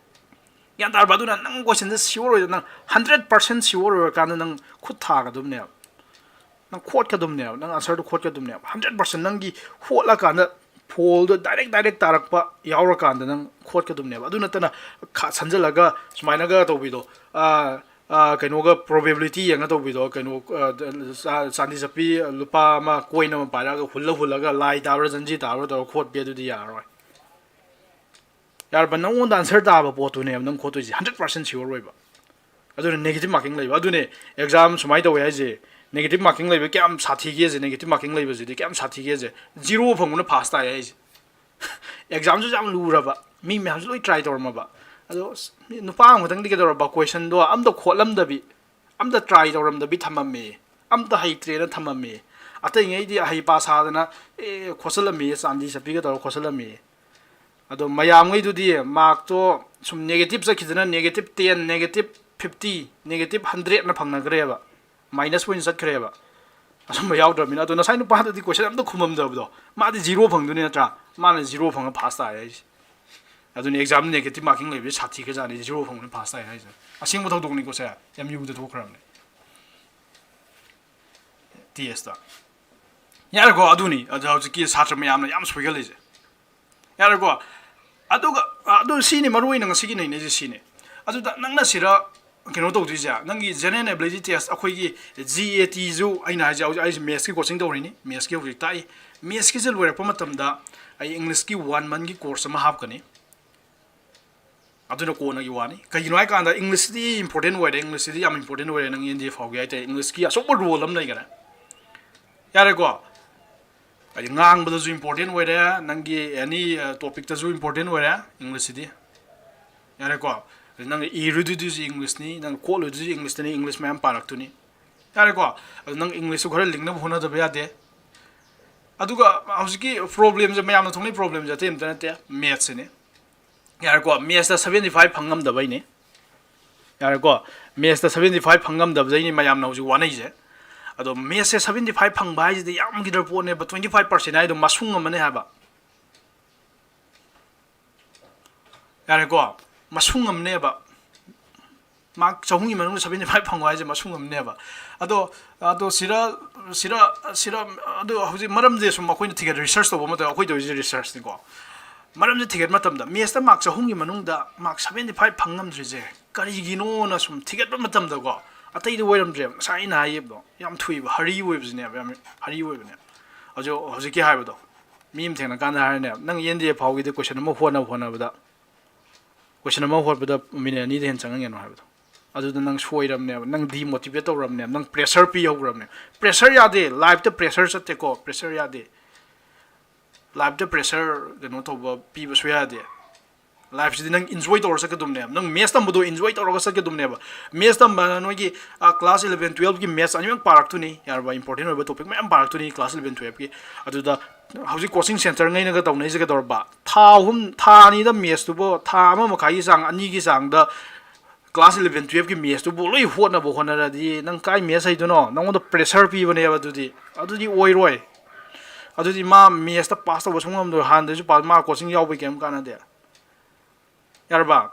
ꯒ꯭ꯌꯥꯟ ꯇꯥꯔꯕ? ꯑꯗꯨꯅ ꯅꯪ ꯀꯣꯏꯁꯟꯁꯦ ꯁꯤꯌꯣꯔ ꯑꯣꯏꯗ, ꯅꯪ ꯍꯟꯗ꯭ꯔꯦꯠ ꯄꯥꯔꯁꯦꯟ ꯁꯤꯌꯣꯔ ꯑꯣꯏꯔꯀꯥꯟꯗ ꯅꯪ ꯈꯨꯠ ꯊꯥꯒꯗꯕꯅꯦꯕ, ꯅꯪ ꯈꯣꯠꯀꯗꯕꯅꯦꯕ, ꯅꯪ ꯑꯟꯁꯔꯗꯣ ꯈꯣꯠꯀꯗꯕꯅꯦꯕ꯫ ꯍꯟꯗ꯭ꯔꯦꯠ ꯄꯥꯔꯁꯦꯟ ꯅꯪꯒꯤ ꯍꯣꯠꯂꯀꯥꯟꯗ ꯐꯣꯜꯗꯣ ꯗꯥꯏꯔꯦꯛ ꯗꯥꯏꯔꯦꯛ ꯇꯥꯔꯛꯄ ꯌꯥꯎꯔꯀꯥꯟꯗ ꯅꯪ ꯈꯣꯠꯀꯗꯕꯅꯦꯕ꯫ ꯑꯗꯨ ꯅꯠꯇꯅ ꯈꯥ-, ꯁꯟꯖꯜꯂꯒ ꯁꯨꯃꯥꯏꯅꯒ ꯇꯧꯕꯤꯗꯣ, ꯑꯥ, ꯑꯥ, ꯀꯩꯅꯣꯒ ꯄ꯭ꯔꯣꯕꯦꯕꯤꯂꯤꯇꯤ ꯌꯦꯡꯉ ꯇꯧꯕꯤꯗꯣ, ꯀꯩꯅꯣ, ꯑꯥ, ꯆꯥ-, ꯆꯥꯟꯗꯤ ꯆꯠꯄꯤ ꯂꯨꯄꯥ ꯑꯃ ꯀꯣꯏꯟ ꯑꯃ ꯄꯥꯏꯔꯛꯑꯒ ꯍꯨꯜꯂ ꯍꯨꯜꯂꯒ ꯂꯥꯏ ꯇꯥꯕ꯭ꯔꯥ ꯖꯟꯖꯤ ꯇꯥꯕ꯭ꯔꯥ ꯇꯧꯔ ꯈꯣꯠꯄꯤ, ꯑꯗꯨꯗꯤ ꯌꯥꯔꯔꯣꯏ꯫ ꯌꯥꯔꯕ? ꯅꯪꯉꯣꯟꯗ ꯑꯟꯁꯔ ꯇꯥꯕ ꯄꯣꯠꯇꯨꯅꯦꯕ ꯅꯪ ꯈꯣꯠꯇꯣꯏꯁꯦ, ꯍꯟꯗ꯭ꯔꯦꯠ ꯄꯥꯔꯁꯦꯟ ꯁꯤꯌꯣꯔ ꯑꯣꯏꯕ꯫ ꯑꯗꯨꯅ ꯅꯦꯒꯦꯇꯤꯞ ꯃꯥꯔꯀꯤꯡ ꯂꯩꯕ꯫ ꯑꯗꯨꯅꯦ ꯑꯦꯛꯖꯥꯝ ꯁꯨꯃꯥꯏꯅ ꯇꯧꯋꯦ ꯍꯥꯏꯁꯦ꯫ ꯅꯦꯒꯦꯇꯤꯞ ꯃꯥꯔꯀꯤꯡ ꯂꯩꯕ ꯀꯌꯥꯝ ꯁꯥꯊꯤꯒꯦꯁꯦ, ꯅꯦꯒꯦꯇꯤꯞ ꯃꯥꯔꯀꯤꯡ ꯂꯩꯕꯁꯤꯗꯤ ꯀꯌꯥꯝ ꯁꯥꯊꯤꯒꯦꯁꯦ, ꯖꯤꯔꯣ ꯐꯪꯕꯅ ꯐꯥꯁ ꯇꯥꯏ ꯍꯥꯏꯁꯦ꯫ ꯑꯦꯛꯖꯥꯝꯁꯨ ꯌꯥꯝ ꯂꯨꯔꯕ, ꯃꯤ ꯃꯌꯥꯝꯁꯨ ꯂꯣꯏ ꯇ꯭ꯔꯥꯏ ꯇꯧꯔꯝꯃꯕ꯫ ꯑꯗꯣ ꯑꯁ, ꯃꯤ ꯅꯨꯄꯥ ꯑꯃꯈꯛꯇꯪꯗꯤ ꯀꯩꯗꯧꯔꯕ, ꯀꯣꯏꯁꯟꯗꯣ ꯑꯝꯇ ꯈꯣꯠꯂꯝꯗꯕꯤ, ꯑꯝꯇ ꯇ꯭ꯔꯥꯏ ꯇꯧꯔꯝꯗꯕꯤ ꯊꯝꯃꯝꯃꯦ, ꯑꯝꯇ ꯍꯩꯇ꯭ꯔꯦꯅ ꯊꯝꯃꯝꯃꯦ꯫ ꯑꯇꯩꯉꯩꯗꯤ ꯑꯍꯩꯄꯥ ꯁꯥꯗꯅ ꯑꯦ ꯈꯣꯠꯆꯜꯂꯝꯃꯤ, ꯆꯥꯟꯗꯤ ꯆꯠꯄꯤꯒ ꯇꯧꯔ ꯈꯣꯠꯆꯜꯂꯝꯃꯤ꯫ ꯑꯗꯣ ꯃꯌꯥꯝꯉꯩꯗꯨꯗꯤ ꯃꯥꯔꯛꯇꯣ ꯁꯨꯝ ꯅꯦꯒꯦꯇꯤꯞ ꯆꯠꯈꯤꯗꯅ negative ten, negative fifty, negative ꯍꯟꯗ꯭ꯔꯦꯠꯅ ꯐꯪꯅꯈ꯭ꯔꯦꯕ, ꯃꯥꯏꯅꯁ ꯑꯣꯏꯅ ꯆꯠꯈ꯭ꯔꯦꯕ꯫ ꯑꯗꯨꯝꯕ ꯌꯥꯎꯗ꯭ꯔꯕꯅꯤꯅ꯫ ꯑꯗꯣ ꯉꯁꯥꯏ ꯅꯨꯄꯥꯗꯨꯗꯤ ꯀꯣꯏꯁꯟ ꯑꯝꯇ ꯈꯨꯝꯃꯝꯗꯕꯗꯣ, ꯃꯥꯗꯤ ꯖꯤꯔꯣ ꯐꯪꯗꯣꯏꯅꯤ ꯅꯠꯇ꯭ꯔꯥ? ꯃꯥꯅ ꯖꯤꯔꯣ ꯐꯪꯉ ꯐꯥꯁ ꯇꯥꯔꯦ ꯍꯥꯏꯁꯦ꯫ ꯑꯗꯨꯅꯤ, exam negative marking ꯂꯩꯕꯁꯦ ꯁꯥꯊꯤꯈ꯭ꯔꯖꯥꯠꯅꯤ, zero ꯐꯪꯕꯅ pass ꯇꯥꯏ ꯍꯥꯏꯁꯦ꯫ ꯑꯁꯦꯡꯕ ꯊꯧꯗꯣꯛꯅꯤꯀꯣ ꯁꯦ, ꯑꯦꯝ ꯌꯨꯗ ꯊꯣꯛꯈ꯭ꯔꯕꯅꯤ꯫ ꯇꯤ ꯑꯦꯁꯇ꯫ ꯌꯥꯔꯦꯀꯣ, ꯑꯗꯨꯅꯤ ꯑꯗ ꯍꯧꯖꯤꯛꯀꯤ ꯁꯥꯇ꯭ꯔ ꯃꯌꯥꯝꯅ ꯌꯥꯝ ꯁꯣꯏꯒꯜꯂꯤꯁꯦ꯫ ꯌꯥꯔꯦꯀꯣ꯫ ꯑꯗꯨꯒ ꯑꯗꯨ ꯁꯤꯅꯤ ꯃꯔꯨ ꯑꯣꯏꯅ ꯉꯁꯤꯒꯤ ꯅꯩꯅꯩꯁꯦ ꯁꯤꯅꯤ꯫ ꯑꯗꯨꯗ ꯅꯪꯅ ꯁꯤꯗ ꯀꯩꯅꯣ ꯇꯧꯗꯣꯏꯁꯦ, ꯅꯪꯒꯤ general ability test, ꯑꯩꯈꯣꯏꯒꯤ ꯖꯤ ꯑꯦ ꯇꯤꯁꯨ ꯑꯩꯅ ꯍꯥꯏꯁꯦ, ꯍꯧꯖꯤꯛ ꯑꯩꯁꯦ mathsꯀꯤ coaching ꯇꯧꯔꯤꯅꯤ, mathsꯀꯤ ꯍꯧꯖꯤꯛ ꯇꯥꯛꯏ꯫ Mathsꯀꯤꯁꯦ ꯂꯣꯏꯔꯛꯄ ꯃꯇꯝꯗ ꯑꯩ Englishꯀꯤ one monthꯀꯤ course ꯑꯃ ꯍꯥꯞꯀꯅꯤ꯫ ꯑꯗꯨꯅ ꯀꯣꯟꯅꯒꯤ ꯋꯥꯅꯤ꯫ ꯀꯩꯒꯤꯅꯣ ꯍꯥꯏꯀꯥꯟꯗ Englishꯁꯤꯗꯤ important ꯑꯣꯏꯔꯦ, Englishꯁꯤꯗꯤ ꯌꯥꯝ important ꯑꯣꯏꯔꯦ꯫ ꯅꯪ ꯑꯦꯟ ꯗꯤ ꯑꯦ ꯐꯥꯎꯒꯦ ꯍꯥꯏꯇꯥꯔꯦ, Englishꯀꯤ ꯑꯆꯧꯕ role ꯑꯃ ꯂꯩꯈꯔꯦ꯫ ꯌꯥꯔꯦꯀꯣ꯫ ꯍꯥꯏꯗꯤ ꯉꯥꯡꯕꯗꯁꯨ important ꯑꯣꯏꯔꯦ, ꯅꯪꯒꯤ any topicꯇꯁꯨ important ꯑꯣꯏꯔꯦ Englishꯁꯤꯗꯤ꯫ ꯌꯥꯔꯦꯀꯣ꯫ ꯑꯗꯩ ꯅꯪ ꯏꯔꯨꯗꯣꯏꯗꯨꯁꯨ Englishꯅꯤ, ꯅꯪ ꯈꯣꯠꯂꯨꯗꯣꯏꯁꯨ Englishꯇꯅꯤ, English ꯃꯌꯥꯝ ꯄꯥꯔꯛꯇꯣꯏꯅꯤ꯫ ꯌꯥꯔꯦꯀꯣ꯫ ꯑꯗꯨ ꯅꯪ Englishꯇꯨ ꯈꯔ ꯂꯤꯡꯅꯕ ꯍꯣꯠꯅꯗꯕ ꯌꯥꯗꯦ꯫ ꯑꯗꯨꯒ ꯍꯧꯖꯤꯛꯀꯤ problemꯁꯦ, ꯃꯌꯥꯝꯅ ꯊꯣꯛꯅꯩ problemꯁꯦ ꯑꯇꯩ ꯑꯝꯇ ꯅꯠꯇꯦ, mathsꯁꯤꯅꯤ꯫ ꯌꯥꯔꯦꯀꯣ, mathsꯇ seventy five ꯐꯪ ꯉꯝꯗꯕꯩꯅꯤ꯫ ꯌꯥꯔꯦꯀꯣ, mathsꯇ seventy five ꯐꯪ ꯉꯝꯗꯕꯗꯩꯅꯤ ꯃꯌꯥꯝꯅ ꯍꯧꯖꯤꯛ ꯋꯥꯅꯩꯁꯦ꯫ ꯑꯗꯣ mathsꯁꯦ seventy five ꯐꯪꯕ ꯍꯥꯏꯁꯤꯗꯤ ꯌꯥꯝꯈꯤꯗ꯭ꯔ ꯄꯣꯠꯅꯦꯕ, twenty five percent ꯍꯥꯏꯗꯣ ꯃꯁꯨꯡ ꯑꯃꯅꯦ ꯍꯥꯏꯕ꯫ ꯌꯥꯔꯦꯀꯣ, ꯃꯁꯨꯡ ꯑꯃꯅꯦꯕ꯫ Mark ꯆꯍꯨꯝꯒꯤ ꯃꯅꯨꯡꯗ seventy five ꯐꯪꯕ ꯍꯥꯏꯁꯦ ꯃꯁꯨꯡ ꯑꯃꯅꯦꯕ꯫ ꯑꯗꯣ, ꯑꯗꯣ ꯁꯤꯗ, ꯁꯤꯗ, ꯁꯤꯗ, ꯑꯗꯣ ꯍꯧꯖꯤꯛ ꯃꯔꯝꯁꯦ ꯁꯨꯝ ꯑꯩꯈꯣꯏꯅ ꯊꯤꯒꯠ-, research ꯇꯧꯕ ꯃꯇꯝꯗ, ꯑꯩꯈꯣꯏ ꯇꯧꯔꯤꯁꯦ researchꯅꯤꯀꯣ꯫ ꯃꯔꯝꯁꯦ ꯊꯤꯒꯠꯄ ꯃꯇꯝꯗ mathsꯇ mark ꯆꯍꯨꯝꯒꯤ ꯃꯅꯨꯡꯗ mark seventy five ꯐꯪ ꯉꯝꯗ꯭ꯔꯤꯁꯦ ꯀꯔꯤꯒꯤꯅꯣꯅ ꯁꯨꯝ ꯊꯤꯒꯠꯄ ꯃꯇꯝꯗꯀꯣ, ꯑꯇꯩꯗ ꯑꯣꯏꯔꯝꯗ꯭ꯔꯦꯕ꯫ ꯉꯁꯥꯏ ꯑꯩꯅ ꯍꯥꯏꯈꯤꯕꯗꯣ ꯌꯥꯝ ꯊꯨꯏꯕ, hurry ꯑꯣꯏꯕꯁꯤꯅꯦꯕ, ꯌꯥꯝ hurry ꯑꯣꯏꯕꯅꯦ꯫ ꯍꯧꯖꯤꯛ, ꯍꯧꯖꯤꯛꯀꯤ ꯍꯥꯏꯕꯗꯣ, ꯃꯤ ꯑꯃ ꯊꯦꯡꯅ ꯀꯥꯟꯗ ꯍꯥꯏꯔꯅꯦꯕ, "ꯅꯪ ꯑꯦꯟ ꯗꯤ ꯑꯦ ꯐꯥꯎꯒꯤꯗꯤ question ꯑꯃ ꯍꯣꯠꯅꯕ ꯍꯣꯠꯅꯕꯗ, question ꯑꯃ ꯍꯣꯠꯄꯗ ꯃꯤꯅꯤꯠ ꯑꯅꯤꯗ ꯍꯦꯟꯅ ꯆꯪꯍꯟꯒꯅꯨ" ꯍꯥꯏꯕꯗꯣ꯫ ꯑꯗꯨꯗ ꯅꯪ ꯁꯣꯏꯔꯕꯅꯦꯕ, ꯅꯪ demotivate ꯇꯧꯔꯕꯅꯦꯕ, ꯅꯪ pressure ꯄꯤꯍꯧꯈ꯭ꯔꯕꯅꯦꯕ꯫ Pressure ꯌꯥꯗꯦ, lifeꯇ pressure ꯆꯠꯇꯦꯀꯣ, pressure ꯌꯥꯗꯦ꯫ Lifeꯇ pressure ꯀꯩꯅꯣ ꯇꯧꯕ, ꯄꯤꯕꯁꯨ ꯌꯥꯗꯦ꯫ Lifeꯁꯤꯗꯤ ꯅꯪ enjoy ꯇꯧꯔ ꯆꯠꯀꯗꯕꯅꯦꯕ꯫ ꯅꯪ maths ꯇꯝꯕꯗꯣ enjoy ꯇꯧꯔꯒ ꯆꯠꯀꯗꯕꯅꯦꯕ꯫ Maths ꯇꯝꯕ ꯅꯣꯏꯒꯤ, ꯑ, class eleven twelveꯀꯤ maths ꯑꯅꯤꯃꯛ ꯄꯥꯔꯛꯇꯣꯏꯅꯤ, ꯌꯥꯔꯕ? Important ꯑꯣꯏꯕ topic ꯃꯌꯥꯝ ꯄꯥꯔꯛꯇꯣꯏꯅꯤ class eleven twelveꯀꯤ꯫ ꯑꯗꯨꯗ ꯍꯧꯖꯤꯛ coaching centre ꯉꯩꯅꯒ ꯇꯧꯅꯩꯁꯦ ꯀꯩꯗꯧꯔꯕ? ꯊꯥ ꯑꯍꯨꯝ, ꯊꯥ ꯑꯅꯤꯗ mathsꯇꯨꯕꯨ, ꯊꯥ ꯑꯃ ꯃꯈꯥꯏꯒꯤ ꯆꯥꯡ, ꯑꯅꯤꯒꯤ ꯆꯥꯡꯗ class eleven twelveꯀꯤ mathsꯇꯨꯕꯨ ꯂꯣꯏ ꯍꯣꯠꯅꯕ ꯍꯣꯠꯅꯔꯗꯤ ꯅꯪ ꯀꯥꯏ maths ꯍꯩꯗꯣꯏꯅꯣ? ꯅꯪꯉꯣꯟꯗ pressure ꯄꯤꯕꯅꯦꯕ ꯑꯗꯨꯗꯤ꯫ ꯑꯗꯨꯗꯤ ꯑꯣꯏꯔꯣꯏ꯫ ꯑꯗꯨꯗꯤ ꯃꯥ mathsꯇ pass ꯇꯧꯕ ꯁꯨꯡꯉꯝ ꯉꯝꯗꯣꯏ, ꯍꯥꯟꯅꯗꯩꯁꯨ pass, ꯃꯥ coaching ꯌꯥꯎꯕꯩ ꯀꯩꯝ ꯀꯥꯟꯅꯗꯦ꯫ ꯌꯥꯔꯕ?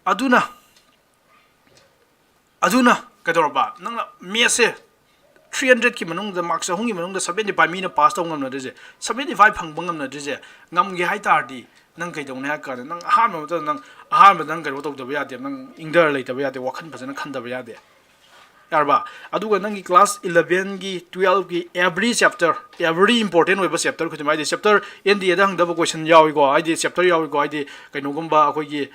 ꯑꯗꯨꯅ ꯑꯗꯨꯅ ꯀꯩꯗꯧꯔꯕ? ꯅꯪꯅ ꯃꯦꯠꯁꯁꯦ ꯊ꯭ꯔꯤ ꯍꯟꯗ꯭ꯔꯦꯠꯀꯤ ꯃꯅꯨꯡꯗ, ꯃꯥꯔꯛ ꯆꯍꯨꯝꯒꯤ ꯃꯅꯨꯡꯗ ꯁꯕꯦꯟꯇꯤ ꯐꯥꯏꯚ ꯃꯤꯅ ꯄꯥꯁ ꯇꯧꯕ ꯉꯝꯅꯗ꯭ꯔꯤꯁꯦ, ꯁꯕꯦꯟꯇꯤ ꯐꯥꯏꯚ ꯐꯪꯕ ꯉꯝꯅꯗ꯭ꯔꯤꯁꯦ, ꯉꯝꯒꯦ ꯍꯥꯏ ꯇꯥꯔꯗꯤ ꯅꯪ ꯀꯩꯗꯧꯅꯤ ꯍꯥꯏ ꯀꯥꯟꯗ, ꯅꯪ ꯑꯍꯥꯟꯕ ꯃꯇꯝꯗ ꯅꯪ ꯑꯍꯥꯟꯕꯗ ꯅꯪ ꯀꯩꯅꯣ ꯇꯧꯗꯕ ꯌꯥꯗꯦ, ꯅꯪ ꯏꯪꯗꯔ ꯂꯩꯇꯕ ꯌꯥꯗꯦ, ꯋꯥꯈꯜ ꯐꯖꯅ ꯈꯟꯗꯕ ꯌꯥꯗꯦ꯫ ꯌꯥꯔꯕ? ꯑꯗꯨꯒ ꯅꯪꯒꯤ ꯀ꯭ꯂꯥꯁ ꯏꯂꯚꯦꯟꯒꯤ, ꯇꯨꯌꯦꯜꯐꯀꯤ every chapter, every important ꯑꯣꯏꯕ ꯆꯦꯞꯇꯔ ꯈꯨꯗꯤꯡꯃꯛ, ꯍꯥꯏꯗꯤ ꯆꯦꯞꯇꯔ ꯑꯦꯟ ꯗꯤ ꯑꯦꯗ ꯍꯪꯗꯕ ꯀꯣꯏꯁꯟ ꯌꯥꯎꯏꯀꯣ, ꯍꯥꯏꯗꯤ ꯆꯦꯞꯇꯔ ꯌꯥꯎꯏꯀꯣ, ꯍꯥꯏꯗꯤ ꯀꯩꯅꯣꯒꯨꯝꯕ ꯑꯩꯈꯣꯏꯒꯤ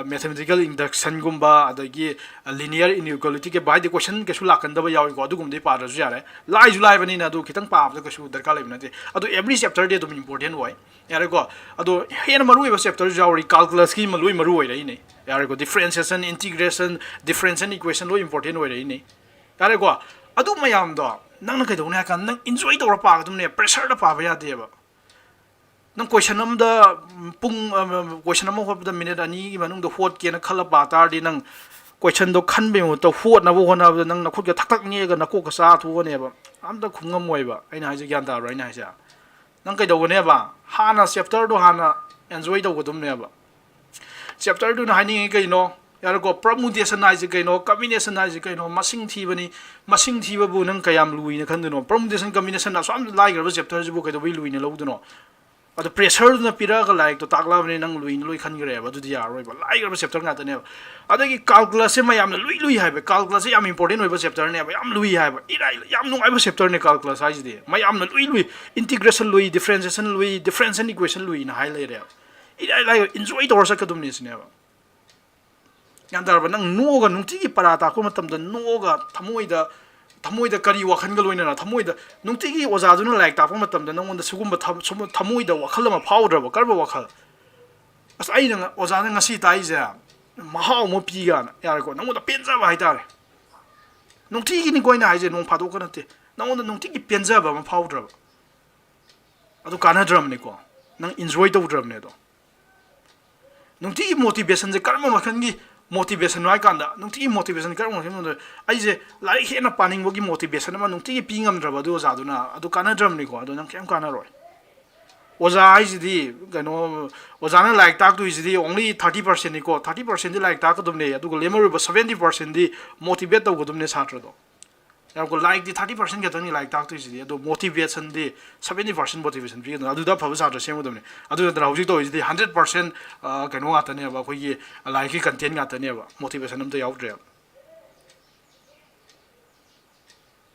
ꯃꯦꯊꯃꯦꯇꯤꯀꯦꯜ ꯏꯟꯗꯛꯁꯟꯒꯨꯝꯕ, ꯑꯗꯒꯤ ꯂꯤꯅꯤꯌꯔ ꯏꯟꯏꯀ꯭ꯋꯦꯂꯤꯇꯤ ꯀꯦꯞ, ꯍꯥꯏꯗꯤ ꯀꯣꯏꯁꯟ ꯀꯩꯁꯨ ꯂꯥꯛꯀꯟꯗꯕ ꯌꯥꯎꯏꯀꯣ, ꯑꯗꯨꯒꯨꯝꯕꯗꯤ ꯄꯥꯗ꯭ꯔꯁꯨ ꯌꯥꯔꯦ, ꯂꯥꯏꯁꯨ ꯂꯥꯏꯕꯅꯤꯅ ꯑꯗꯨ ꯈꯤꯇꯪ ꯄꯥꯕꯗ ꯀꯩꯁꯨ ꯗꯔꯀꯥꯔ ꯂꯩꯕ ꯅꯠꯇꯦ꯫ ꯑꯗꯣ every chapterꯗꯤ ꯑꯗꯨꯝ important ꯑꯣꯏ꯫ ꯌꯥꯔꯦꯀꯣ? ꯑꯗꯣ ꯍꯦꯟꯅ ꯃꯔꯨ ꯑꯣꯏꯕ ꯆꯦꯞꯇꯔꯁꯨ ꯌꯥꯎꯔꯤ, ꯀꯥꯜꯀꯨꯂꯁꯀꯤ ꯑꯃ ꯂꯣꯏ ꯃꯔꯨ ꯑꯣꯏꯔꯛꯏꯅꯦ꯫ ꯌꯥꯔꯦꯀꯣ? ꯗꯤꯐ꯭ꯔꯦꯟꯁꯤꯌꯦꯁꯟ, ꯏꯟꯇꯤꯒ꯭ꯔꯦꯁꯟ, ꯗꯤꯐ꯭ꯔꯦꯟꯁꯤꯌꯦꯁꯟ ꯏꯀ꯭ꯋꯦꯁꯟ ꯂꯣꯏ important ꯑꯣꯏꯔꯛꯏꯅꯦ꯫ ꯌꯥꯔꯦꯀꯣ? ꯑꯗꯨ ꯃꯌꯥꯝꯗꯣ ꯅꯪꯅ ꯀꯩꯗꯧꯅꯤ ꯍꯥꯏ ꯀꯥꯟꯗ, ꯅꯪ ꯏꯟꯖꯣꯏ ꯇꯧꯔ ꯄꯥꯒꯗꯕꯅꯦ, ꯄ꯭ꯔꯦꯁꯔꯗ ꯄꯥꯕ ꯌꯥꯗꯦꯕ꯫ ꯅꯪ ꯀꯣꯏꯁꯟ ꯑꯃꯗ ꯄꯨꯡ, ꯀꯣꯏꯁꯟ ꯑꯃ ꯍꯣꯠꯄꯗ ꯃꯤꯅꯤꯠ ꯑꯅꯤꯒꯤ ꯃꯅꯨꯡꯗ ꯍꯣꯠꯀꯦꯅ ꯈꯜꯂ ꯄꯥ ꯇꯥꯔꯗꯤ, ꯅꯪ ꯀꯣꯏꯁꯟꯗꯣ ꯈꯟꯕꯒꯤ ꯃꯍꯨꯠꯇ ꯍꯣꯠꯅꯕ ꯍꯣꯠꯅꯕꯗ ꯅꯪ ꯅꯈꯨꯠꯀ ꯊꯛ ꯊꯛ ꯅꯤꯛꯑꯒ ꯅꯀꯣꯛꯀ ꯆꯥ ꯊꯣꯛꯑꯅꯦꯕ꯫ ꯑꯝꯇ ꯈꯨꯝ ꯉꯝꯃꯣꯏꯕ꯫ ꯑꯩꯅ ꯍꯥꯏꯁꯦ ꯒ꯭ꯌꯥꯟ ꯇꯥꯕ꯭ꯔꯥ ꯑꯩꯅ ꯍꯥꯏꯁꯦ? ꯅꯪ ꯀꯩꯗꯧꯒꯅꯦꯕ? ꯍꯥꯟꯅ ꯆꯦꯞꯇꯔꯗꯣ ꯍꯥꯟꯅ ꯑꯦꯟꯖꯣꯏ ꯇꯧꯒꯗꯕꯅꯦꯕ꯫ ꯆꯦꯞꯇꯔꯗꯨꯅ ꯍꯥꯏꯅꯤꯡꯉꯤ ꯀꯩꯅꯣ? ꯌꯥꯔꯦꯀꯣ? ꯄꯔꯃꯨꯇꯦꯁꯟ ꯍꯥꯏꯁꯦ ꯀꯩꯅꯣ? ꯀꯝꯕꯤꯅꯦꯁꯟ ꯍꯥꯏꯁꯦ ꯀꯩꯅꯣ? ꯃꯁꯤꯡ ꯊꯤꯕꯅꯤ꯫ ꯃꯁꯤꯡ ꯊꯤꯕꯕꯨ ꯅꯪ ꯀꯌꯥꯝ ꯂꯨꯏꯅ ꯈꯟꯗꯣꯏꯅꯣ? ꯄꯔꯃꯨꯇꯦꯁꯟ, ꯀꯝꯕꯤꯅꯦꯁꯟ ꯑꯁꯨꯛ ꯌꯥꯝ ꯂꯥꯏꯈ꯭ꯔꯕ ꯆꯦꯞꯇꯔꯁꯤꯕꯨ ꯀꯩꯗꯧꯕꯩ ꯂꯨꯏꯅ ꯂꯧꯗꯣꯏꯅꯣ? ꯑꯗꯣ ꯄ꯭ꯔꯦꯁꯔꯗꯨꯅ ꯄꯤꯔꯛꯑꯒ ꯂꯥꯏꯔꯤꯛꯇꯣ ꯇꯥꯛꯂꯛꯑꯕꯅꯤꯅ ꯅꯪ ꯂꯨꯏꯅ ꯂꯣꯏ ꯈꯟꯈ꯭ꯔꯦꯕ꯫ ꯑꯗꯨꯗꯤ ꯌꯥꯔꯔꯣꯏꯕ, ꯂꯥꯏꯈ꯭ꯔꯕ ꯆꯦꯞꯇꯔ ꯉꯥꯛꯇꯅꯦꯕ꯫ ꯑꯗꯒꯤ ꯀꯥꯜꯀꯨꯂꯁꯁꯦ ꯃꯌꯥꯝꯅ ꯂꯨꯏ ꯂꯨꯏ ꯍꯥꯏꯕ, ꯀꯥꯜꯀꯨꯂꯁꯁꯦ ꯌꯥꯝ ꯏꯝꯄꯣꯔꯇꯦꯟ ꯑꯣꯏꯕ ꯆꯦꯞꯇꯔꯅꯦꯕ, ꯌꯥꯝ ꯂꯨꯏ ꯍꯥꯏꯕ, ꯏꯔꯥꯏ, ꯌꯥꯝ ꯅꯨꯡꯉꯥꯏꯕ ꯆꯦꯞꯇꯔꯅꯦ ꯀꯥꯜꯀꯨꯂꯁ ꯍꯥꯏꯁꯤꯗꯤ꯫ ꯃꯌꯥꯝꯅ ꯂꯨꯏ ꯂꯨꯏ, ꯏꯟꯇꯤꯒ꯭ꯔꯦꯁꯟ ꯂꯨꯏ, ꯗꯤꯐ꯭ꯔꯦꯟꯁꯤꯌꯦꯁꯟ ꯂꯨꯏ, ꯗꯤꯐ꯭ꯔꯦꯟꯁꯤꯌꯦꯁꯟ ꯏꯀ꯭ꯋꯦꯁꯟ ꯂꯨꯏꯅ ꯍꯥꯏ ꯂꯩꯔꯦꯕ꯫ ꯏꯔꯥꯏ ꯂꯥꯏ, ꯏꯟꯖꯣꯏ ꯇꯧꯔ ꯆꯠꯀꯗꯕꯅꯤ ꯁꯤꯅꯦꯕ꯫ ꯒ꯭ꯌꯥꯟ ꯇꯥꯔꯕ? ꯅꯪ ꯅꯣꯛꯑꯒ, ꯅꯨꯡꯇꯤꯒꯤ ꯄꯔꯥ ꯇꯥꯛꯄ ꯃꯇꯝꯗ ꯅꯣꯛꯑꯒ, ꯊꯃꯣꯏꯗ, ꯊꯃꯣꯏꯗ ꯀꯔꯤ ꯋꯥꯈꯜꯒ ꯂꯣꯏꯅꯅ, ꯊꯃꯣꯏꯗ, ꯅꯨꯡꯇꯤꯒꯤ ꯑꯣꯖꯥꯗꯨꯅ ꯂꯥꯏꯔꯤꯛ ꯇꯥꯛꯄ ꯃꯇꯝꯗ ꯅꯪꯉꯣꯟꯗ ꯁꯤꯒꯨꯝꯕ ꯊꯝ-, ꯁꯨꯝꯕ ꯊꯃꯣꯏꯗ ꯋꯥꯈꯜ ꯑꯃ ꯐꯥꯎꯗ꯭ꯔꯕ? ꯀꯔꯝꯕ ꯋꯥꯈꯜ? "ꯑꯁ, ꯑꯩꯅ ꯉ-, ꯑꯣꯖꯥꯅ ꯉꯁꯤ ꯇꯥꯛꯏꯁꯦ ꯃꯍꯥꯎ ꯑꯃ ꯄꯤ" ꯀꯥꯏꯅ, ꯌꯥꯔꯦꯀꯣ? ꯅꯪꯉꯣꯟꯗ ꯄꯦꯟꯖꯕ ꯍꯥꯏꯇꯥꯔꯦ꯫ ꯅꯨꯡꯇꯤꯒꯤꯅꯤꯀꯣ ꯑꯩꯅ ꯍꯥꯏꯁꯦ, ꯅꯣꯡ ꯐꯥꯗꯣꯛꯀ ꯅꯠꯇꯦ꯫ ꯅꯪꯉꯣꯟꯗ ꯅꯨꯡꯇꯤꯒꯤ ꯄꯦꯟꯖꯕ ꯑꯃ ꯐꯥꯎꯗ꯭ꯔꯕ? ꯑꯗꯨ ꯀꯥꯟꯅꯗ꯭ꯔꯕꯅꯤꯀꯣ꯫ ꯅꯪ ꯏꯟꯖꯣꯏ ꯇꯧꯗ꯭ꯔꯕꯅꯦ ꯑꯗꯣ꯫ ꯅꯨꯡꯇꯤꯒꯤ ꯃꯣꯇꯤꯚꯦꯁꯟꯁꯦ ꯀꯔꯝꯕ ꯃꯈꯜꯒꯤ ꯃꯣꯇꯤꯚꯦꯁꯟꯅꯣ ꯍꯥꯏ ꯀꯥꯟꯗ, ꯅꯨꯡꯇꯤꯒꯤ ꯃꯣꯇꯤꯚꯦꯁꯟ ꯀꯔꯝꯕ ꯃꯈꯜꯒꯤꯅꯣ? ꯑꯩꯁꯦ ꯂꯥꯏꯔꯤꯛ ꯍꯦꯟꯅ ꯄꯥꯅꯤꯡꯕꯒꯤ ꯃꯣꯇꯤꯚꯦꯁꯟ ꯑꯃ ꯅꯨꯡꯇꯤꯒꯤ ꯄꯤ ꯉꯝꯗ꯭ꯔꯕ ꯑꯗꯨ ꯑꯣꯖꯥꯗꯨꯅ, ꯑꯗꯨ ꯀꯥꯟꯅꯗ꯭ꯔꯕꯅꯤꯀꯣ꯫ ꯑꯗꯣ ꯅꯪ ꯀꯩꯝ ꯀꯥꯟꯅꯔꯣꯏ꯫ ꯑꯣꯖꯥ ꯍꯥꯏꯁꯤꯗꯤ ꯀꯩꯅꯣ, ꯑꯣꯖꯥꯅ ꯂꯥꯏꯔꯤꯛ ꯇꯥꯛꯇꯣꯏꯁꯤꯗꯤ only thirty percentꯅꯤꯀꯣ꯫ Thirty percentꯗꯤ ꯂꯥꯏꯔꯤꯛ ꯇꯥꯛꯀꯗꯕꯅꯦ, ꯑꯗꯨꯒ ꯂꯦꯝꯃꯔꯤꯕ seventy percentꯗꯤ motivate ꯇꯧꯒꯗꯕꯅꯦ ꯁꯥꯇ꯭ꯔꯗꯣ꯫ ꯌꯥꯝꯀꯣ, ꯂꯥꯏꯔꯤꯛꯇꯤ thirty percent ꯈꯛꯇꯪꯅꯤ ꯂꯥꯏꯔꯤꯛ ꯇꯥꯛꯇꯣꯏꯁꯤꯗꯤ, ꯑꯗꯣ motivationꯗꯤ seventy percent motivation ꯄꯤꯒꯗꯕꯅꯤ꯫ ꯑꯗꯨꯗ ꯑꯐꯕ ꯁꯥꯇ꯭ꯔ ꯁꯦꯝꯒꯗꯕꯅꯤ꯫ ꯑꯗꯨ ꯅꯠꯇꯅ ꯍꯧꯖꯤꯛ ꯇꯧꯔꯤꯁꯤꯗꯤ hundred percent ꯀꯩꯅꯣ ꯉꯥꯛꯇꯅꯦꯕ, ꯑꯩꯈꯣꯏꯒꯤ ꯂꯥꯏꯔꯤꯛꯀꯤ content ꯉꯥꯛꯇꯅꯦꯕ, motivation ꯑꯝꯇ ꯌꯥꯎꯗ꯭ꯔꯦꯕ꯫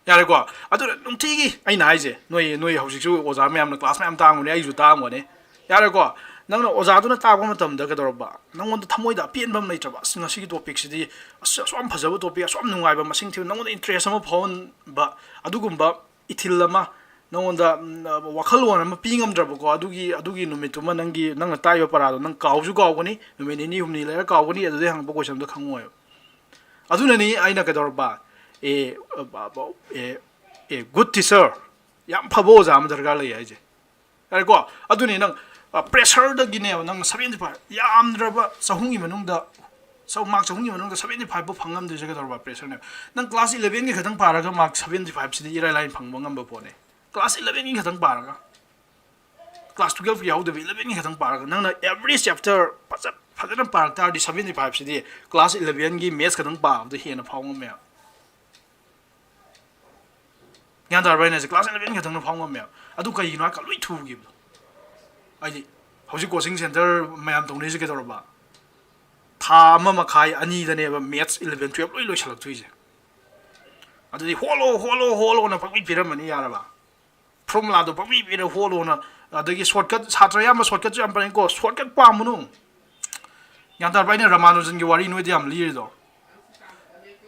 ꯌꯥꯔꯦꯀꯣ? ꯑꯗꯨꯅ ꯅꯨꯡꯇꯤꯒꯤ ꯑꯩꯅ ꯍꯥꯏꯁꯦ, ꯅꯣꯏ, ꯅꯣꯏ ꯍꯧꯖꯤꯛꯁꯨ ꯑꯣꯖꯥ ꯃꯌꯥꯝꯅ class ꯃꯌꯥꯝ ꯇꯥꯡꯕꯅꯦ, ꯑꯩꯁꯨ ꯇꯥꯡꯕꯅꯦ꯫ ꯌꯥꯔꯦꯀꯣ? ꯅꯪꯅ ꯑꯣꯖꯥꯗꯨꯅ ꯇꯥꯛꯄ ꯃꯇꯝꯗ ꯀꯩꯗꯧꯔꯕ? ꯅꯪꯉꯣꯟꯗ ꯊꯃꯣꯏꯗ ꯑꯄꯦꯟꯕ ꯑꯃ ꯂꯩꯇ꯭ꯔꯕ? "ꯑꯁ, ꯉꯁꯤꯒꯤ topicꯁꯤꯗꯤ, ꯑꯁ, ꯑꯁꯨꯛ ꯌꯥꯝ ꯐꯖꯕ topic, ꯑꯁꯨꯛ ꯌꯥꯝ ꯅꯨꯡꯉꯥꯏꯕ, ꯃꯁꯤꯡ ꯊꯤꯕ", ꯅꯪꯉꯣꯟꯗ interest ꯑꯃ ꯐꯥꯎꯍꯟꯕ, ꯑꯗꯨꯒꯨꯝꯕ ꯏꯊꯤꯜ ꯑꯃ ꯅꯪꯉꯣꯟꯗ, ꯎꯝ, ꯋꯥꯈꯜꯂꯣꯟ ꯑꯃ ꯄꯤ ꯉꯝꯗ꯭ꯔꯕꯀꯣ, ꯑꯗꯨꯒꯤ, ꯑꯗꯨꯒꯤ ꯅꯨꯃꯤꯠꯇꯨꯃ ꯅꯪꯒꯤ, ꯅꯪꯅ ꯇꯥꯛꯏꯕ ꯄꯔꯥꯗꯣ ꯅꯪ ꯀꯥꯎꯁꯨ ꯀꯥꯎꯒꯅꯤ, ꯅꯨꯃꯤꯠ ꯅꯤꯅꯤ ꯍꯨꯝꯅꯤ ꯂꯩꯔ ꯀꯥꯎꯒꯅꯤ, ꯑꯗꯨꯗꯩ ꯍꯪꯉꯛꯄ questionꯗꯣ ꯈꯪꯉꯣꯏꯕ꯫ ꯑꯗꯨꯅꯅꯤ ꯑꯩꯅ ꯀꯩꯗꯧꯔꯕ, ꯑꯦ, ꯑ, ꯑ, ꯑꯦ, ꯑꯦ, good teacher, ꯌꯥꯝ ꯐꯕ ꯑꯣꯖꯥ ꯑꯃ ꯗꯔꯀꯥꯔ ꯂꯩ ꯍꯥꯏꯁꯦ꯫ ꯌꯥꯔꯦꯀꯣ? ꯑꯗꯨꯅꯤ ꯅꯪ, ꯑ, pressureꯗꯒꯤꯅꯦꯕ ꯅꯪ seventy five, ꯌꯥꯝꯗ꯭ꯔꯕ ꯆꯍꯨꯝꯒꯤ ꯃꯅꯨꯡꯗ, ꯆꯍꯨꯝ, mark ꯆꯍꯨꯝꯒꯤ ꯃꯅꯨꯡꯗ seventy five ꯐꯥꯎ ꯐꯪ ꯉꯝꯗꯣꯏꯁꯦ ꯀꯩꯗꯧꯔꯕ? Pressureꯅꯦꯕ꯫ ꯅꯪ class elevenꯒꯤ ꯈꯛꯇꯪ ꯄꯥꯔꯒ mark seventy fiveꯁꯤꯗꯤ ꯏꯔꯥꯏ ꯂꯥꯏꯅ ꯐꯪꯕ ꯉꯝꯕ ꯄꯣꯠꯅꯤ꯫ Class elevenꯒꯤ ꯈꯛꯇꯪ ꯄꯥꯔꯒ, class twelveꯀꯤ ꯌꯥꯎꯗꯕꯤ elevenꯒꯤ ꯈꯛꯇꯪ ꯄꯥꯔꯒ, ꯅꯪꯅ every chapter ꯐꯖ-, ꯐꯖꯅ ꯄꯥꯔꯛ ꯇꯥꯔꯗꯤ seventy fiveꯁꯤꯗꯤ class elevenꯒꯤ maths ꯈꯛꯇꯪ ꯄꯥꯕꯗ ꯍꯦꯟꯅ ꯐꯥꯎ ꯉꯝꯃꯦꯕ꯫ ꯒ꯭ꯌꯥꯟ ꯇꯥꯔꯕ ꯑꯩꯅ ꯍꯥꯏꯁꯦ? Class eleven ꯈꯛꯇꯪꯅ ꯐꯥꯎ ꯉꯝꯃꯦꯕ꯫ ꯑꯗꯨ ꯀꯩꯒꯤꯅꯣ ꯍꯥꯏ ꯀꯥꯟꯗ ꯂꯣꯏ ꯊꯨꯈꯤꯕꯗꯣ꯫ ꯍꯥꯏꯗꯤ ꯍꯧꯖꯤꯛ coaching centre ꯃꯌꯥꯝ ꯇꯧꯅꯔꯤꯁꯦ ꯀꯩꯗꯧꯔꯕ? ꯊꯥ ꯑꯃ ꯃꯈꯥꯏ, ꯑꯅꯤꯗꯅꯦꯕ maths eleven twelve ꯂꯣꯏ ꯂꯣꯏꯁꯤꯜꯂꯛꯇꯣꯏꯁꯦ꯫ ꯑꯗꯨꯗꯤ ꯍꯣꯠꯂꯣ, ꯍꯣꯠꯂꯣ, ꯍꯣꯠꯂꯣꯅ ꯄꯪꯄꯤ ꯄꯤꯔꯝꯃꯅꯤ, ꯌꯥꯔꯕ? Formulaꯗꯣ ꯄꯪꯄꯤ ꯄꯤꯔ ꯍꯣꯠꯂꯣꯅ꯫ ꯑꯗꯒꯤ shortcut, ꯁꯥꯇ꯭ꯔ ꯑꯌꯥꯝꯕ shortcutꯁꯨ ꯌꯥꯝ ꯄꯥꯝꯃꯤꯀꯣ, shortcut ꯄꯥꯝꯃꯨꯅꯨ꯫ ꯒ꯭ꯌꯥꯟ ꯇꯥꯔꯕ? ꯑꯩꯅ ꯔꯃꯥꯅꯨꯖꯟꯒꯤ ꯋꯥꯔꯤ ꯅꯣꯏꯗ ꯌꯥꯝ ꯂꯤꯔꯤꯗꯣ꯫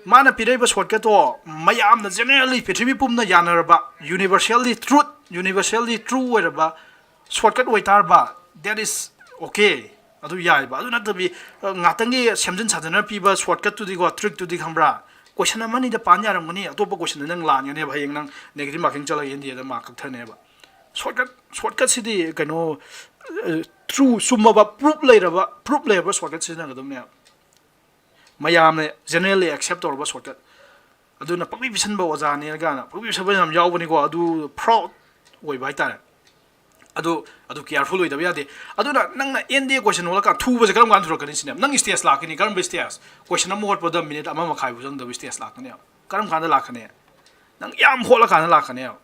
ꯃꯥꯅ ꯄꯤꯔꯛꯏꯕ shortcutꯇꯣ ꯃꯌꯥꯝꯅ generally ꯄ꯭ꯔꯤꯊꯤꯕꯤ ꯄꯨꯝꯅ ꯌꯥꯅꯔꯕ, universally truth, universally true ꯑꯣꯏꯔꯕ shortcut ꯑꯣꯏꯇꯥꯔꯕ, that is okay, ꯑꯗꯨ ꯌꯥꯏꯕ꯫ ꯑꯗꯨ ꯅꯠꯇꯕꯤ, ꯑ, ꯉꯥꯛꯇꯪꯒꯤ ꯁꯦꯝꯖꯤꯟ ꯁꯥꯖꯤꯟꯅ ꯄꯤꯕ shortcutꯇꯨꯗꯤꯀꯣ, trickꯇꯨꯗꯤ ꯈꯪꯕ꯭ꯔꯥ? Question ꯑꯃ ꯑꯅꯤꯗ ꯄꯥꯟ ꯌꯥꯔꯝꯒꯅꯤ, ꯑꯇꯣꯞꯄ questionꯗ ꯅꯪ ꯂꯥꯟꯒꯅꯦꯕ, ꯍꯌꯦꯡ ꯅꯪ negative marking ꯆꯠꯂꯒ NDAꯗ mark ꯀꯛꯊꯅꯦꯕ꯫ Shortcut, shortcutꯁꯤꯗꯤ ꯀꯩꯅꯣ, ꯑ, true, ꯆꯨꯝꯃꯕ, proof ꯂꯩꯔꯕ, proof ꯂꯩꯔꯕ shortcut ꯁꯤꯖꯤꯟꯅꯒꯗꯕꯅꯦꯕ꯫ ꯃꯌꯥꯝꯅ generally accept ꯇꯧꯔꯕ shortcut꯫ ꯑꯗꯨꯅ ꯄꯪꯄꯤ ꯄꯤꯁꯟꯕ ꯑꯣꯖꯥꯅꯦ ꯀꯥꯏꯅ ꯄꯪꯄꯤ ꯄꯤꯁꯟꯕ ꯌꯥꯝ ꯌꯥꯎꯕꯅꯤꯀꯣ, ꯑꯗꯨ fraud ꯑꯣꯏꯕ ꯍꯥꯏꯇꯥꯔꯦ꯫ ꯑꯗꯨ ꯑꯗꯨ ꯀꯤꯌꯥꯔꯐꯨꯜ ꯑꯣꯏꯗꯕ ꯌꯥꯗꯦ꯫ ꯑꯗꯨꯅ ꯅꯪꯅ ꯑꯦꯟ ꯗꯤ ꯑꯦ ꯀꯣꯏꯁꯟ ꯍꯣꯠꯂꯀꯥꯟꯗ ꯊꯨꯕꯁꯦ ꯀꯔꯝ ꯀꯥꯟꯗ ꯊꯨꯔꯛꯀꯅꯤ ꯁꯤꯅꯦ? ꯅꯪ ꯏꯁꯇꯦꯖ ꯂꯥꯛꯀꯅꯤ꯫ ꯀꯔꯝꯕ ꯏꯁꯇꯦꯖ? ꯀꯣꯏꯁꯟ ꯑꯃ ꯍꯣꯠꯄꯗ ꯃꯤꯅꯤꯠ ꯑꯃ ꯃꯈꯥꯏꯐꯥꯎ ꯆꯪꯗꯕ ꯏꯁꯇꯦꯖ ꯂꯥꯛꯀꯅꯦꯕ꯫ ꯀꯔꯝ ꯀꯥꯟꯗ ꯂꯥꯛꯀꯅꯤ? ꯅꯪ ꯌꯥꯝ ꯍꯣꯠꯂꯀꯥꯟꯗ ꯂꯥꯛꯀꯅꯦꯕ꯫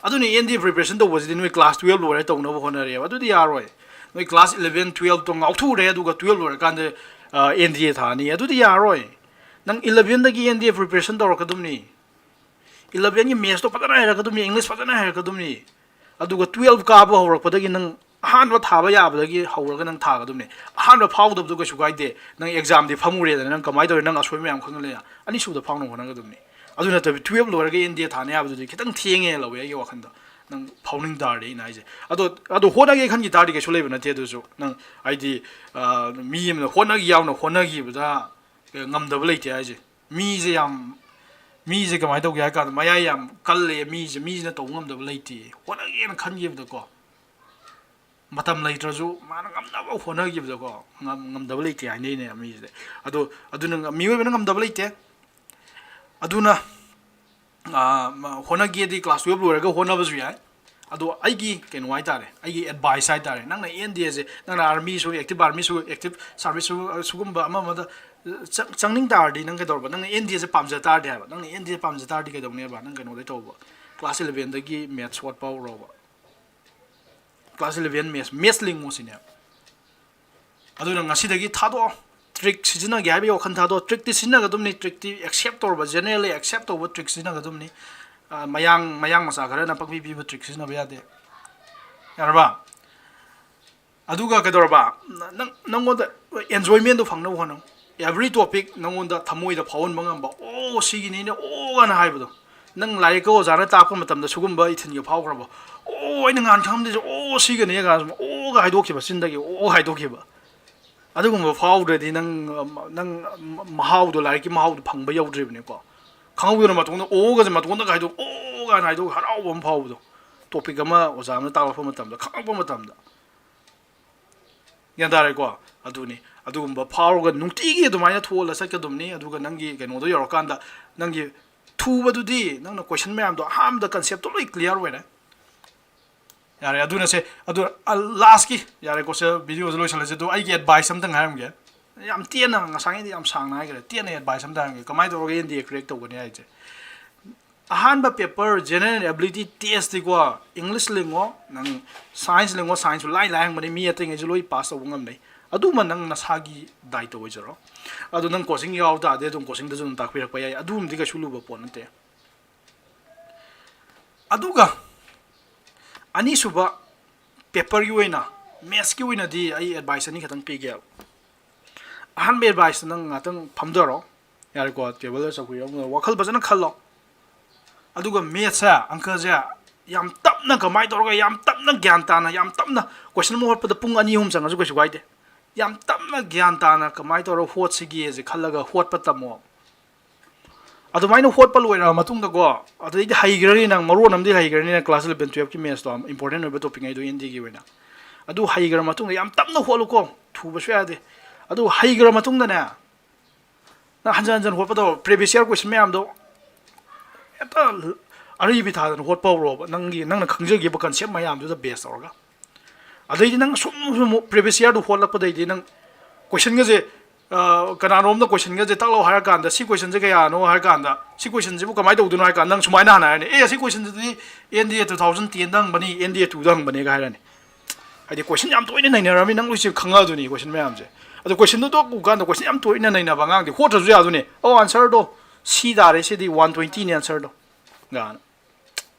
ꯑꯗꯨꯅ ꯑꯦꯟ ꯗꯤ ꯑꯦ ꯄ꯭ꯔꯤꯄꯦꯔꯦꯁꯟ ꯇꯧꯕꯁꯤꯗꯤ ꯅꯣꯏ ꯀ꯭ꯂꯥꯁ ꯇꯨꯌꯦꯜꯞ ꯂꯣꯏꯔꯦ ꯇꯧꯅꯕ ꯍꯣꯠꯅꯔꯦꯕ꯫ ꯑꯗꯨꯗꯤ ꯌꯥꯔꯣꯏ꯫ ꯅꯣꯏ ꯀ꯭ꯂꯥꯁ ꯏꯂꯚꯦꯟ ꯇꯨꯌꯦꯜꯞꯇꯣ ꯉꯥꯎꯊꯣꯛꯎꯔꯦ, ꯑꯗꯨꯒ ꯇꯨꯌꯦꯜꯞ ꯂꯣꯏꯔꯀꯥꯟꯗ ꯑꯦꯟ ꯗꯤ ꯑꯦ ꯊꯥꯅꯤ꯫ ꯑꯗꯨꯗꯤ ꯌꯥꯔꯣꯏ꯫ ꯅꯪ ꯏꯂꯚꯦꯟꯗꯒꯤ ꯑꯦꯟ ꯗꯤ ꯑꯦ ꯄ꯭ꯔꯤꯄꯦꯔꯦꯁꯟ ꯇꯧꯔꯛꯀꯗꯕꯅꯤ꯫ ꯏꯂꯚꯦꯟꯒꯤ ꯃꯦꯠꯁꯇꯣ ꯐꯖꯅ ꯍꯩꯔꯛꯀꯗꯕꯅꯤ, ꯏꯪꯂꯤꯁ ꯐꯖꯅ ꯍꯩꯔꯛꯀꯗꯕꯅꯤ꯫ ꯑꯗꯨꯒ ꯇꯨꯌꯦꯜꯞ ꯀꯥꯕ ꯍꯧꯔꯛꯄꯗꯒꯤ ꯅꯪ ꯑꯍꯥꯟꯕ ꯊꯥꯕ ꯌꯥꯕꯗꯒꯤ ꯍꯧꯔꯒ ꯅꯪ ꯊꯥꯒꯗꯕꯅꯤ꯫ ꯑꯍꯥꯟꯕ ꯐꯥꯎꯗꯕꯗꯣ ꯀꯩꯁꯨ ꯀꯥꯏꯗꯦ꯫ ꯅꯪ ꯑꯦꯛꯖꯥꯝꯗꯤ ꯐꯝꯃꯨꯔꯦꯗꯅ, ꯅꯪ ꯀꯃꯥꯏꯅ ꯇꯧꯔꯤ? ꯅꯪ ꯑꯁꯣꯏ ꯃꯌꯥꯝ ꯈꯪꯍꯜꯂꯦ꯫ ꯑꯅꯤꯁꯨꯕꯗ ꯐꯥꯎꯅꯕ ꯍꯣꯠꯅꯒꯗꯕꯅꯤ꯫ ꯑꯗꯨ ꯅꯠꯇꯕꯤ ꯇꯨꯌꯦꯜꯞ ꯂꯣꯏꯔꯒ ꯑꯦꯟ ꯗꯤ ꯑꯦ ꯊꯥꯅꯤ ꯍꯥꯏꯕꯗꯨꯗꯤ ꯈꯤꯇꯪ ꯊꯦꯡꯉꯦ ꯂꯧꯋꯦ ꯑꯩꯒꯤ ꯋꯥꯈꯜꯗ꯫ ꯅꯪ ꯐꯥꯎꯅꯤꯡ ꯇꯥꯔꯗꯤ ꯑꯩꯅ ꯍꯥꯏꯁꯦ꯫ ꯑꯗꯣ ꯑꯗꯣ ꯍꯣꯠꯅꯒꯦ ꯈꯟꯈꯤ ꯇꯥꯔꯗꯤ ꯀꯩꯁꯨ ꯂꯩꯕ ꯅꯠꯇꯦ꯫ ꯑꯗꯨꯁꯨ ꯅꯪ ꯍꯥꯏꯗꯤ, ꯑ, ꯃꯤ ꯑꯃꯅ ꯍꯣꯠꯅꯒꯦ ꯌꯥꯎꯅ ꯍꯣꯠꯅꯈꯤꯕꯗ ꯉꯝꯗꯕ ꯂꯩꯇꯦ ꯍꯥꯏꯁꯦ꯫ ꯃꯤꯁꯦ ꯌꯥꯝ ꯃꯤꯁꯦ ꯀꯃꯥꯏꯅ ꯇꯧꯒꯦ ꯍꯥꯏ ꯀꯥꯟꯗ, ꯃꯌꯥꯏ ꯌꯥꯝ ꯀꯜꯂꯦ꯫ ꯃꯤꯁꯦ, ꯃꯤꯁꯤꯅ ꯇꯧꯕ ꯉꯝꯗꯕ ꯂꯩꯇꯦ꯫ ꯍꯣꯠꯅꯒꯦꯅ ꯈꯟꯈꯤꯕꯗꯀꯣ, ꯃꯇꯝ ꯂꯩꯇ꯭ꯔꯁꯨ ꯃꯥꯅ ꯉꯝꯅꯕ ꯍꯣꯠꯅꯈꯤꯕꯗꯀꯣ, ꯉꯝ-, ꯉꯝꯗꯕ ꯂꯩꯇꯦ ꯍꯥꯏꯅꯩꯅꯦ ꯃꯤꯁꯤꯗꯤ꯫ ꯑꯗꯣ ꯑꯗꯨꯅ ꯉ-, ꯃꯤꯑꯣꯏꯕꯅ ꯉꯝꯗꯕ ꯂꯩꯇꯦ꯫ ꯑꯗꯨꯅ, ꯑ, ꯃ-, ꯍꯣꯠꯅꯒꯦꯗꯤ ꯀ꯭ꯂꯥꯁ ꯇꯨꯌꯦꯜꯞ ꯂꯣꯏꯔꯒ ꯍꯣꯠꯅꯕꯁꯨ ꯌꯥꯏ꯫ ꯑꯗꯣ ꯑꯩꯒꯤ ꯀꯩꯅꯣ ꯍꯥꯏꯇꯥꯔꯦ, ꯑꯩꯒꯤ ꯑꯦꯗꯚꯥꯏꯁ ꯍꯥꯏꯇꯥꯔꯦ, ꯅꯪꯅ ꯑꯦꯟ ꯗꯤ ꯑꯦꯁꯦ, ꯅꯪꯅ ꯑꯥꯔꯃꯤꯁꯨ, ꯑꯦꯛꯇꯤꯚ ꯑꯥꯔꯃꯤꯁꯨ, ꯑꯦꯛꯇꯤꯚ ꯁꯥꯔꯚꯤꯁꯁꯨ, ꯑ, ꯁꯤꯒꯨꯝꯕ ꯑꯃ ꯑꯃꯗ, ꯑ, ꯆꯪ-, ꯆꯪꯅꯤꯡ ꯇꯥꯔꯗꯤ ꯅꯪ ꯀꯩꯗꯧꯔꯕ? ꯅꯪꯅ ꯑꯦꯟ ꯗꯤ ꯑꯦꯁꯦ ꯄꯥꯝꯖ ꯇꯥꯔꯗꯤ ꯍꯥꯏꯕ, ꯅꯪꯅ ꯑꯦꯟ ꯗꯤ ꯑꯦ ꯄꯥꯝꯖ ꯇꯥꯔꯗꯤ ꯀꯩꯗꯧꯅꯦꯕ? ꯅꯪ ꯀꯩꯅꯣꯗꯩ ꯇꯧꯕ, ꯀ꯭ꯂꯥꯁ ꯏꯂꯚꯦꯟꯗꯒꯤ ꯃꯦꯠꯁ ꯍꯣꯠꯄ ꯍꯧꯔꯣꯕ꯫ ꯀ꯭ꯂꯥꯁ ꯏꯂꯚꯦꯟ ꯃꯦꯠꯁ, ꯃꯦꯠꯁ ꯂꯤꯡꯉꯣ ꯁꯤꯅꯦꯕ꯫ ꯑꯗꯨꯅ ꯉꯁꯤꯗꯒꯤ ꯊꯥꯗꯣꯛꯑꯣ꯫ ꯇ꯭ꯔꯤꯛ ꯁꯤꯖꯤꯟꯅꯒꯦ ꯍꯥꯏꯕꯒꯤ ꯋꯥꯈꯜ ꯊꯥꯗꯣꯛꯑꯣ꯫ ꯇ꯭ꯔꯤꯛꯇꯤ ꯁꯤꯖꯤꯟꯅꯒꯗꯕꯅꯤ꯫ ꯇ꯭ꯔꯤꯛꯇꯤ ꯑꯦꯛꯁꯦꯞ ꯇꯧꯔꯕ, ꯖꯦꯅꯔꯦꯜꯂꯤ ꯑꯦꯛꯁꯦꯞ ꯇꯧꯕ ꯇ꯭ꯔꯤꯛ ꯁꯤꯖꯤꯟꯅꯒꯗꯕꯅꯤ꯫ ꯑ, ꯃꯌꯥꯡ, ꯃꯌꯥꯡ ꯃꯆꯥ ꯈꯔꯅ ꯄꯪꯄꯤ ꯄꯤꯕ ꯇ꯭ꯔꯤꯛ ꯁꯤꯖꯤꯟꯅꯕ ꯌꯥꯗꯦ꯫ ꯌꯥꯔꯕ? ꯑꯗꯨꯒ ꯀꯩꯗꯧꯔꯕ? ꯅꯪ, ꯅꯪꯉꯣꯟꯗ ꯑꯦꯟꯖꯣꯏꯃꯦꯟꯗꯣ ꯐꯪꯅꯕ ꯍꯣꯠꯅꯧ꯫ Every topic ꯅꯪꯉꯣꯟꯗ ꯊꯃꯣꯏꯗ ꯐꯥꯎꯍꯟꯕ ꯉꯝꯕ, "ꯑꯣ, ꯁꯤꯒꯤꯅꯤꯅꯦ, ꯑꯣ" ꯀꯥꯏꯅ ꯍꯥꯏꯕꯗꯣ꯫ ꯅꯪ ꯂꯥꯏꯔꯤꯛꯀ ꯑꯣꯖꯥꯅ ꯇꯥꯛꯄ ꯃꯇꯝꯗ ꯁꯤꯒꯨꯝꯕ ꯏꯊꯤꯟꯒ ꯐꯥꯎꯈ꯭ꯔꯕꯣ? "ꯑꯣ, ꯑꯩꯅ ꯉꯍꯥꯟ ꯈꯪꯉꯝꯗꯦꯁꯦ, ꯑꯣ, ꯁꯤꯒꯅꯦ" ꯀꯥꯏꯅ ꯁꯨꯝ "ꯑꯣ" ꯀ ꯍꯥꯏꯗꯣꯛꯈꯤꯕ, ꯆꯤꯟꯗꯒꯤ "ꯑꯣ" ꯍꯥꯏꯗꯣꯛꯈꯤꯕ꯫ ꯑꯗꯨꯒꯨꯝꯕ ꯐꯥꯎꯗ꯭ꯔꯗꯤ ꯅꯪ, ꯅꯪ ꯃꯍꯥꯎꯗꯣ, ꯂꯥꯏꯔꯤꯛꯀꯤ ꯃꯍꯥꯎꯗꯣ ꯐꯪꯕ ꯌꯧꯗ꯭ꯔꯤꯕꯅꯤꯀꯣ꯫ ꯈꯪꯍꯧꯗꯅ ꯃꯇꯣꯟꯗ "ꯑꯣ" ꯒꯁꯦ ꯃꯇꯣꯟꯗꯒ ꯍꯥꯏꯗꯣꯛ, "ꯑꯣ" ꯀꯥꯏꯅ ꯍꯥꯏꯗꯣꯛ, ꯍꯔꯥꯎꯕ ꯑꯃ ꯐꯥꯎꯕꯗꯣ꯫ ꯇꯣꯄꯤꯛ ꯑꯃ ꯑꯣꯖꯥ ꯑꯃꯅ ꯇꯥꯛꯂꯛꯄ ꯃꯇꯝꯗ, ꯈꯪꯉꯛꯄ ꯃꯇꯝꯗ꯫ ꯒ꯭ꯌꯥꯟ ꯇꯥꯔꯦꯀꯣ? ꯑꯗꯨꯅꯤ꯫ ꯑꯗꯨꯒꯨꯝꯕ ꯐꯥꯎꯔꯒ ꯅꯨꯡꯇꯤꯒꯤ ꯑꯗꯨꯃꯥꯏꯅ ꯊꯣꯛꯍꯜꯂ ꯆꯠꯀꯗꯕꯅꯤ꯫ ꯑꯗꯨꯒ ꯅꯪꯒꯤ ꯀꯩꯅꯣꯗꯣ ꯌꯧꯔꯀꯥꯟꯗ, ꯅꯪꯒꯤ ꯊꯨꯕꯗꯨꯗꯤ ꯅꯪꯅ ꯀꯣꯏꯁꯟ ꯃꯌꯥꯝꯗꯣ ꯑꯍꯥꯟꯕꯗ ꯀꯟꯁꯦꯞꯇꯣ ꯂꯣꯏ ꯀ꯭ꯂꯤꯌꯥꯔ ꯑꯣꯏꯔꯦ꯫ ꯌꯥꯔꯦ, ꯑꯗꯨꯅ ꯁꯦ, ꯑꯗꯨ ꯂꯥꯁꯀꯤ, ꯌꯥꯔꯦꯀꯣ, ꯁꯦ ꯚꯤꯗꯤꯑꯣꯁꯦ ꯂꯣꯏꯁꯤꯜꯂꯁꯦ꯫ ꯑꯗꯣ ꯑꯩꯒꯤ ꯑꯦꯗꯚꯥꯏꯁ ꯑꯝꯇꯪ ꯍꯥꯏꯔꯝꯒꯦ꯫ ꯌꯥꯝ ꯇꯦꯟꯅ, ꯉꯁꯥꯏꯉꯩꯗꯤ ꯌꯥꯝ ꯁꯥꯡꯅ ꯍꯥꯏꯈ꯭ꯔꯦ, ꯇꯦꯟꯅ ꯑꯦꯗꯚꯥꯏꯁ ꯑꯝꯇ ꯍꯥꯏꯔꯝꯒꯦ, ꯀꯃꯥꯏꯅ ꯇꯧꯔꯒ ꯑꯦꯟ ꯗꯤ ꯑꯦ ꯀ꯭ꯔꯦꯛ ꯇꯧꯒꯅꯤ ꯍꯥꯏꯁꯦ꯫ ꯑꯍꯥꯟꯕ ꯄꯦꯄꯔ ꯖꯦꯅꯔꯦꯜ ꯑꯦꯕꯤꯂꯤꯇꯤ ꯇꯦꯁꯇꯤꯀꯣ, ꯏꯪꯂꯤꯁ ꯂꯤꯡꯉꯣ, ꯅꯪ ꯁꯥꯏꯟꯁ ꯂꯤꯡꯉꯣ, ꯁꯥꯏꯟꯁꯁꯨ ꯂꯥꯏ ꯂꯥꯏ ꯍꯪꯕꯅꯤ, ꯃꯤ ꯑꯇꯩꯉꯩꯁꯨ ꯂꯣꯏ ꯄꯥꯁ ꯇꯧꯕ ꯉꯝꯅꯩ꯫ ꯑꯗꯨꯃ ꯅꯪ ꯅꯁꯥꯒꯤ ꯗꯥꯏꯇ ꯑꯣꯏꯖꯔꯣ꯫ ꯑꯗꯨ ꯅꯪ ꯀꯣꯆꯤꯡ ꯌꯥꯎ ꯇꯥꯔꯗꯤ ꯑꯗꯨꯝ ꯀꯣꯆꯤꯡꯗꯁꯨ ꯑꯗꯨꯝ ꯇꯥꯛꯄꯤꯔꯛꯄ ꯌꯥꯏ, ꯑꯗꯨꯝꯗꯤ ꯀꯩꯁꯨ ꯂꯨꯕ ꯄꯣꯠ ꯅꯠꯇꯦ꯫ ꯑꯗꯨꯒ ꯑꯅꯤꯁꯨꯕ ꯄꯦꯄꯔꯒꯤ ꯑꯣꯏꯅ, ꯃꯦꯠꯁꯀꯤ ꯑꯣꯏꯅꯗꯤ ꯑꯩ ꯑꯦꯗꯚꯥꯏꯁ ꯑꯅꯤ ꯈꯛꯇꯪ ꯄꯤꯒꯦꯕ꯫ ꯑꯍꯥꯟꯕ ꯑꯦꯗꯚꯥꯏꯁꯇ ꯅꯪ ꯉꯥꯛꯇꯪ ꯐꯝꯊꯔꯣ, ꯌꯥꯔꯦꯀꯣ, ꯇꯦꯕꯜꯗ ꯆꯧꯀ꯭ꯔꯤꯗ ꯑꯃ ꯋꯥꯈꯜ ꯐꯖꯅ ꯈꯜꯂꯣ꯫ ꯑꯗꯨꯒ ꯃꯦꯠꯁꯁꯦ, ꯑꯪꯀꯁꯦ ꯌꯥꯝ ꯇꯞꯅ, ꯀꯃꯥꯏꯅ ꯇꯧꯔꯒ ꯌꯥꯝ ꯇꯞꯅ ꯒ꯭ꯌꯥꯟ ꯇꯥꯅ, ꯌꯥꯝ ꯇꯞꯅ, ꯀꯣꯏꯁꯟ ꯑꯃ ꯍꯣꯠꯄꯗ ꯄꯨꯡ ꯑꯅꯤ ꯑꯍꯨꯝ ꯆꯪꯉꯁꯨ ꯀꯩꯁꯨ ꯀꯥꯏꯗꯦ, ꯌꯥꯝ ꯇꯞꯅ ꯒ꯭ꯌꯥꯟ ꯇꯥꯅ ꯀꯃꯥꯏꯅ ꯇꯧꯔꯒ ꯍꯣꯠꯁꯤꯒꯦꯁꯦ ꯈꯜꯂꯒ ꯍꯣꯠꯄ ꯇꯝꯃꯣ꯫ ꯑꯗꯨꯃꯥꯏꯅ ꯍꯣꯠꯄ ꯂꯣꯏꯔꯕ ꯃꯇꯨꯡꯗꯀꯣ, ꯑꯗꯩꯗꯤ ꯍꯩꯈ꯭ꯔꯅꯤ ꯅꯪ, ꯃꯔꯣꯟ ꯑꯃꯗꯤ ꯍꯩꯈ꯭ꯔꯅꯤ ꯅꯪ꯫ ꯀ꯭ꯂꯥꯁ ꯏꯂꯚꯦꯟ ꯇꯨꯌꯦꯜꯞꯀꯤ ꯃꯦꯠꯁꯇꯣ ꯏꯝꯄꯣꯔꯇꯦꯟ ꯑꯣꯏꯕ ꯇꯣꯄꯤꯛꯉꯩꯗꯣ ꯑꯦꯟ ꯗꯤꯒꯤ ꯑꯣꯏꯅ꯫ ꯑꯗꯨ ꯍꯩꯈ꯭ꯔ ꯃꯇꯨꯡꯗ ꯌꯥꯝ ꯇꯞꯅ ꯍꯣꯠꯂꯨꯀꯣ, ꯊꯨꯕꯁꯨ ꯌꯥꯗꯦ꯫ ꯑꯗꯨ ꯍꯩꯈ꯭ꯔ ꯃꯇꯨꯡꯗꯅꯦ, ꯅꯪ ꯍꯟꯖꯟ ꯍꯟꯖꯟ ꯍꯣꯠꯄꯗꯣ, previous year question ꯃꯌꯥꯝꯗꯣ ꯍꯦꯛꯇ ꯑꯔꯩꯕꯤ ꯊꯥꯗꯅ ꯍꯣꯠꯄ ꯍꯧꯔꯣꯕ, ꯅꯪꯒꯤ, ꯅꯪꯅ ꯈꯪꯖꯈꯤꯕ ꯀꯟꯁꯦꯞ ꯃꯌꯥꯝꯗꯨꯗ ꯕꯦꯁ ꯇꯧꯔꯒ꯫ ꯑꯗꯩꯗꯤ ꯅꯪ ꯁꯨꯝ ꯁꯨꯝ previous yearꯗꯨ ꯍꯣꯠꯂꯛꯄꯗꯩꯗꯤ ꯅꯪ ꯀꯣꯏꯁꯟꯒꯁꯦ, ꯑ, ꯀꯅꯥꯅꯣꯝꯅ ꯀꯣꯏꯁꯟꯒꯁꯦ ꯇꯥꯛꯂꯛꯑꯣ ꯍꯥꯏꯔ ꯀꯥꯟꯗ, "ꯁꯤ ꯀꯣꯏꯁꯟꯁꯦ ꯀꯌꯥꯅꯣ?" ꯍꯥꯏꯔ ꯀꯥꯟꯗ, "ꯁꯤ ꯀꯣꯏꯁꯟꯁꯤꯕꯨ ꯀꯃꯥꯏꯅ ꯇꯧꯗꯣꯏꯅꯣ?" ꯍꯥꯏꯔ ꯀꯥꯟꯗ, ꯅꯪ ꯁꯨꯃꯥꯏꯅ ꯍꯥꯟꯅ ꯍꯥꯏꯔꯅꯤ, "ꯑꯦ, ꯁꯤ ꯀꯣꯏꯁꯟꯁꯤꯗꯤ ꯑꯦꯟ ꯗꯤ ꯑꯦ ꯇꯨ ꯊꯥꯎꯖꯟ ꯇꯦꯟꯗ ꯍꯪꯕꯅꯤ, ꯑꯦꯟ ꯗꯤ ꯑꯦ ꯇꯨꯗ ꯍꯪꯕꯅꯦꯒ" ꯍꯥꯏꯔꯅꯤ꯫ ꯍꯥꯏꯗꯤ ꯀꯣꯏꯁꯟ ꯌꯥꯝ ꯇꯣꯏꯅ ꯅꯩꯅꯔꯝꯃꯤ, ꯅꯪ ꯂꯣꯏꯁꯤ ꯈꯪꯉꯛꯑꯗꯣꯏꯅꯤ ꯀꯣꯏꯁꯟ ꯃꯌꯥꯝꯁꯦ꯫ ꯑꯗꯣ ꯀꯣꯏꯁꯟꯗꯣ ꯇꯣꯛ ꯎ ꯀꯥꯟꯗ ꯀꯣꯏꯁꯟ ꯌꯥꯝ ꯇꯣꯏꯅ ꯅꯩꯅꯕ ꯑꯉꯥꯡꯗꯤ ꯍꯣꯠꯇ꯭ꯔꯁꯨ ꯌꯥꯗꯣꯏꯅꯤ꯫ "ꯑꯣ, ꯑꯟꯁꯔꯗꯣ ꯁꯤ ꯇꯥꯔꯦ, ꯁꯤꯗꯤ ꯋꯥꯟ ꯇ꯭ꯋꯦꯟꯇꯤꯅꯤ ꯑꯟꯁꯔꯗꯣ" ꯒꯥꯅ꯫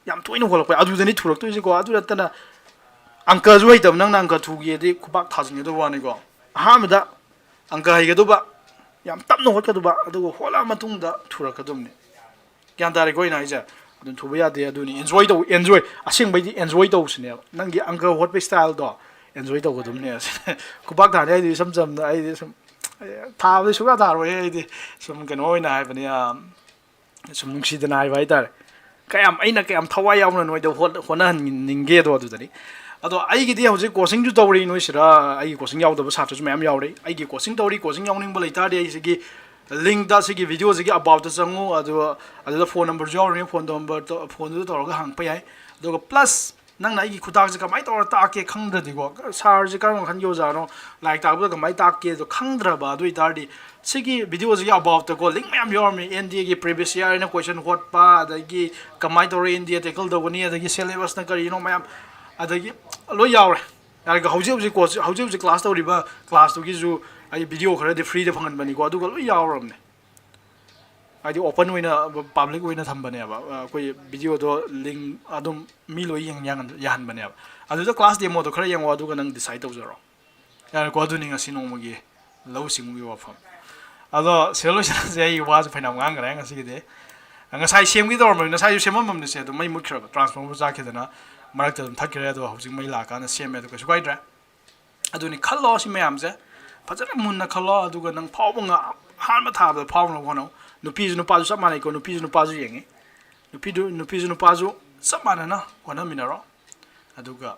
ꯌꯥꯝ ꯇꯣꯏꯅ ꯍꯣꯠꯂꯛꯄ, ꯑꯗꯨꯗꯅꯤ ꯊꯨꯔꯛꯇꯣꯏꯁꯦꯀꯣ꯫ ꯑꯗꯨ ꯅꯠꯇꯅ ꯑꯪꯀꯁꯨ ꯍꯩꯇꯕ ꯅꯪꯅ ꯑꯪꯀ ꯊꯨꯒꯦꯗꯤ ꯈꯨꯄꯥꯛ ꯊꯥꯖꯤꯟꯒꯗꯕ ꯋꯥꯅꯤꯀꯣ꯫ ꯑꯍꯥꯟꯕꯗ ꯑꯪꯀ ꯍꯩꯒꯗꯧꯕ, ꯌꯥꯝ ꯇꯞꯅ ꯍꯣꯠꯀꯗꯧꯕ, ꯑꯗꯨꯒ ꯍꯣꯠꯂꯛꯑ ꯃꯇꯨꯡꯗ ꯊꯨꯔꯛꯀꯗꯕꯅꯤ꯫ ꯒ꯭ꯌꯥꯟ ꯇꯥꯔꯦꯀꯣ ꯑꯩꯅ ꯍꯥꯏꯁꯦ? ꯑꯗꯨꯝ ꯊꯨꯕ ꯌꯥꯗꯦ꯫ ꯑꯗꯨꯅꯤ, enjoy ꯇꯧ, enjoy꯫ ꯑꯁꯦꯡꯕꯩꯗꯤ enjoy ꯇꯧꯁꯤꯅꯦꯕ꯫ ꯅꯪꯒꯤ ꯑꯪꯀ ꯍꯣꯠꯄꯒꯤ styleꯗꯣ enjoy ꯇꯧꯒꯗꯕꯅꯦ꯫ ꯈꯨꯄꯥꯛ ꯊꯥꯅꯤ ꯍꯥꯏꯗꯤ ꯏꯁꯝ ꯆꯝꯅ ꯑꯩꯗꯤ ꯁꯨꯝ, ꯑꯦ, ꯊꯥꯕꯗꯤ ꯁꯨꯡꯌꯥ ꯊꯥꯔꯣꯏ ꯑꯩꯗꯤ꯫ ꯁꯨꯝ ꯀꯩꯅꯣ ꯑꯣꯏꯅ ꯍꯥꯏꯕꯅꯤ, ꯑ, ꯁꯨꯝ ꯅꯨꯡꯁꯤꯗꯅ ꯍꯥꯏꯕ ꯍꯥꯏꯇꯥꯔꯦ꯫ ꯀꯌꯥꯝ, ꯑꯩꯅ ꯀꯌꯥꯝ ꯊꯋꯥꯏ ꯌꯥꯎꯅ ꯅꯣꯏꯗ ꯍꯣꯠ-, ꯍꯣꯠꯅꯍꯟꯅꯤꯡꯒꯦꯗꯣ ꯑꯗꯨꯗꯅꯤ꯫ ꯑꯗꯣ ꯑꯩꯒꯤꯗꯤ ꯍꯧꯖꯤꯛ coachingꯁꯨ ꯇꯧꯔꯤ ꯅꯣꯏꯁꯤꯗ, ꯑꯩꯒꯤ coaching ꯌꯥꯎꯗꯕ ꯁꯥꯇ꯭ꯔꯁꯨ ꯃꯌꯥꯝ ꯌꯥꯎꯔꯤ꯫ ꯑꯩꯒꯤ coaching ꯇꯧꯔꯤ, coaching ꯌꯥꯎꯅꯤꯡꯕ ꯂꯩꯇꯥꯔꯗꯤ ꯑꯩ ꯁꯤꯒꯤ linkꯇ, ꯁꯤꯒꯤ videoꯁꯤꯒꯤ aboutꯇ ꯆꯪꯉꯨ, ꯑꯗꯨꯒ ꯑꯗꯨꯗ phone numberꯁꯨ ꯌꯥꯎꯔꯤꯅꯤ, phone number ꯇ-, phoneꯗꯨꯗ ꯇꯧꯔꯒ ꯍꯪꯉꯛꯄ ꯌꯥꯏ꯫ ꯑꯗꯨꯒ plus ꯅꯪꯅ ꯑꯩꯒꯤ ꯈꯨꯇꯥꯛꯁꯦ ꯀꯃꯥꯏꯅ ꯇꯧꯔ ꯇꯥꯛꯀꯦ ꯈꯪꯗ꯭ꯔꯗꯤꯀꯣ, ꯁꯥꯔꯁꯦ ꯀꯔꯝꯕ ꯃꯈꯜꯒꯤ ꯑꯣꯖꯥꯅꯣ, ꯂꯥꯏꯔꯤꯛ ꯇꯥꯛꯄꯗ ꯀꯃꯥꯏꯅ ꯇꯥꯛꯀꯦ ꯑꯗꯣ ꯈꯪꯗ꯭ꯔꯕ, ꯑꯗꯨ ꯑꯣꯏꯇꯥꯔꯗꯤ ꯁꯤꯒꯤ ꯚꯤꯗꯤꯑꯣꯁꯤꯒꯤ ꯑꯕꯥꯎꯠꯇꯀꯣ ꯂꯤꯡ ꯃꯌꯥꯝ ꯌꯥꯎꯔꯝꯃꯤ꯫ ꯑꯦꯟ ꯗꯤ ꯑꯦꯒꯤ previous year ꯑꯩꯅ question ꯍꯣꯠꯄ, ꯑꯗꯒꯤ ꯀꯃꯥꯏꯅ ꯇꯧꯔꯒ ꯑꯦꯟ ꯗꯤ ꯑꯦ tackle ꯇꯧꯒꯅꯤ, ꯑꯗꯒꯤ syllabusꯅ ꯀꯔꯤꯅꯣ ꯃꯌꯥꯝ, ꯑꯗꯒꯤ ꯂꯣꯏ ꯌꯥꯎꯔꯦ꯫ ꯌꯥꯔꯒ ꯍꯧꯖꯤꯛ ꯍꯧꯖꯤꯛ ꯀꯣꯔꯁ, ꯍꯧꯖꯤꯛ ꯍꯧꯖꯤꯛ ꯀ꯭ꯂꯥꯁ ꯇꯧꯔꯤꯕ ꯀ꯭ꯂꯥꯁꯇꯨꯒꯤꯁꯨ ꯑꯩ ꯚꯤꯗꯤꯑꯣ ꯈꯔꯗꯤ freeꯗ ꯐꯪꯍꯟꯕꯅꯤꯀꯣ, ꯑꯗꯨꯒ ꯂꯣꯏ ꯌꯥꯎꯔꯕꯅꯦ꯫ ꯍꯥꯏꯗꯤ open ꯑꯣꯏꯅ, public ꯑꯣꯏꯅ ꯊꯝꯕꯅꯦꯕ꯫ ꯑꯩꯈꯣꯏ ꯚꯤꯗꯤꯑꯣꯗꯣ ꯂꯤꯡ ꯑꯗꯨꯝ ꯃꯤ ꯂꯣꯏ ꯌꯦꯡ ꯌꯥꯍꯟꯕꯅꯦꯕ꯫ ꯑꯗꯨꯗ ꯀ꯭ꯂꯥꯁ ꯗꯦꯃꯣꯗꯣ ꯈꯔ ꯌꯦꯡꯉꯣ, ꯑꯗꯨꯒ ꯅꯪ decide ꯇꯧꯖꯔꯣ꯫ ꯌꯥꯔꯦꯀꯣ, ꯑꯗꯨꯅꯤ ꯉꯁꯤ ꯅꯣꯡꯃꯒꯤ ꯂꯧꯎ ꯁꯤꯡꯎꯒꯤ ꯋꯥꯐꯝ꯫ ꯑꯗꯣ ꯁꯤꯗ ꯂꯣꯏꯁꯤꯜꯂꯁꯦ, ꯑꯩ ꯋꯥꯁꯨ ꯐꯅꯌꯥꯝ ꯉꯥꯡꯈ꯭ꯔꯦ ꯉꯁꯤꯒꯤꯗꯤ꯫ ꯉꯁꯥꯏ ꯁꯦꯝꯒꯦ ꯇꯧꯔꯝꯕꯅꯤ, ꯉꯁꯥꯏꯁꯨ ꯁꯦꯝꯃꯝꯕꯅꯤꯁꯦ, ꯑꯗꯨꯝ ꯃꯩ ꯃꯨꯠꯈ꯭ꯔꯕ, transformer ꯆꯥꯛꯈꯤꯗꯅ ꯃꯔꯛꯇ ꯑꯗꯨꯝ ꯊꯠꯈ꯭ꯔꯦ꯫ ꯑꯗꯣ ꯍꯧꯖꯤꯛ ꯃꯩ ꯂꯥꯛꯑꯀꯥꯟꯗ ꯁꯦꯝꯃꯦ, ꯑꯗꯨ ꯀꯩꯁꯨ ꯀꯥꯏꯗ꯭ꯔꯦ꯫ ꯑꯗꯨꯅꯤ, ꯈꯜꯂꯣ ꯁꯤ ꯃꯌꯥꯝꯁꯦ ꯐꯖꯅ ꯃꯨꯟꯅ ꯈꯜꯂꯣ, ꯑꯗꯨꯒ ꯅꯪ ꯐꯥꯎꯕ ꯉ-, ꯑꯍꯥꯟꯕ ꯊꯥꯕꯗ ꯐꯥꯎꯅꯕ ꯍꯣꯠꯅꯧ꯫ ꯅꯨꯄꯤꯁꯨ ꯅꯨꯄꯥꯁꯨ ꯆꯞ ꯃꯥꯟꯅꯩꯀꯣ, ꯅꯨꯄꯤꯁꯨ ꯅꯨꯄꯥꯁꯨ ꯌꯦꯡꯉꯤ, ꯅꯨꯄꯤꯗꯨ, ꯅꯨꯄꯤꯁꯨ ꯅꯨꯄꯥꯁꯨ ꯆꯞ ꯃꯥꯟꯅꯅ ꯍꯣꯠꯅꯃꯤꯟꯅꯔꯣ꯫ ꯑꯗꯨꯒ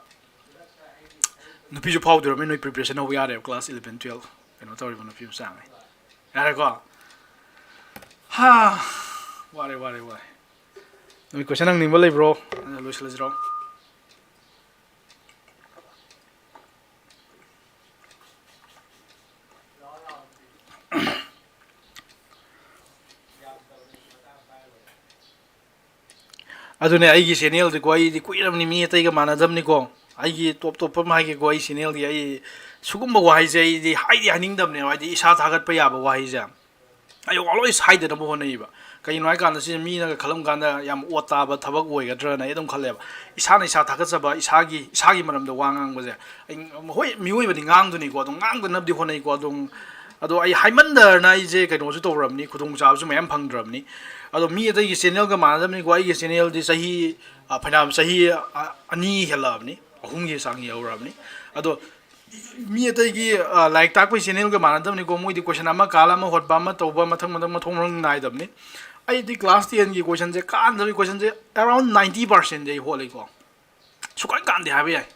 ꯅꯨꯄꯤꯁꯨ ꯐꯥꯎꯗꯣꯔꯕꯅꯤ, ꯅꯣꯏ preparation ꯍꯧꯕ ꯌꯥꯔꯦꯕ, class eleven twelve ꯀꯩꯅꯣ ꯇꯧꯔꯤꯕ ꯅꯨꯄꯤ ꯃꯆꯥꯉꯩ꯫ ꯌꯥꯔꯦꯀꯣ? ꯍꯥ, ꯋꯥꯔꯦ, ꯋꯥꯔꯦ, ꯋꯥꯔꯦ꯫ ꯅꯣꯏ question ꯍꯪꯅꯤꯡꯕ ꯂꯩꯕ꯭ꯔꯣ? ꯑꯗꯨ ꯂꯣꯏꯁꯤꯜꯂꯁꯤꯔꯣ? ꯑꯗꯨꯅꯦ, ꯑꯩꯒꯤ channelꯗꯤꯀꯣ, ꯑꯩꯗꯤ ꯀꯨꯏꯔꯕꯅꯤ ꯃꯤ ꯑꯇꯩꯒ ꯃꯥꯟꯅꯗꯕꯅꯤꯀꯣ꯫ ꯑꯩꯒꯤ top top ꯑꯃ ꯍꯥꯏꯒꯦꯀꯣ, ꯑꯩ channelꯒꯤ ꯑꯩ ꯁꯤꯒꯨꯝꯕ ꯋꯥꯍꯩꯁꯦ ꯑꯩꯗꯤ ꯍꯥꯏꯗꯤ ꯍꯥꯏꯅꯤꯡꯗꯕꯅꯦꯕ, ꯍꯥꯏꯗꯤ ꯏꯁꯥ ꯊꯥꯒꯠꯄ ꯌꯥꯕ ꯋꯥꯍꯩꯁꯦ꯫ ꯑꯩ always ꯍꯥꯏꯗꯅꯕ ꯍꯣꯠꯅꯩꯕ꯫ ꯀꯩꯒꯤꯅꯣ ꯍꯥꯏꯀꯥꯟꯗ ꯁꯤꯁꯦ ꯃꯤꯅꯒ ꯈꯜꯂꯝ ꯀꯥꯟꯗ ꯌꯥꯝ ꯑꯣꯠ ꯇꯥꯕ ꯊꯕꯛ ꯑꯣꯏꯒꯗ꯭ꯔꯅ ꯑꯩ ꯑꯗꯨꯝ ꯈꯜꯂꯦꯕ꯫ ꯏꯁꯥꯅ ꯏꯁꯥ ꯊꯥꯒꯠꯆꯕ, ꯏꯁꯥꯒꯤ, ꯏꯁꯥꯒꯤ ꯃꯔꯝꯗ ꯋꯥ ꯉꯥꯡꯕꯁꯦ, ꯑꯩ, ꯍꯣꯏ, ꯃꯤꯑꯣꯏꯕꯗꯤ ꯉꯥꯡꯗꯣꯏꯅꯤꯀꯣ, ꯑꯗꯨꯝ ꯉꯥꯡꯗꯅꯕꯗꯤ ꯍꯣꯠꯅꯩꯀꯣ, ꯑꯗꯨꯝ꯫ ꯑꯗꯣ ꯑꯩ ꯍꯥꯏꯃꯟꯗꯗꯅ ꯑꯩꯁꯦ ꯀꯩꯅꯣꯁꯨ ꯇꯧꯔꯕꯅꯤ, ꯈꯨꯗꯣꯡꯆꯥꯕꯁꯨ ꯃꯌꯥꯝ ꯐꯪꯗ꯭ꯔꯕꯅꯤ꯫ ꯑꯗꯣ ꯃꯤ ꯑꯇꯩꯒꯤ channelꯒ ꯃꯥꯟꯅꯗꯕꯅꯤꯀꯣ, ꯑꯩꯒꯤ channelꯗꯤ ꯆꯍꯤ, ꯑ, ꯐꯅꯌꯥꯝ ꯆꯍꯤ, ꯑ, ꯑꯅꯤ ꯍꯦꯜꯂꯛꯑꯕꯅꯤ, ꯑꯍꯨꯝꯒꯤ ꯆꯥꯡ ꯌꯧꯔꯛꯑꯕꯅꯤ꯫ ꯑꯗꯣ ꯃꯤ ꯑꯇꯩꯒꯤ, ꯑ, ꯂꯥꯏꯔꯤꯛ ꯇꯥꯛꯄꯒꯤ channelꯒ ꯃꯥꯟꯅꯗꯕꯅꯤꯀꯣ, ꯃꯣꯏꯗꯤ question ꯑꯃ ꯀꯥꯜꯂ ꯑꯃ ꯍꯣꯠꯄ ꯑꯃ ꯇꯧꯕ, ꯃꯊꯪ ꯃꯊꯪ ꯃꯊꯣꯡ ꯃꯔꯝ ꯅꯥꯏꯗꯕꯅꯤ꯫ ꯑꯩꯗꯤ class tenꯒꯤ questionꯁꯦ, ꯀꯥꯟꯗꯕꯒꯤ questionꯁꯦ around ninety percentꯗꯤ ꯑꯩ ꯍꯣꯠꯂꯤꯀꯣ꯫ ꯁꯨꯛꯀꯥꯟ ꯀꯥꯟꯗꯦ ꯍꯥꯏꯕ ꯌꯥꯏ꯫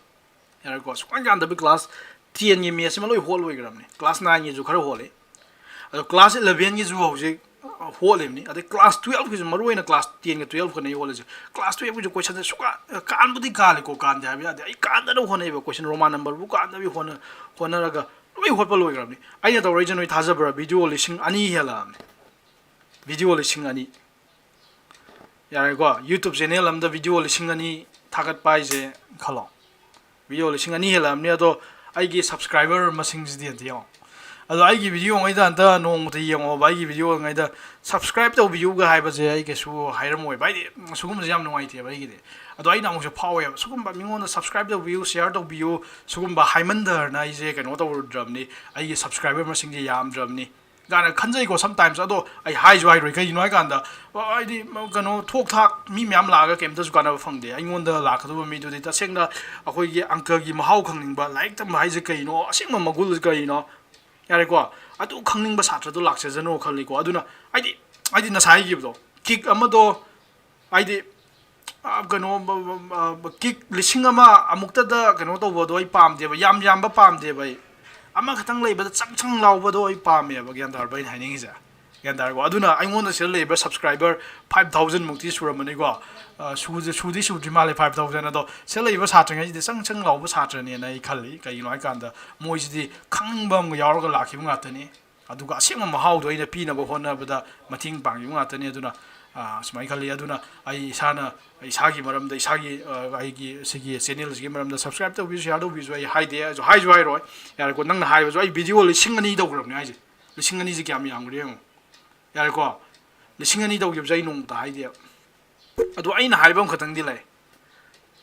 ꯌꯥꯔꯦꯀꯣ? ꯁꯨꯛꯀꯥꯟ ꯀꯥꯟꯗꯕ class tenꯒꯤ mathsꯁꯤꯃ ꯂꯣꯏ ꯍꯣꯠ ꯂꯣꯏꯈ꯭ꯔꯕꯅꯤ꯫ Class nineꯒꯤꯁꯨ ꯈꯔ ꯍꯣꯠꯂꯤ꯫ ꯑꯗꯣ class elevenꯒꯤꯁꯨ ꯍꯧꯖꯤꯛ ꯍꯣꯠꯂꯤꯕꯅꯤ꯫ ꯑꯗꯩ class twelve ꯀꯤꯁꯨ, ꯃꯔꯨ ꯑꯣꯏꯅ class ten ꯒ twelve ꯀꯅꯦ ꯑꯩ ꯍꯣꯠꯂꯤꯁꯦ꯫ Class twelve ꯀꯤꯁꯨ question ꯁꯦ ꯁꯨꯀꯥꯟ, ꯀꯥꯟꯕꯨꯗꯤ ꯀꯥꯜꯂꯤꯀꯣ, ꯀꯥꯟꯗꯦ ꯍꯥꯏꯕ ꯌꯥꯗꯦ꯫ ꯑꯩ ꯀꯥꯟꯗꯅꯕ ꯍꯣꯠꯅꯩꯕ, question Roman number ꯕꯨ ꯀꯥꯟꯗꯕꯤ ꯍꯣꯠꯅ-, ꯍꯣꯠꯅꯔꯒ ꯂꯣꯏ ꯍꯣꯠꯄ ꯂꯣꯏꯈ꯭ꯔꯕꯅꯤ꯫ ꯑꯩꯅ ꯇꯧꯔꯛꯏꯁꯦ ꯅꯣꯏ ꯊꯥꯖꯕ꯭ꯔꯥ? Video ꯂꯤꯁꯤꯡ ꯑꯅꯤ ꯍꯦꯜꯂꯛꯑꯕꯅꯤ꯫ Video ꯂꯤꯁꯤꯡ ꯑꯅꯤ꯫ ꯌꯥꯔꯦꯀꯣ, YouTube channel ꯑꯃꯗ video ꯂꯤꯁꯤꯡ ꯑꯅꯤ ꯊꯥꯒꯠꯄ ꯍꯥꯏꯁꯦ ꯈꯜꯂꯣ, video ꯂꯤꯁꯤꯡ ꯑꯅꯤ ꯍꯦꯜꯂꯛꯑꯕꯅꯤ꯫ ꯑꯗꯣ ꯑꯩꯒꯤ subscriber ꯃꯁꯤꯡꯁꯤꯗꯤ ꯑꯝꯇ ꯌꯦꯡꯉꯣ꯫ ꯑꯗꯣ ꯑꯩꯒꯤ video ꯉꯩꯗ ꯑꯝꯇ ꯅꯣꯡꯃꯇ ꯌꯦꯡꯉꯣꯕ, ꯑꯩꯒꯤ video ꯉꯩꯗ subscribe ꯇꯧꯕꯤꯌꯨꯒ ꯍꯥꯏꯕꯁꯦ ꯑꯩ ꯀꯩꯁꯨ ꯍꯥꯏꯔꯝꯃꯣꯏꯕ꯫ ꯍꯥꯏꯗꯤ ꯁꯤꯒꯨꯝꯕꯁꯦ ꯌꯥꯝ ꯅꯨꯡꯉꯥꯏꯇꯦꯕ ꯑꯩꯒꯤꯗꯤ꯫ ꯑꯗꯣ ꯑꯩꯅ ꯑꯃꯨꯛꯁꯨ ꯐꯥꯎꯋꯦꯕ, ꯁꯤꯒꯨꯝꯕ ꯃꯤꯉꯣꯟꯗ subscribe ꯇꯧꯕꯤꯌꯨ, share ꯇꯧꯕꯤꯌꯨ, ꯁꯤꯒꯨꯝꯕ ꯍꯥꯏꯃꯟꯗꯅ ꯑꯩꯁꯦ ꯀꯩꯅꯣ ꯇꯧꯔꯨꯗ꯭ꯔꯕꯅꯤ, ꯑꯩꯒꯤ subscriber ꯃꯁꯤꯡꯁꯦ ꯌꯥꯝꯗ꯭ꯔꯕꯅꯤ ꯀꯥꯏꯅ ꯈꯟꯖꯩꯀꯣ sometimes꯫ ꯑꯗꯣ ꯑꯩ ꯍꯥꯏꯁꯨ ꯍꯥꯏꯔꯣꯏ꯫ ꯀꯩꯒꯤꯅꯣ ꯍꯥꯏꯀꯥꯟꯗ, ꯑ, ꯍꯥꯏꯗꯤ, ꯃ-, ꯀꯩꯅꯣ, ꯊꯣꯛ ꯊꯥꯛ ꯃꯤ ꯃꯌꯥꯝ ꯂꯥꯛꯑꯒ ꯀꯩꯝꯇꯁꯨ ꯀꯥꯟꯅꯕ ꯐꯪꯗꯦ꯫ ꯑꯩꯉꯣꯟꯗ ꯂꯥꯛꯀꯗꯧꯕ ꯃꯤꯗꯨꯗꯤ ꯇꯁꯦꯡꯅ ꯑꯩꯈꯣꯏꯒꯤ ꯑꯪꯀꯒꯤ ꯃꯍꯥꯎ ꯈꯪꯅꯤꯡꯕ, ꯂꯥꯏꯔꯤꯛ ꯇꯝꯕ ꯍꯥꯏꯁꯦ ꯀꯩꯅꯣ, ꯑꯁꯦꯡꯕ ꯃꯒꯨꯜ ꯀꯩꯅꯣ, ꯌꯥꯔꯦꯀꯣ, ꯑꯗꯨ ꯈꯪꯅꯤꯡꯕ ꯁꯥꯇ꯭ꯔꯗꯣ ꯂꯥꯛꯆꯖꯅꯣ ꯈꯜꯂꯤꯀꯣ꯫ ꯑꯗꯨꯅ ꯍꯥꯏꯗꯤ, ꯍꯥꯏꯗꯤ ꯉꯁꯥꯏ ꯍꯥꯏꯈꯤꯕꯗꯣ, kick ꯑꯃꯗꯣ, ꯍꯥꯏꯗꯤ, ꯑ, ꯀꯩꯅꯣ, ꯕ-, ꯕ-, ꯕ-, kick ꯂꯤꯁꯤꯡ ꯑꯃ ꯑꯃꯨꯛꯇꯗ ꯀꯩꯅꯣ ꯇꯧꯕꯗꯣ ꯑꯩ ꯄꯥꯝꯗꯦꯕ, ꯌꯥꯝ ꯌꯥꯝꯕ ꯄꯥꯝꯗꯦꯕ ꯑꯩ꯫ ꯑꯃꯈꯛꯇꯪ ꯂꯩꯕꯗ ꯆꯪ ꯆꯪ ꯂꯥꯎꯕꯗꯣ ꯑꯩ ꯄꯥꯝꯃꯦꯕ, ꯒ꯭ꯌꯥꯟ ꯇꯥꯔꯕ ꯑꯩꯅ ꯍꯥꯏꯅꯤꯡꯉꯤꯁꯦ? ꯒ꯭ꯌꯥꯟ ꯇꯥꯔꯕꯣ? ꯑꯗꯨꯅ ꯑꯩꯉꯣꯟꯗ ꯁꯤꯗ ꯂꯩꯔꯤꯕ subscriber five thousand ꯃꯨꯛꯇꯤ ꯁꯨꯔꯝꯃꯅꯤꯀꯣ꯫ ꯑ, ꯁꯨꯗꯤ, ꯁꯨꯗꯤ ꯁꯨꯗ꯭ꯔꯤ ꯃꯥꯜꯂꯦ five thousand꯫ ꯑꯗꯣ ꯁꯤꯗ ꯂꯩꯔꯤꯕ ꯁꯥꯇ꯭ꯔꯉꯩꯁꯤꯗꯤ ꯆꯪ ꯆꯪ ꯂꯥꯎꯕ ꯁꯥꯇ꯭ꯔꯅꯦꯅ ꯑꯩ ꯈꯜꯂꯤ꯫ ꯀꯩꯒꯤꯅꯣ ꯍꯥꯏꯀꯥꯟꯗ ꯃꯣꯏꯁꯤꯗꯤ ꯈꯪꯅꯤꯡꯕ ꯑꯃꯒ ꯌꯥꯎꯔꯒ ꯂꯥꯛꯈꯤꯕ ꯉꯥꯛꯇꯅꯤ꯫ ꯑꯗꯨꯒ ꯑꯁꯦꯡꯕ ꯃꯍꯥꯎꯗꯣ ꯑꯩꯅ ꯄꯤꯅꯕ ꯍꯣꯠꯅꯕꯗ ꯃꯇꯦꯡ ꯄꯥꯡꯈꯤꯕ ꯉꯥꯛꯇꯅꯤ꯫ ꯑꯗꯨꯅ, ꯑ, ꯁꯨꯃꯥꯏꯅ ꯈꯜꯂꯤ꯫ ꯑꯗꯨꯅ ꯑꯩ ꯏꯁꯥꯅ, ꯏꯁꯥꯒꯤ ꯃꯔꯝꯗ, ꯏꯁꯥꯒꯤ, ꯑ, ꯑꯩꯒꯤ ꯁꯤꯒꯤ channelꯁꯤꯒꯤ ꯃꯔꯝꯗ subscribe ꯇꯧꯕꯤꯌꯨ, share ꯇꯧꯕꯤꯌꯨꯁꯨ ꯑꯩ ꯍꯥꯏꯗꯦ, ꯑꯩꯁꯨ ꯍꯥꯏꯁꯨ ꯍꯥꯏꯔꯣꯏ꯫ ꯌꯥꯔꯦꯀꯣ, ꯅꯪꯅ ꯍꯥꯏꯕꯁꯨ ꯑꯩ video ꯂꯤꯁꯤꯡ ꯑꯅꯤ ꯇꯧꯈ꯭ꯔꯕꯅꯦ ꯍꯥꯏꯁꯦ꯫ ꯂꯤꯁꯤꯡ ꯑꯅꯤꯁꯦ ꯀꯌꯥꯝ ꯌꯥꯝꯈ꯭ꯔꯦ ꯌꯦꯡꯉꯣ꯫ ꯌꯥꯔꯦꯀꯣ, ꯂꯤꯁꯤꯡ ꯑꯅꯤ ꯇꯧꯈꯤꯕꯁꯦ ꯑꯩ ꯅꯣꯡꯃꯇ ꯍꯥꯏꯗꯦꯕ꯫ ꯑꯗꯣ ꯑꯩꯅ ꯍꯥꯏꯕ ꯑꯃꯈꯛꯇꯪꯗꯤ ꯂꯩ꯫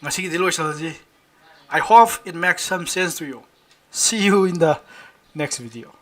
ꯉꯁꯤꯒꯤꯗꯤ ꯂꯣꯏꯁꯤꯜꯂꯁꯤ꯫ I hope it makes some sense to you. See you in the next video.